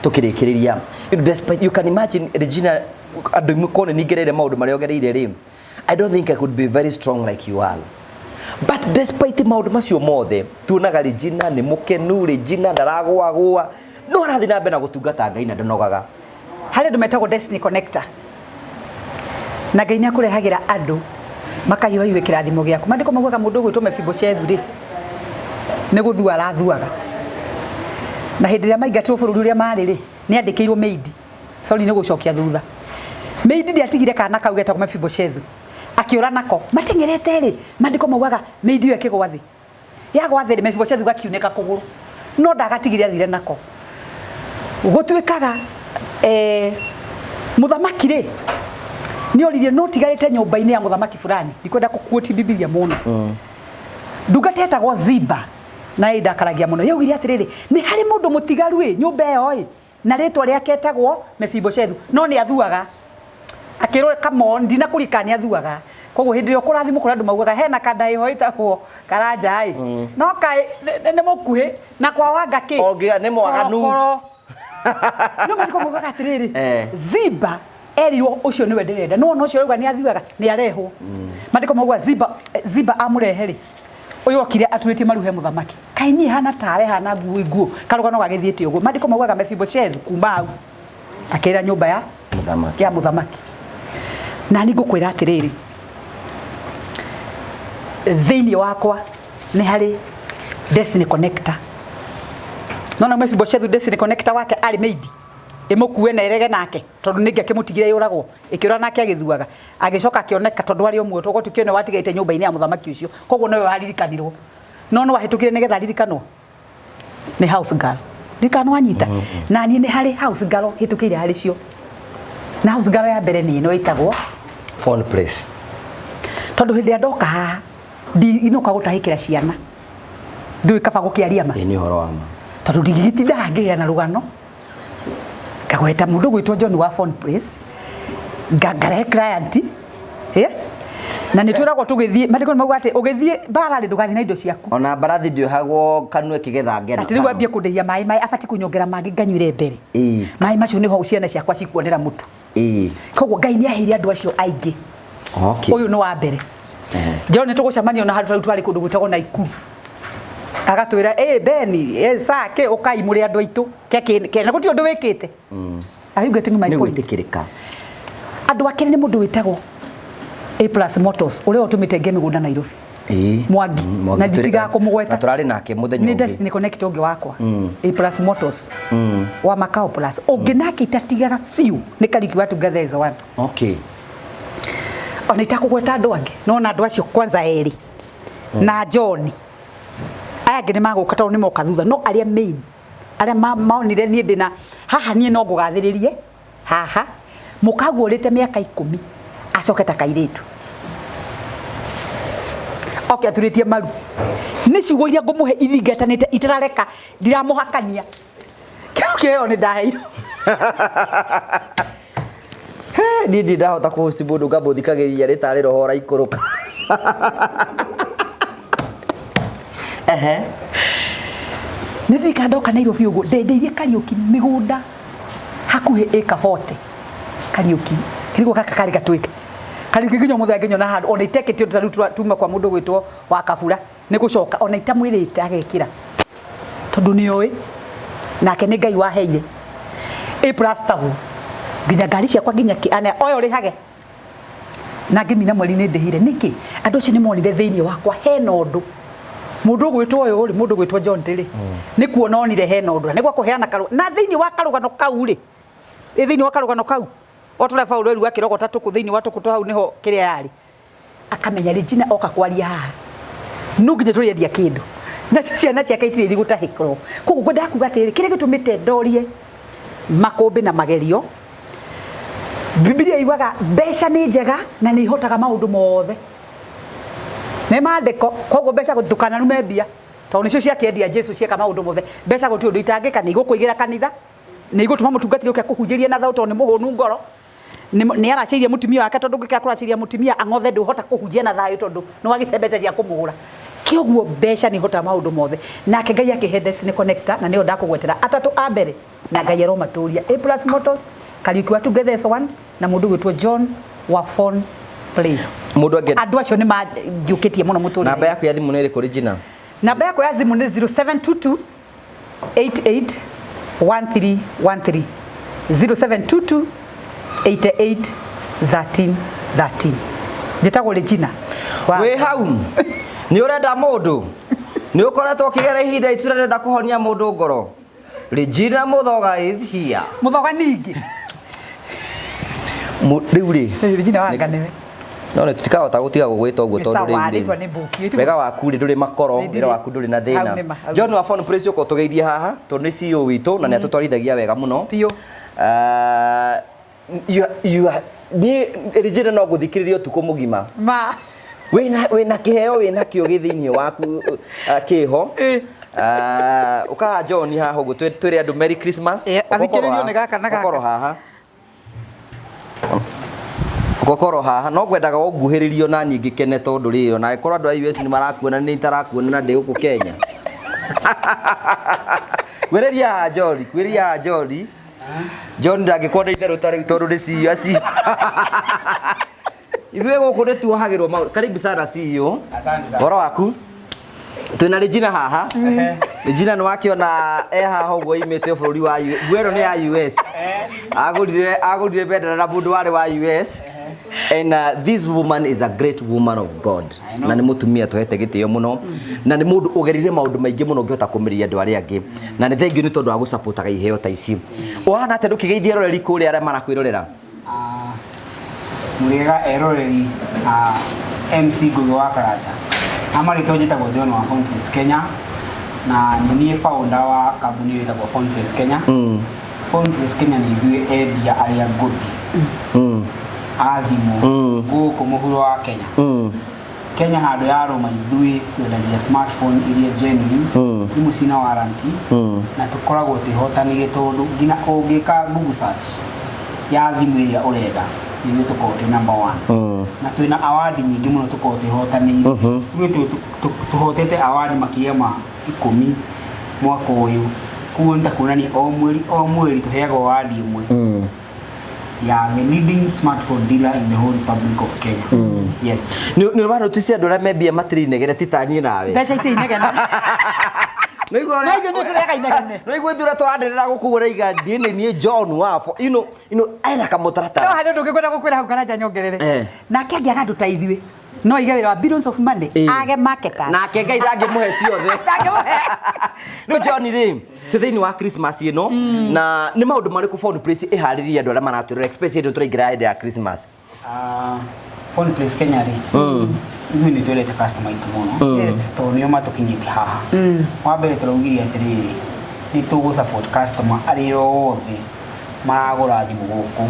tũkĩrĩkĩrĩria? Despite, you can imagine Regina, andũ kone ningereire maũndũ marĩa ũgereire rĩ, I don't think I could be very strong like you are. But despite maũndũ macio mothe, tuonaga Regina nĩ mũkenu, Regina ndaragũagũa, no arathiĩ na mbere na gũtungata Ngai na ndanogaga. Harĩ andũ metagwo destiny connector. Na Ngai nĩ akũrehagĩra andũ makahiũhahiũhe kĩrathimo gĩaku. Maandĩko maugaga mũndũ ũgwĩtwo Mefiboshethu rĩ, nĩ gũthua arathuaga. Na hĩndĩ ĩrĩa maingatirwo bũrũri ũrĩa marĩ rĩ, nĩ andĩkĩirwo maid. Sorry nĩ gũcokia thutha. Maid ndiatigire kana kau getagwo Mefiboshethu. Akĩũra nako. Mateng'erete rĩ, maandĩko maugaga maid ĩyo ĩkĩgwa thĩ. Yagwa thĩ rĩ, Mefiboshethu gakiunĩka kũgũrũ. No ndagatigire athire nako. Gũtuĩkaga mũthamaki rĩ, nĩ oririe no tigarĩte nyũmba-inĩ ya mũthamaki fulani. Ndikwenda kũquote Bibilia mũno. Ndungata etagwo Ziba na ĩndakaragia mũno. Yaugire atĩrĩrĩ, nĩ harĩ mũndũ mũtigaru ĩ nyũmba ĩyo ĩ, na rĩtwa rĩake etagwo Mefiboshethu, no nĩ athuaga. Akĩrwo come on, ndinakũrika nĩ athuaga. Koguo hĩndĩ ĩrĩa ũkũrathimwo kũrĩ andũ maugaga hena kandaĩho ĩtagwo Karanja ĩ. No kaĩ nĩ mũkuhĩ na kwa wanga kĩ? Ongĩga nĩ mwaganu. Korokoro. No mariko maugaga atĩrĩrĩ, Ziba erirwo ũcio nĩwe ndĩrenda. No ona ũcio ũrauga nĩ athuaga, nĩ arehwo. Maandĩko maugaga Ziba amũrehe rĩ, ũyũ okire aturĩtie maru he mũthamaki. Kaĩ niĩ hana tawe hana nguo nguo. Karũgano gagĩthiĩte ũguo. Maandĩko maugaga Mefiboshethu kuma hau akĩra nyũmba ya mũthamaki. Ya mũthamaki. Na niĩ ngũkwĩra atĩrĩrĩ, thĩinĩ wakwa nĩ harĩ destiny connector. Nona Mefiboshethu destiny connector wake arĩ maid ĩmũkue na ĩrege nake tondũ nĩ ngĩakĩmũtigire yũragwo ĩkĩũra nake agĩthuaga agĩcoka akĩoneka tondũ arĩ o muoyo tondũ gũtikĩone watigaite nyũmba-inĩ ya mũthamaki ũcio, koguo nowe waririkanirwo, no no wahĩtũkire nĩgetha aririkanwo nĩ house girl. Ndirikana wanyita na niĩ nĩ harĩ house girl hĩtũkĩire harĩ cio, na house girl ya mbere nĩ ĩno ĩtagwo Phone place. Tondũ hĩndĩ ĩrĩa ndoka haha ndinoka gũtahĩkĩra ciana, ndiũĩ kaba gũkĩaria ma. Ĩ nĩ ũhoro wa ma. Tondũ ndingĩgĩtinda haha ngĩheana rũgano ngagweta mũndũ gwĩtwo John wa Phone Place, ngarehe client, na nĩ twĩragwo tũgĩthiĩ, maandĩko nĩ mauga atĩ ũgĩthiĩ mbara rĩ, ndũgathiĩ na indo ciaku. Ona mbarathi ndĩohagwo kanua ĩkĩgetha ngeno. Atĩ rĩu ambie kũndĩhia maĩ, maĩ abatiĩ kũnyongera mangĩ nganyuĩre mbere. Maĩ macio nĩho ciana ciakwa cikuonera mũtu. Koguo Ngai nĩ aheire andũ acio aingĩ. Ũyũ nĩ wa mbere. John nĩ tũgũcemania na handũ twarĩ kũndũ gwĩtagwo Naikuru. Agatwĩra, "Ĩ Beni, ĩ sa kĩ ũkai mũrĩ andũ aitũ." Ke ke na gũtirĩ ũndũ wĩkĩte. Are you getting my Nĩ point? gwĩtĩkĩrĩka. Andũ a kerĩ nĩ mũndũ wĩtagwo A Plus Motors ũrĩa ũtũmĩte ngĩe mĩgũnda Nairobi. Ĩĩ. Mwangi. Mwangi. Na nditigaga kũmũgweta. Na tũrarĩ nake mũthenya Nĩ ũngĩ. Destiny Connect ũngĩ wakwa. A Plus Motors. Wa Macau Plus. Ũngĩ nake itatigaga biũ nĩ Kariuki wa Together is One. Okay. Ona itakũgweta andũ angĩ no na andũ acio kwanza erĩ na John aya angĩ nĩ magũka tondũ nĩ moka thutha, no arĩa main arĩa maonire niĩ ndĩna haha, niĩ no ngũgathĩrĩrie haha mũkaguũrĩte mĩaka 10 acoke ta kairĩtu oke aturĩtie maru nĩ ciugo iria ngũmũhe ithingatanĩte itarareka ndiramũhakania kĩo kĩo nĩ ndaheirwo. He, niĩ ndirĩ ndahota kũhost mũndũ ngamũthikagĩrĩria rĩ tarĩ roho ũraikũrũka. Ehe. Nĩ ndirikana ndoka Nairobi ũguo ndendeirie Kariũki mĩgũnda hakuhĩ ĩka 40. Kariũki kĩrigwo gaka karĩ gatwĩke Kariũki nginya ũmũthĩ angĩnyona handũ ona itekĩtio ta rĩu tuma kwa mũndũ gwĩtwo wa Kabura nĩ gũcoka ona itamwĩrĩte agekĩra tondũ nĩ oĩ nake nĩ Ngai waheire A Plus taguo nginya ngari ciakwa nginya kĩ ane oyo ũrĩhage na ngĩmina mweri nĩ ndĩhire nĩkĩ andũ acio nĩ monire thĩinĩ wakwa hena ũndũ mũndũ ũgwĩtwo ũyũ rĩ, mũndũ ũgwĩtwo John rĩ, nĩ kuona onire hena ũndũ na nĩguo kũheana karũ na thĩinĩ wa karũgano kau rĩ, ĩ thĩinĩ wa karũgano kau o tũrĩa Paul eruga akĩrogota tũkũ thĩinĩ wa tũkũ twa hau nĩho kĩrĩa yarĩ akamenya Regina oka kwaria haha no nginya tũrĩendia kĩndũ nacio ciana ciake itirĩ ithi gũtahĩkwo. Koguo ngwendaga kuga atĩrĩrĩ, kĩrĩa gĩtũmĩte ndorie makũmbĩ na magerio, Bibilia yugaga mbeca nĩ njega na nĩ ihotaga maũndũ mothe, nĩ maandĩko. Koguo mbeca ndũkanarume mbia tondũ nĩcio ciakĩendia Jesu cieka maũndũ mothe. Mbeca gũtirĩ ũndũ itangĩka, nĩ igũkũigĩra kanitha, nĩ igũtũma mũtungatĩri ũke kũhunjĩria na thaũ tondũ nĩ mũhũnu ngoro, nĩ aracĩirie mũtumia wake tondũ ũngĩkĩaga kũracĩria mũtumia ang'othe ndũhota kũhunjia na thayũ tondũ nĩ wagĩte mbeca cia kũmũgũra. Kĩoguo mbeca nĩ ihotaga maũndũ mothe. Nake Ngai akĩhe Destiny Connector na nĩyo ndakũgwetera atatũ a mbere na Ngai aromatũria, A Plus Motors, Kariuki wa Together is One na mũndũ ũgwĩtwo John wa Phone Place. Mũndũ angĩ Andũ acio nĩ manjũkĩtie mũno mũtũrĩre. Namba yaku ya thimũ nĩ ĩrĩkũ, Regina? Namba yakwa ya thimũ nĩ 0722 88 1313, 0722 88 13 13. Njĩtagwo Regina. Wĩ hau nĩ ũrenda mũndũ nĩ ũkoretwo ũkĩgera ihinda itu rĩrenda kũhonia mũndũ ngoro, Regina Muthoga is here. Mũthoga ningĩ. Rĩu rĩ Regina wanga nĩwe. No nĩ tũtikahota gũtiga gũgwĩta ũguo Nĩ tondũ sawa, rĩu rĩ, rĩtwa nĩ mbũki. wega waku rĩ ndũrĩ makoro, Nĩ wĩra ndirĩ. waku ndũrĩ na Hau thĩna. nĩ ma, hau. John wa Phone Place ũka ũtũgeithie haha tondũ nĩ CEO witũ na nĩ atũtwarithagia wega mũno. Biũ. Niĩ Regina no ngũthikĩrĩria ũtukũ mũgima. Ma. Wĩna kĩheo wĩna kĩo gĩ thĩinĩ waku kĩho. Ũkaha John haha ũguo twĩre andũ Merry Christmas. Athikĩrĩrio nĩ gaka na gaka. Ũkorwo haha. Ũkorwo haha no ngwendaga ũnguhĩrĩrio na niĩ ngĩkene tondũ rĩrĩ ona angĩkorwo andũ a US nĩ marakuona nĩ itarakuona na ndĩ gũkũ Kenya. Kwĩrĩria haha John, kwĩrĩria haha John. John ndangĩkuona itherũ ta rĩu tondũ nĩ CEO acio. Ithuĩ gũkũ nĩ tuohagĩrwo maũndũ. Karibu sana CEO. Asante sana. Ũhoro waku? Twĩna Regina haha. Regina nĩ wakĩona e haha ũguo imĩte bũrũri wa US. Nguo ĩno nĩ ya US. Agũrire bendera na mũndũ warĩ wa US. And this woman is a great woman of God. Na nĩ mũtumia tũhete gĩtĩo mũno. Na nĩ mũndũ ũgerire maũndũ maingĩ mũno ũngĩhota kũmĩrĩria andũ arĩa angĩ. Na nĩ thengiũ nĩ tondũ wa gũcapotaga iheo ta ici. Ũhana atĩa ndũkĩgeithie eroreri kũrĩa arĩa marakwĩrorera? Mũrĩega eroreri a MC Ngugi wa Karanja. Amarĩtwo njĩtagwo John wa Phone Place Kenya na nĩ niĩ founder wa kambuni ĩyo ĩtagwo Phone Place Kenya. Phone Place Kenya nĩ ithuĩ endia arĩa ngũthi a thimũ gũkũ mũhuro wa Kenya. Kenya handũ ya rũma ithuĩ twendagia smartphone iria genuine, thimũ cina warranty, na tũkoragwo twĩhotanĩire tondũ nginya ũngĩka Google search ya thimũ ĩrĩa ũrenda nĩ ithuĩ tũkoragwo twĩ number one. Na twĩna award nyingĩ mũno tũkoragwo twĩhotanĩire. Ithuĩ tũhotete award makĩria ma 10 mwaka ũyũ. Koguo nĩ ta kuonania o mweri o mweri tũheagwo award ĩmwe ya the leading smartphone dealer in the whole Republic of Kenya. Yes. Nĩ ũranotice andũ arĩa membia matirĩ inegene ti ta niĩ nawe. Mbeca itirĩ inegene. Nĩ ũigua No ithuĩ nĩ tũrĩaga inegene. Nĩ ũigua ithuĩ ũrĩa tũranĩrĩra gũkũ ũguo ũraiga ndiĩ nĩ niĩ John wa you know ena No kamũtaratara. harĩ ũndũ ũngĩ ngwenda gũkwĩra hau Karanja nyongerere. Nake angĩaga andũ ta ithuĩ. No aige wĩra wa billions of money age marketers. Nake Ngai ndangĩmũhe ciothe. Ndangĩmũhe. Rĩu John rĩ, twĩ thĩinĩ wa Christmas ĩno, na nĩ maũndũ marĩkũ Phone Place ĩharĩrĩirie andũ arĩa maratwĩrora, especially hĩndĩ tũraingĩra hĩndĩ ya Christmas? Ah, Phone Place Kenya rĩ, ithuĩ nĩ twendete customer aitũ mũno tondũ nĩo matũkinyĩtie haha. Wa mbere tũraugire atĩrĩrĩ, nĩ tũgũ support customer arĩa othe maragũra thimũ gũkũ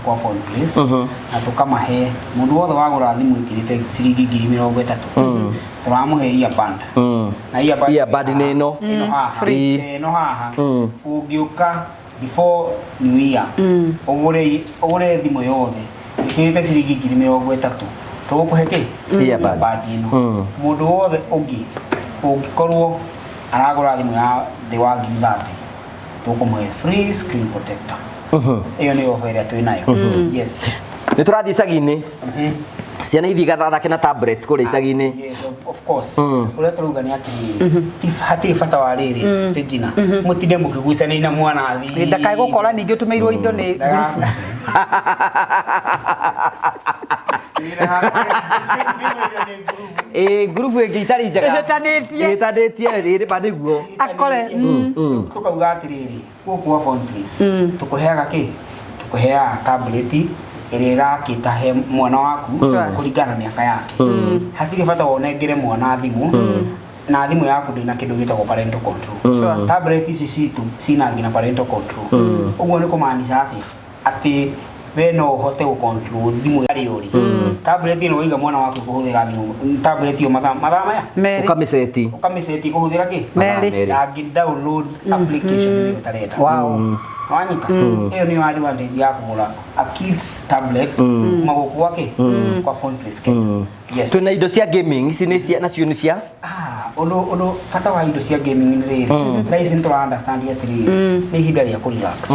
kwa Phone Place, na tũkamahe mũndũ wothe wagũra thimũ ĩkĩrĩte ciringi 30,000, tũramũhe earband. Na earband Earband nĩ ĩno. Ĩno haha. Free. Ĩno haha. Ũngĩũka before New Year, ũgũre thimũ yothe ĩkĩrĩte ciringi 30,000, tũgũkũhe kĩ? Earband. Earband ĩno. Mũndũ wothe ũngĩ ũngĩkorwo aragũra thimũ ya thĩ wa 30,000, tũkũmũhe free screen protector. Ĩyo nĩ offer ĩrĩa twĩ nayo. Yes. Nĩ tũrathiĩ icagi-inĩ, ciana ithiĩ igathake na tablets kũrĩa icagi-inĩ. Yes, of course. Ũrĩa tũrauga nĩ atĩrĩrĩ, hatirĩ bata wa rĩrĩ, Regina, mũtinde mũkĩgucania na mwana athiĩ. Ndakae gũkora ningĩ ũtũmĩirwo indo nĩ ngurubu. Ĩ ngurubu ĩngĩ itarĩ njega. Ĩhĩtanĩtie. Ĩhĩtanĩtie, ĩ nĩma nĩguo. Akore. Tukauga atĩrĩrĩ, gũkũ kwa Phone Place tũkũheaga kĩ? Tũkũheaga tablet ĩrĩa ĩrakĩta he mwana waku kũringana na mĩaka yake. Hatirĩ bata wonengere mwana thimũ na thimũ yaku ndĩna kĩndũ gĩtagwo parental control. Tablet ici citũ cina nginya parental control. Ũguo nĩ kũmaanisha atĩa? Atĩ we no ũhote gũ control thimũ harĩa ũrĩ. Tablet ĩno waiga mwana waku kũhũthĩra thimũ tablet ĩyo mathaa maya, Merĩ. Ũkamĩceti. ũkamĩceti kũhũthĩra kĩ? Merĩ. Merĩ. Ndangĩ download application ĩrĩa ũtarenda. Wanyita? Ĩyo nĩyo advantage ya kũgũra a kids tablet kuma gũkũ gwa kĩ? Kwa Phone Place Kenya. Yes. Twĩna indo cia gaming ici nĩ cia, nacio nĩ cia Ah, ũndũ bata wa indo cia gaming nĩ rĩrĩ, thaa ici nĩ tũra understand atĩrĩrĩ, nĩ ihinda rĩa kũ relax.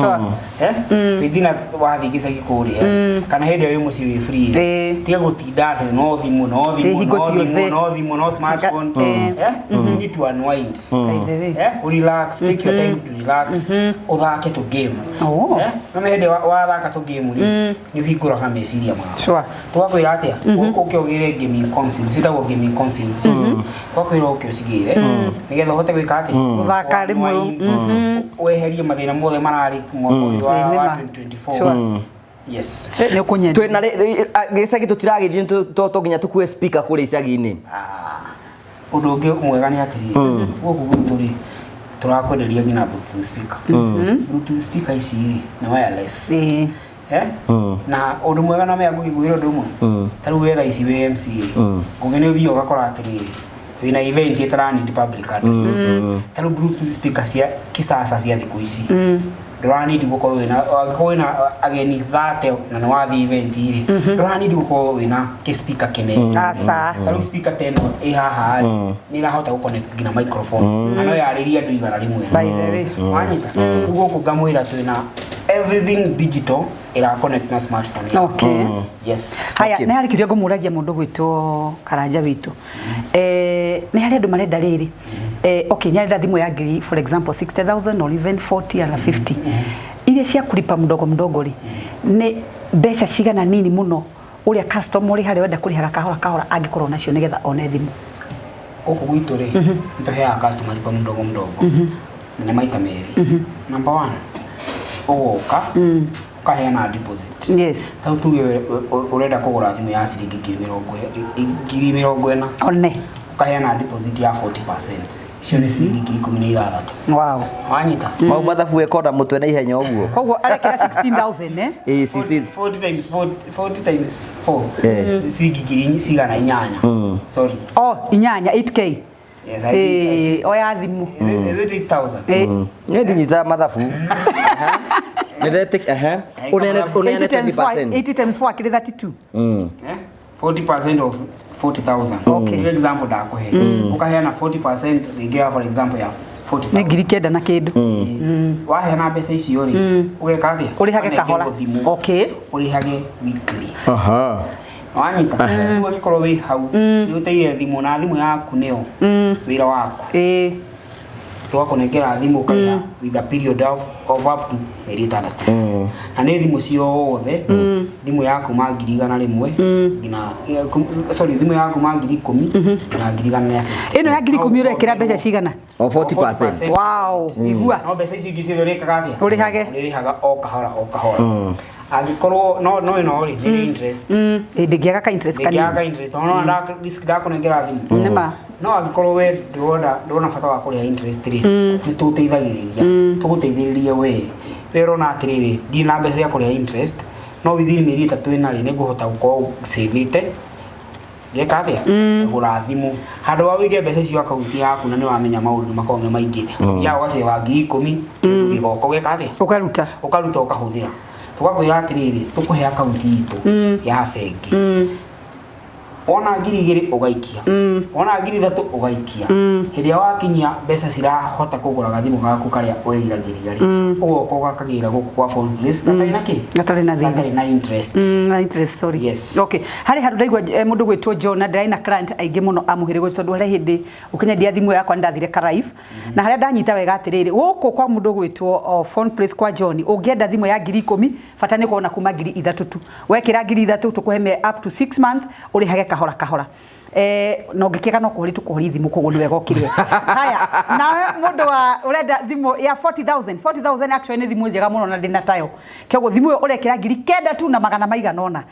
Eh? Regina, wathiĩ gĩcagi kũrĩa kana hĩndĩ ĩyo wĩ mũciĩ wĩ free rĩ, tiga gũtinda atĩ no thimũ, no thimũ, Hingo no thimũ, ciothe. no thimũ, no smartphone. Eh? You need to unwind. By the way. Eh? Relax, take your time to relax, ũthake tũ game. Oh. Eh? No hĩndĩ wathaka tũ game rĩ, nĩ ũhingũraga meciria maku. Tũgakwĩra atĩa? Ũke ũgĩre gaming console, ciĩtagwo gaming consoles. Tũgakwĩra ũke ũcigĩre nĩgetha ũhote gwĩka atĩa? Gũthaka rĩmwe. Unwind, weherie mathĩna mothe mararĩ mwaka ũyũ Ĩ, wa nĩma. 2024. Yes. Nĩ ũkũnyenda. Twĩna gĩcagi tũtiragĩthiĩ to nginya tũkue speaker kũrĩa icagi-inĩ. Ah, ũndũ ũngĩ mwega nĩ atĩrĩrĩ, gũkũ gwitũ rĩ, tũrakwenderia nginya Bluetooth speaker. Bluetooth speaker ici rĩ, nĩ wireless. Eh? Na ũndũ mwega no mea ngũgĩkwĩra ũndũ ũmwe, ta rĩu we thaa ici wĩ MC rĩ, Ngũgĩ, nĩ ũthiaga ũgakora atĩrĩrĩ, wĩna event ĩtara need public address. Ta rĩu Bluetooth speaker cia kisasa cia thikũ ici, ndũranidi gũkorwo wĩna, angĩkorwo wĩna ageni 30 na nĩ wathiĩ event rĩ, ndũranidi gũkorwo wĩna kĩ-speaker kĩnene. Aca. Ta rĩu speaker ta ĩno ĩ haha rĩ, nĩ ĩrahota gũ connect nginya microphone na no yarĩrie andũ 100. By the way. Wanyita? Rĩu gũkũ ngamwĩra twĩna everything digital ĩra connect na smartphone yaku. Yes. Haya, Okay. nĩ harĩ kĩũria ngũmũragia mũndũ gwĩtwo Karanja witũ. Nĩ harĩ andũ marenda rĩrĩ. Okay, nĩ arenda thimũ ya ngiri, for example, 60,000 or even 40 ana 50. Iria cia kulipa mdogo mdogo rĩ, nĩ mbeca cigana nini mũno ũrĩa customer ũrĩ harĩa wenda kũrĩhaga kahora kahora angĩkorwo nacio nĩgetha one thimũ? Gũkũ gwitũ rĩ, nĩ tũheaga customer lipa mdogo mdogo na nĩ maita merĩ. Number one, ũgoka ũkaheana deposit. Ta rĩu tuge ũrenda kũgũra thimũ ya ciringi 40,000, One. ũkaheana deposit ya 40%, icio nĩ ciringi 16,000. Wanyita? Mau mathabu ekonda mũtwe na ihenya ũguo. Koguo arekera 16,000, eh? Ĩ cici. 40 times 40, 40 times 4, ciringi 8,000, sorry. Oh, inyanya, 8K. Yes, I think I Oya thimũ. Is it 8000? Nĩ ndinyitaga mathabu. Nĩ ehe. Ũneane ũneane 80 times 4, 20%. 80 times 4 akĩrĩ 32. Eh? 40% of 40,000. Nĩ example ndakuhe. Ukaheana 40% rĩngĩ ya, for example, ya 40,000. Nĩ 9,000 na kĩndũ. Waheana mbeca icio rĩ, ũgeka atĩa? Ũrĩhage kahora. Ũkanengerwo thimũ. Ũrĩhage weekly. Wanyita? Rĩu ũngĩkorwo wĩ hau nĩ ũteire thimũ na thimũ yaku nĩyo wĩra waku. Tũgakũnengera thimũ ũkarĩha with a period of up to mĩeri 6. Na nĩ thimũ ciothe, thimũ ya kuma 100,000 nginya sorry, thimũ ya kuma 10,000 na 150,000. Ĩno ya 10,000 ũrekĩra mbeca cigana? O 40%. Wow, igua. No mbeca icio ingĩ ciothe ũrĩkaga atĩa? Ũrĩhage. Ũrĩrĩhaga o kahora o kahora. Angĩkorwo no ĩno rĩ, nĩ interest. Ndĩngĩaga ka interest ndĩngĩaga kanini. Interest ona risk ndakũnengera thimũ. Nĩma. No angĩkorwo we ndũrona bata wa kũrĩha interest rĩ, nĩ tũteithagĩrĩria, tũgũteithĩrĩrie. We ũrona atĩrĩrĩ, ndirĩ na mbeca cia kũrĩha interest, no within mĩeri 3 ĩna rĩ, nĩngũhota gũkorwo save-ĩte, ngeka atĩa, ngagũra thimũ handũ wa wĩige mbeca icio akaunti yaku. Na nĩ wamenya maũndũ makoragwo me maingĩ, ũthiaga ũgacĩba 10,000, kĩndũ gĩgoka, ũgeka atĩa? Ũkaruta. Ũkaruta ũkahũthĩra. Tũgakwĩra atĩrĩrĩ, tũkũhe akaunti itũ ya bengi, wona 2,000 ũgaikia, wona 3,000 ũgaikia. Hĩndĩ ĩrĩa wakinyia mbeca cirahota kũgũra gathimũ gaku karĩa wĩriragĩria rĩ, ũgoka ũgakagĩra gũkũ kwa Phone Place gatarĩ na kĩ? Gatarĩ na thĩna. Gatarĩ na interest. Na interest, sorry. Yes. Okay. Harĩ handũ ndaigua mũndũ gwĩtwo John, na ndĩrarĩ na client aingĩ mũno a mũhĩrĩga ũcio, tondũ harĩ hĩndĩ ũkĩnyendia thimũ yakwa nĩndathire Karaif, na harĩa ndanyita wega atĩrĩrĩ, gũkũ kwa mũndũ gwĩtwo Phone Place kwa John, ũngĩenda thimũ ya 10,000, bata nĩ ũkorwo na kuma 3,000 tu. Wekĩra 3,000, tũkũhe me up to 6 month, ũrĩhage kahora kahora. Na ũngĩkĩaga no kũhoria tũkũhoria thimũ, koguo nĩ wega ũkĩrĩe. Haya, nawe mũndũ wa ũrenda thimũ ya 40,000, 40,000 actually nĩ thimũ njega mũno na ndĩna tayo. Kĩoguo thimũ ĩyo ũrekĩra 9,000 tu na magana maigana ũna,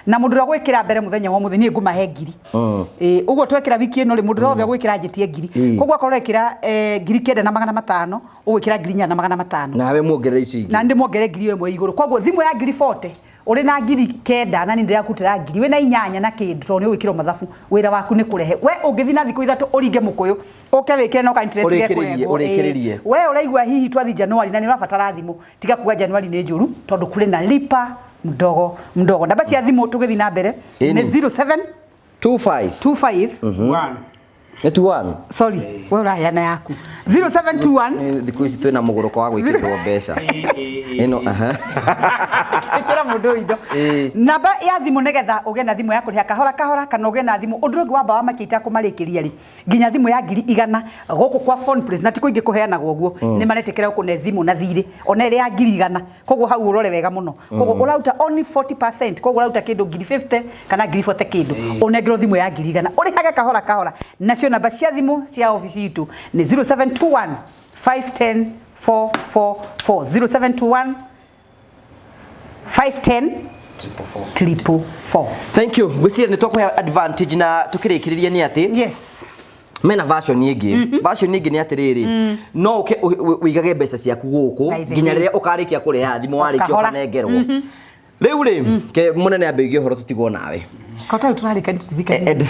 na mũndũ ũrĩa ũgwĩkĩra mbere mũthenya wa ũmũthĩ, niĩ ngũmahe ngiri. Ĩĩ, ũguo twekĩra wiki ĩno rĩ, mũndũ ũrĩa wothe ũgwĩkĩra njĩtie ngiri. Koguo akorwo ũrekĩra 9,500, ũgwĩkĩra 4,500. Nawe muongerere icio ingĩ. Na ndĩmuongerere 1,000 igũrũ. Koguo thimũ ya 40,000, ũrĩ na 9,000 na niĩ ndĩrakutĩra ngiri, wĩna inyanya na kĩndũ, tondũ nĩ ũgwĩkĩrwo mathabu. Wĩra waku nĩ kũrehe. We ũngĩthiĩ na thikũ 3 ũringe mũkũyũ, ũke wĩkĩre no ka interest Ũrĩkĩrĩrie, gekũrengwo. ũrĩkĩrĩrie. Ĩĩ. We ũraigua hihi twathi January na nĩ ũrabatara thimũ, tiga kuga January nĩ njũru, tondũ kũrĩ na lipa mdogo mdogo. Namba cia thimũ tũgĩthiĩ na mbere Ĩni. nĩ 07 25. 25. One. Nĩ 21. Sorry, we ũraheana yaku, 0721. Nĩ thikũ ici twĩna mũgũrũko wa gwĩkĩrĩrwo mbeca ĩno, aha. Ĩkĩra mũndũ ũyũ indo. Ĩĩ. Namba ya thimũ nĩgetha ũgĩe na thimũ ya kũrĩha kahora kahora, kana ũgĩe na thimũ. Ũndũ ũngĩ wamba wamakia itakũmarĩkĩria rĩ, nginya thimũ ya 100,000 gũkũ kwa Phone Place, na ti kũingĩ kũheanagwo ũguo, nĩ maretĩkĩra gũkũne thimũ na thirĩ ona ĩrĩ ya 100,000. Koguo hau ũrore wega mũno. Koguo ũraruta only 40%, koguo ũraruta kĩndũ 50,000 kana 40,000 kĩndũ, ũnengerwo thimũ ya 100,000 ũrĩhage kahora kahora. Nacio namba cia thimũ cia obici itũ nĩ 0721 510 444, 0721 510 444. Thank you. Ngwĩciria nĩ twakũhe advantage na tũkĩrĩkĩrĩria nĩ atĩ mena version ĩngĩ. Version ĩngĩ nĩ atĩrĩrĩ, no ũke ũigage mbeca ciaku gũkũ By the nginya way. rĩrĩa ũkarĩkia kũrĩha thimũ, warĩkia Kahora. ũkanengerwo. Rĩu rĩ, ke mũnene ambe ũige ũhoro tũtigwo nawe. Kota tũrarĩkani tũtithikanie.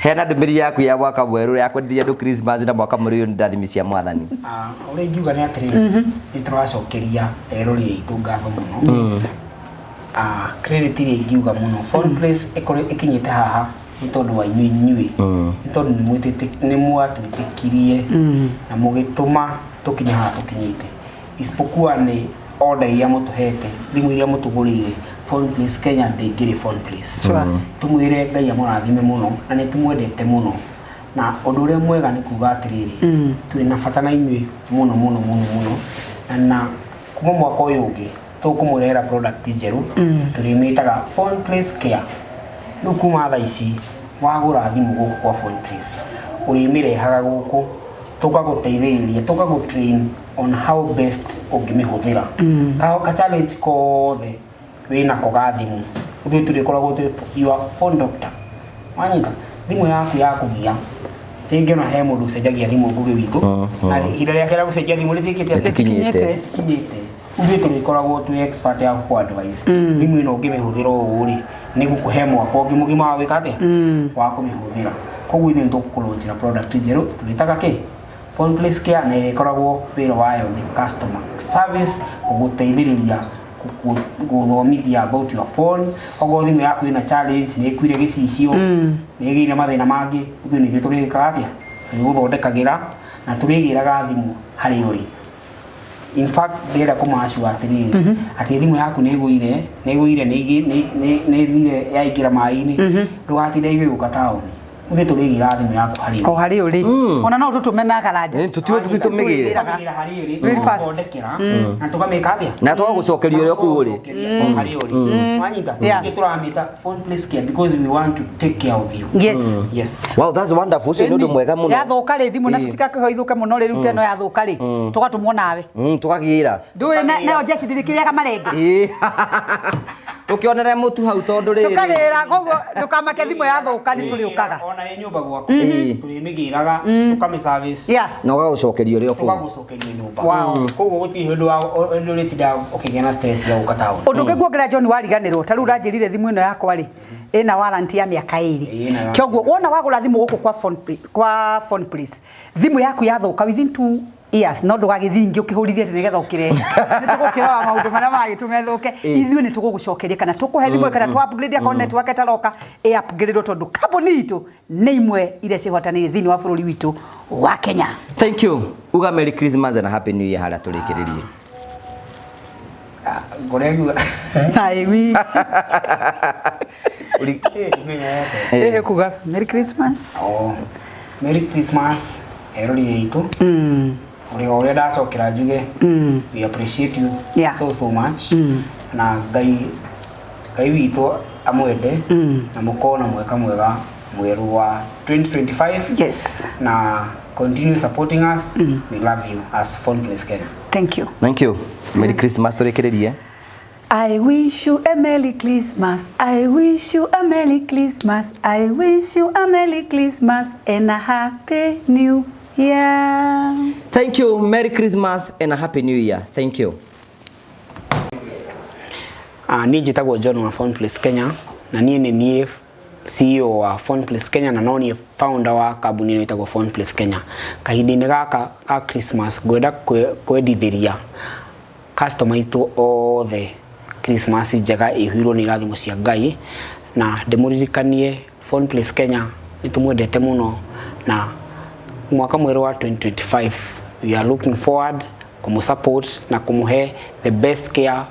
Heana ndũmĩrĩri yaku ya mwaka mwerũ, ya kwenderia andũ Christmas na mwaka mwerũ ũyũ nĩ ndathimi cia mwathani. Ah, ũrĩa ingiuga nĩ atĩrĩrĩ, nĩ tũracokeria erori aitũ ngatho mũno. Ah, credit iria ingiuga mũno Phone Place ĩkorwo ĩkinyĩte haha nĩ tondũ wa inyuĩ, nĩ tondũ nĩ mwatwĩtĩkirie na mũgĩtũma tũkinye haha tũkinyĩte. Isipokuwa nĩ order iria mũtũhete, thimũ iria mũtũgũrĩire, Phone Place Kenya ndĩngĩrĩ Phone Place. Tũmwĩre Ngai amũrathime mũno na nĩ tũmwendete mũno. Na ũndũ ũrĩa mwega nĩ kuga atĩrĩrĩ, twĩna bata na inyuĩ mũno mũno mũno mũno, na kuma mwaka ũyũ ũngĩ tũkũmũrehera product njerũ tũrĩmĩtaga Phone Place Care. Rĩu kuma thaa ici, wagũra thimũ gũkũ kwa Phone Place, ũrĩmĩrehaga gũkũ, tũkagũteithĩrĩria, tũkagũ on how best ũngĩmĩhũthĩra. Ka challenge kothe wĩnako ga thimũ, ithuĩ tũrĩkoragwo twĩ your phone doctor. Wanyita thimũ yaku yakũgia, rĩngĩ ona he mũndũ ũcenjagia thimũ, Ngũgĩ witũ, na ihinda rĩake rĩa gũcenjia thimũ rĩtiĩkĩte atĩa? Rĩtikinyĩte. Kinyĩte. Ithuĩ tũrĩkoragwo twĩ expert ya gũkũ advice thimũ ĩno ũngĩmĩhũthĩra ũũ rĩ, nĩ gũkũhe mwaka ũngĩ mũgima wa gwĩka atĩa, wa kũmĩhũthĩra. Koguo ithuĩ nĩ tũkũlaunchĩra product njerũ tũrĩtaga kĩ? Phone Place Care, na ĩrĩkoragwo wĩra wayo nĩ customer service, gũgũteithĩrĩria, gũthomithia about your phone. Okorwo thimũ yaku ĩna challenge, nĩ ĩkuire gĩcicio, nĩ ĩgĩire mathĩna mangĩ, ithuĩ nĩ ithuĩ tũrĩkaga atĩa, tũrĩgũthondekagĩra na tũrĩgĩraga thimũ harĩa ũrĩ. In fact, ndĩrenda kũmacua atĩrĩrĩ, atĩ thimũ yaku nĩ ĩgũire, nĩ ĩgũire, nĩ ĩthire yaingĩra maĩ-inĩ, ndũgatinde igĩgũka taũni. Ithuĩ tũrĩgĩra thimũ yaku harĩ O harĩ ũrĩ ona no tũtũme na Karanja. Tũtiũĩ tũthiĩ tũmĩgĩre. Tũkamĩgĩra harĩ ũrĩ, Very fast. tũgathondekera na tũkamĩka atĩa? Na tũgagũcokeria ũrĩa kũu ũrĩ. Tũgagũcokeria o harĩ ũrĩ. Wanyita? Yeah. Ithuĩ tũramĩta Phone Place Care because we want to take care of you. Yes. Yes. Wow, that's wonderful. Ũcio nĩ ũndũ mwega mũno. Yathũka rĩ, thimũ na tũtikakĩho ithũke mũno rĩ, rĩu teno yathũka rĩ, tũgatũmwo nawe. Tũkagĩra. Ndũĩ nayo Jesse ndĩrĩkĩrĩaga marenge. Ĩĩ. Tũkĩonere mũtu hau tondũ rĩrĩ. Tũkagĩra, koguo ndũkamake thimũ yathũka nĩ tũrĩũkaga. Ona ĩ nyũmba gwaku tũrĩmĩgĩraga, tũkamĩ service. Na ũgagũcokeria ũrĩa kũu. Tũgagũcokeria nyũmba. Wow. Koguo gũtirĩ hĩndĩ hĩndĩ ũrĩtinda ũkĩgĩa na stress ya gũka taũni. Ũndũ ũngĩ nguongerera, John, wariganĩrwo ta rĩu ũranjĩrire thimũ ĩno yakwa rĩ, ĩna warranty ya mĩaka ĩrĩ. Ĩna. Kĩoguo wona wagũra thimũ gũkũ kwa Phone Place, thimũ yaku yathũka within 2 years, no ndũgagĩthiĩ ingĩ ũkĩhũrithie atĩ nĩgetha ũkĩrehe, nĩ tũgũkĩrora maũndũ marĩa maragĩtũma ĩthũke. Ithuĩ nĩ tũgũgũcokeria kana tũkũhe thimũ kana tũ upgrade akorwo network ĩtaroka ĩ upgrade, tondũ kambuni itũ nĩ imwe iria ciĩhotanĩire thĩinĩ wa bũrũri witũ wa Kenya. Thank you. Uga Merry Christmas and a Happy New Year harĩa tũrĩkĩrĩrie. Ah, ngũrĩa ngiuga. Na ĩwi. Eh, ndimenyete. Ĩ kuga Merry Christmas. Oh, Merry Christmas erori aitũ. Ũrĩa ũrĩa ndacokera njuge, we appreciate you so so much, na Ngai Ngai witũ amwende na mũkorwo na mwaka mwega mwerũ wa 2025 na continue supporting us. We love you as Phone Place Kenya. Thank you. Thank you. Merry Christmas tũrĩkĩrĩrie. I wish you a Merry Christmas. I wish you a Merry Christmas. I wish you a Merry Christmas and a Happy New Year. Thank you. Merry Christmas and a Happy New Year. Thank you. Ah, niĩ njĩtagwo John wa Phone Place Kenya na niĩ nĩ niĩ CEO wa Phone Place Kenya na no niĩ founder wa kambuni ĩno ĩtagwo Phone Place Kenya. Kahinda-inĩ gaka ga Christmas ngwenda kwendithĩria customer aitũ othe Christmas njega ĩihũirwo nĩ irathimo cia Ngai, na ndĩmũririkanie Phone Place Kenya nĩ tũmwendete mũno, na mwaka mwerũ wa 2025 we are looking forward kũmũ support na kũmũhe the best care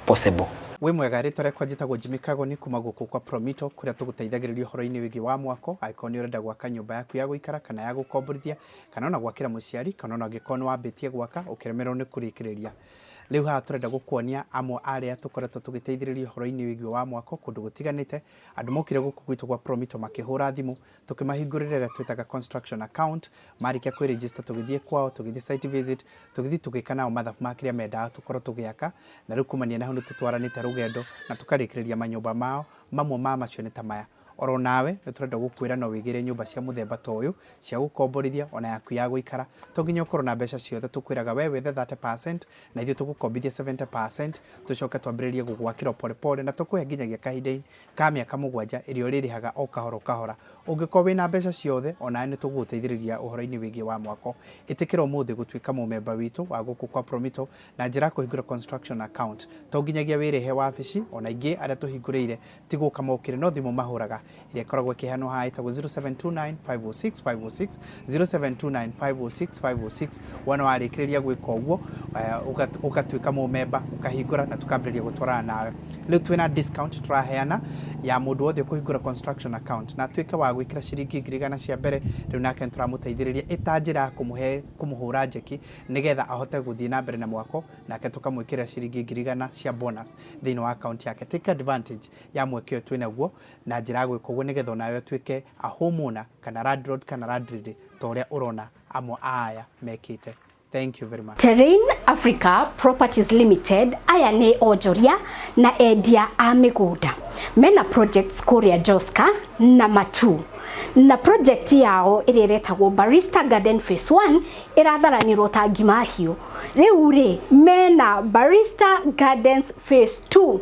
possible. Wĩ mwega, rĩtwa rĩakwa njĩtagwo Jimmy Kagoni kuma gũkũ kwa Promito, kũrĩa tũgũteithagĩrĩria ũhoro-inĩ wĩgiĩ wa mwako. Angĩkorwo nĩ ũrenda gwaka nyũmba yaku ya gũikara kana ya gũkomborithia kana ona gwakĩra mũciari kana ona angĩkorwo nĩ wambĩtie gwaka ũkĩremererwo nĩ kũrĩkĩrĩria, rĩu haha tũrenda gũkuonia amwe arĩa tũkoretwo tũgĩteithĩrĩria ũhoro-inĩ wĩgiĩ wa mwako kũndũ gũtiganĩte. Andũ mokire gũkũ gwitũ gwa Promito makĩhũra thimũ, tũkĩmahingũrĩra ĩrĩa twĩtaga construction account. Marĩkia kwĩ-register, tũgĩthiĩ kwao, tũgĩthiĩ site visit, tũgĩthiĩ tũgĩka nao mathabu ma kĩrĩa mendaga tũkorwo tũgĩaka, na rĩu kumania na hau nĩ tũtwaranĩte rũgendo na tũkarĩkĩrĩria manyũmba mao. Mamwe ma macio nĩ ta maya. Oro nawe nĩ tũrenda gũkwĩra no wĩgĩre nyũmba cia mũthemba ta ũyũ cia gũkomborithia ona yaku ya gũikara. To nginya ũkorwo na mbeca ciothe, tũkwĩraga we wethe 30% na ithuĩ tũgũkombithia 70%, tũcoke twambĩrĩrie gũgwakĩra pole pole, na tũkũhe nginyagia kahinda ka mĩaka 7 ĩrĩa ũrĩrĩhaga o kahora o kahora. Ũngĩkorwo wĩna mbeca ciothe, onawe nĩ tũgũgũteithĩrĩria ũhoro-inĩ wĩgiĩ wa mwako. Ĩtĩkĩra ũmũthĩ gũtuĩka mũmemba witũ wa gũkũ kwa Promito na njĩra ya kũhingũra construction account. To nginyagia wĩrĩhe wabici, ona ingĩ arĩa tũhingũrĩire ti gũka mokire, no thimũ mahũraga ĩrĩa ĩkoragwo ĩkĩheanwo haha ĩtagwo 0729 506 506, 0729 506 506. Wona warĩkĩrĩria gwĩka ũguo, ũgatuĩka mũmemba, ũkahingũra na tũkambĩrĩria gũtwarana nawe. Rĩu twĩna discount tũraheana ya mũndũ wothe ũkũhingũra construction account na atuĩke wa gwĩkĩra ciringi 100,000 cia mbere. Rĩu nake nĩ tũramũteithĩrĩria ĩta njĩra ya kũmũhe kũmũhũra njeki nĩgetha ahote gũthiĩ na mbere na mwako, nake tũkamwĩkĩra ciringi 100,000 cia bonus thĩinĩ wa account yake. Take advantage ya mweke ũyũ twĩnaguo na njĩra ya gwĩka ũguo nĩgetha onawe ũtuĩke a homeowner kana landlord kana landlady ta ũrĩa ũrona amwe a aya mekĩte. Thank you very much. Terrain Africa Properties Limited, aya nĩ onjoria na endia a mĩgũnda mena projects kũrĩa Joska na Matu, na project yao ĩrĩa ĩretagwo Barista Garden Phase 1 ĩratharanĩrwo ta ngima hiũ. Rĩu rĩ mena Barista Gardens Phase 2.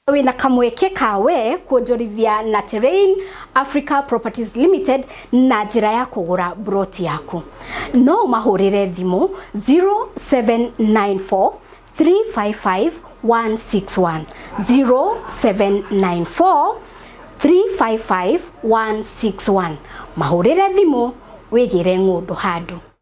Wĩna kamweke kawe kuonjorithia na Terrain Africa Properties Limited na njĩra ya kũgũra broti yaku. No mahũrĩre thimũ 0794 355 161, 0794 355 161. Mahũrĩre thimũ wĩgĩre ng'ũndũ handũ.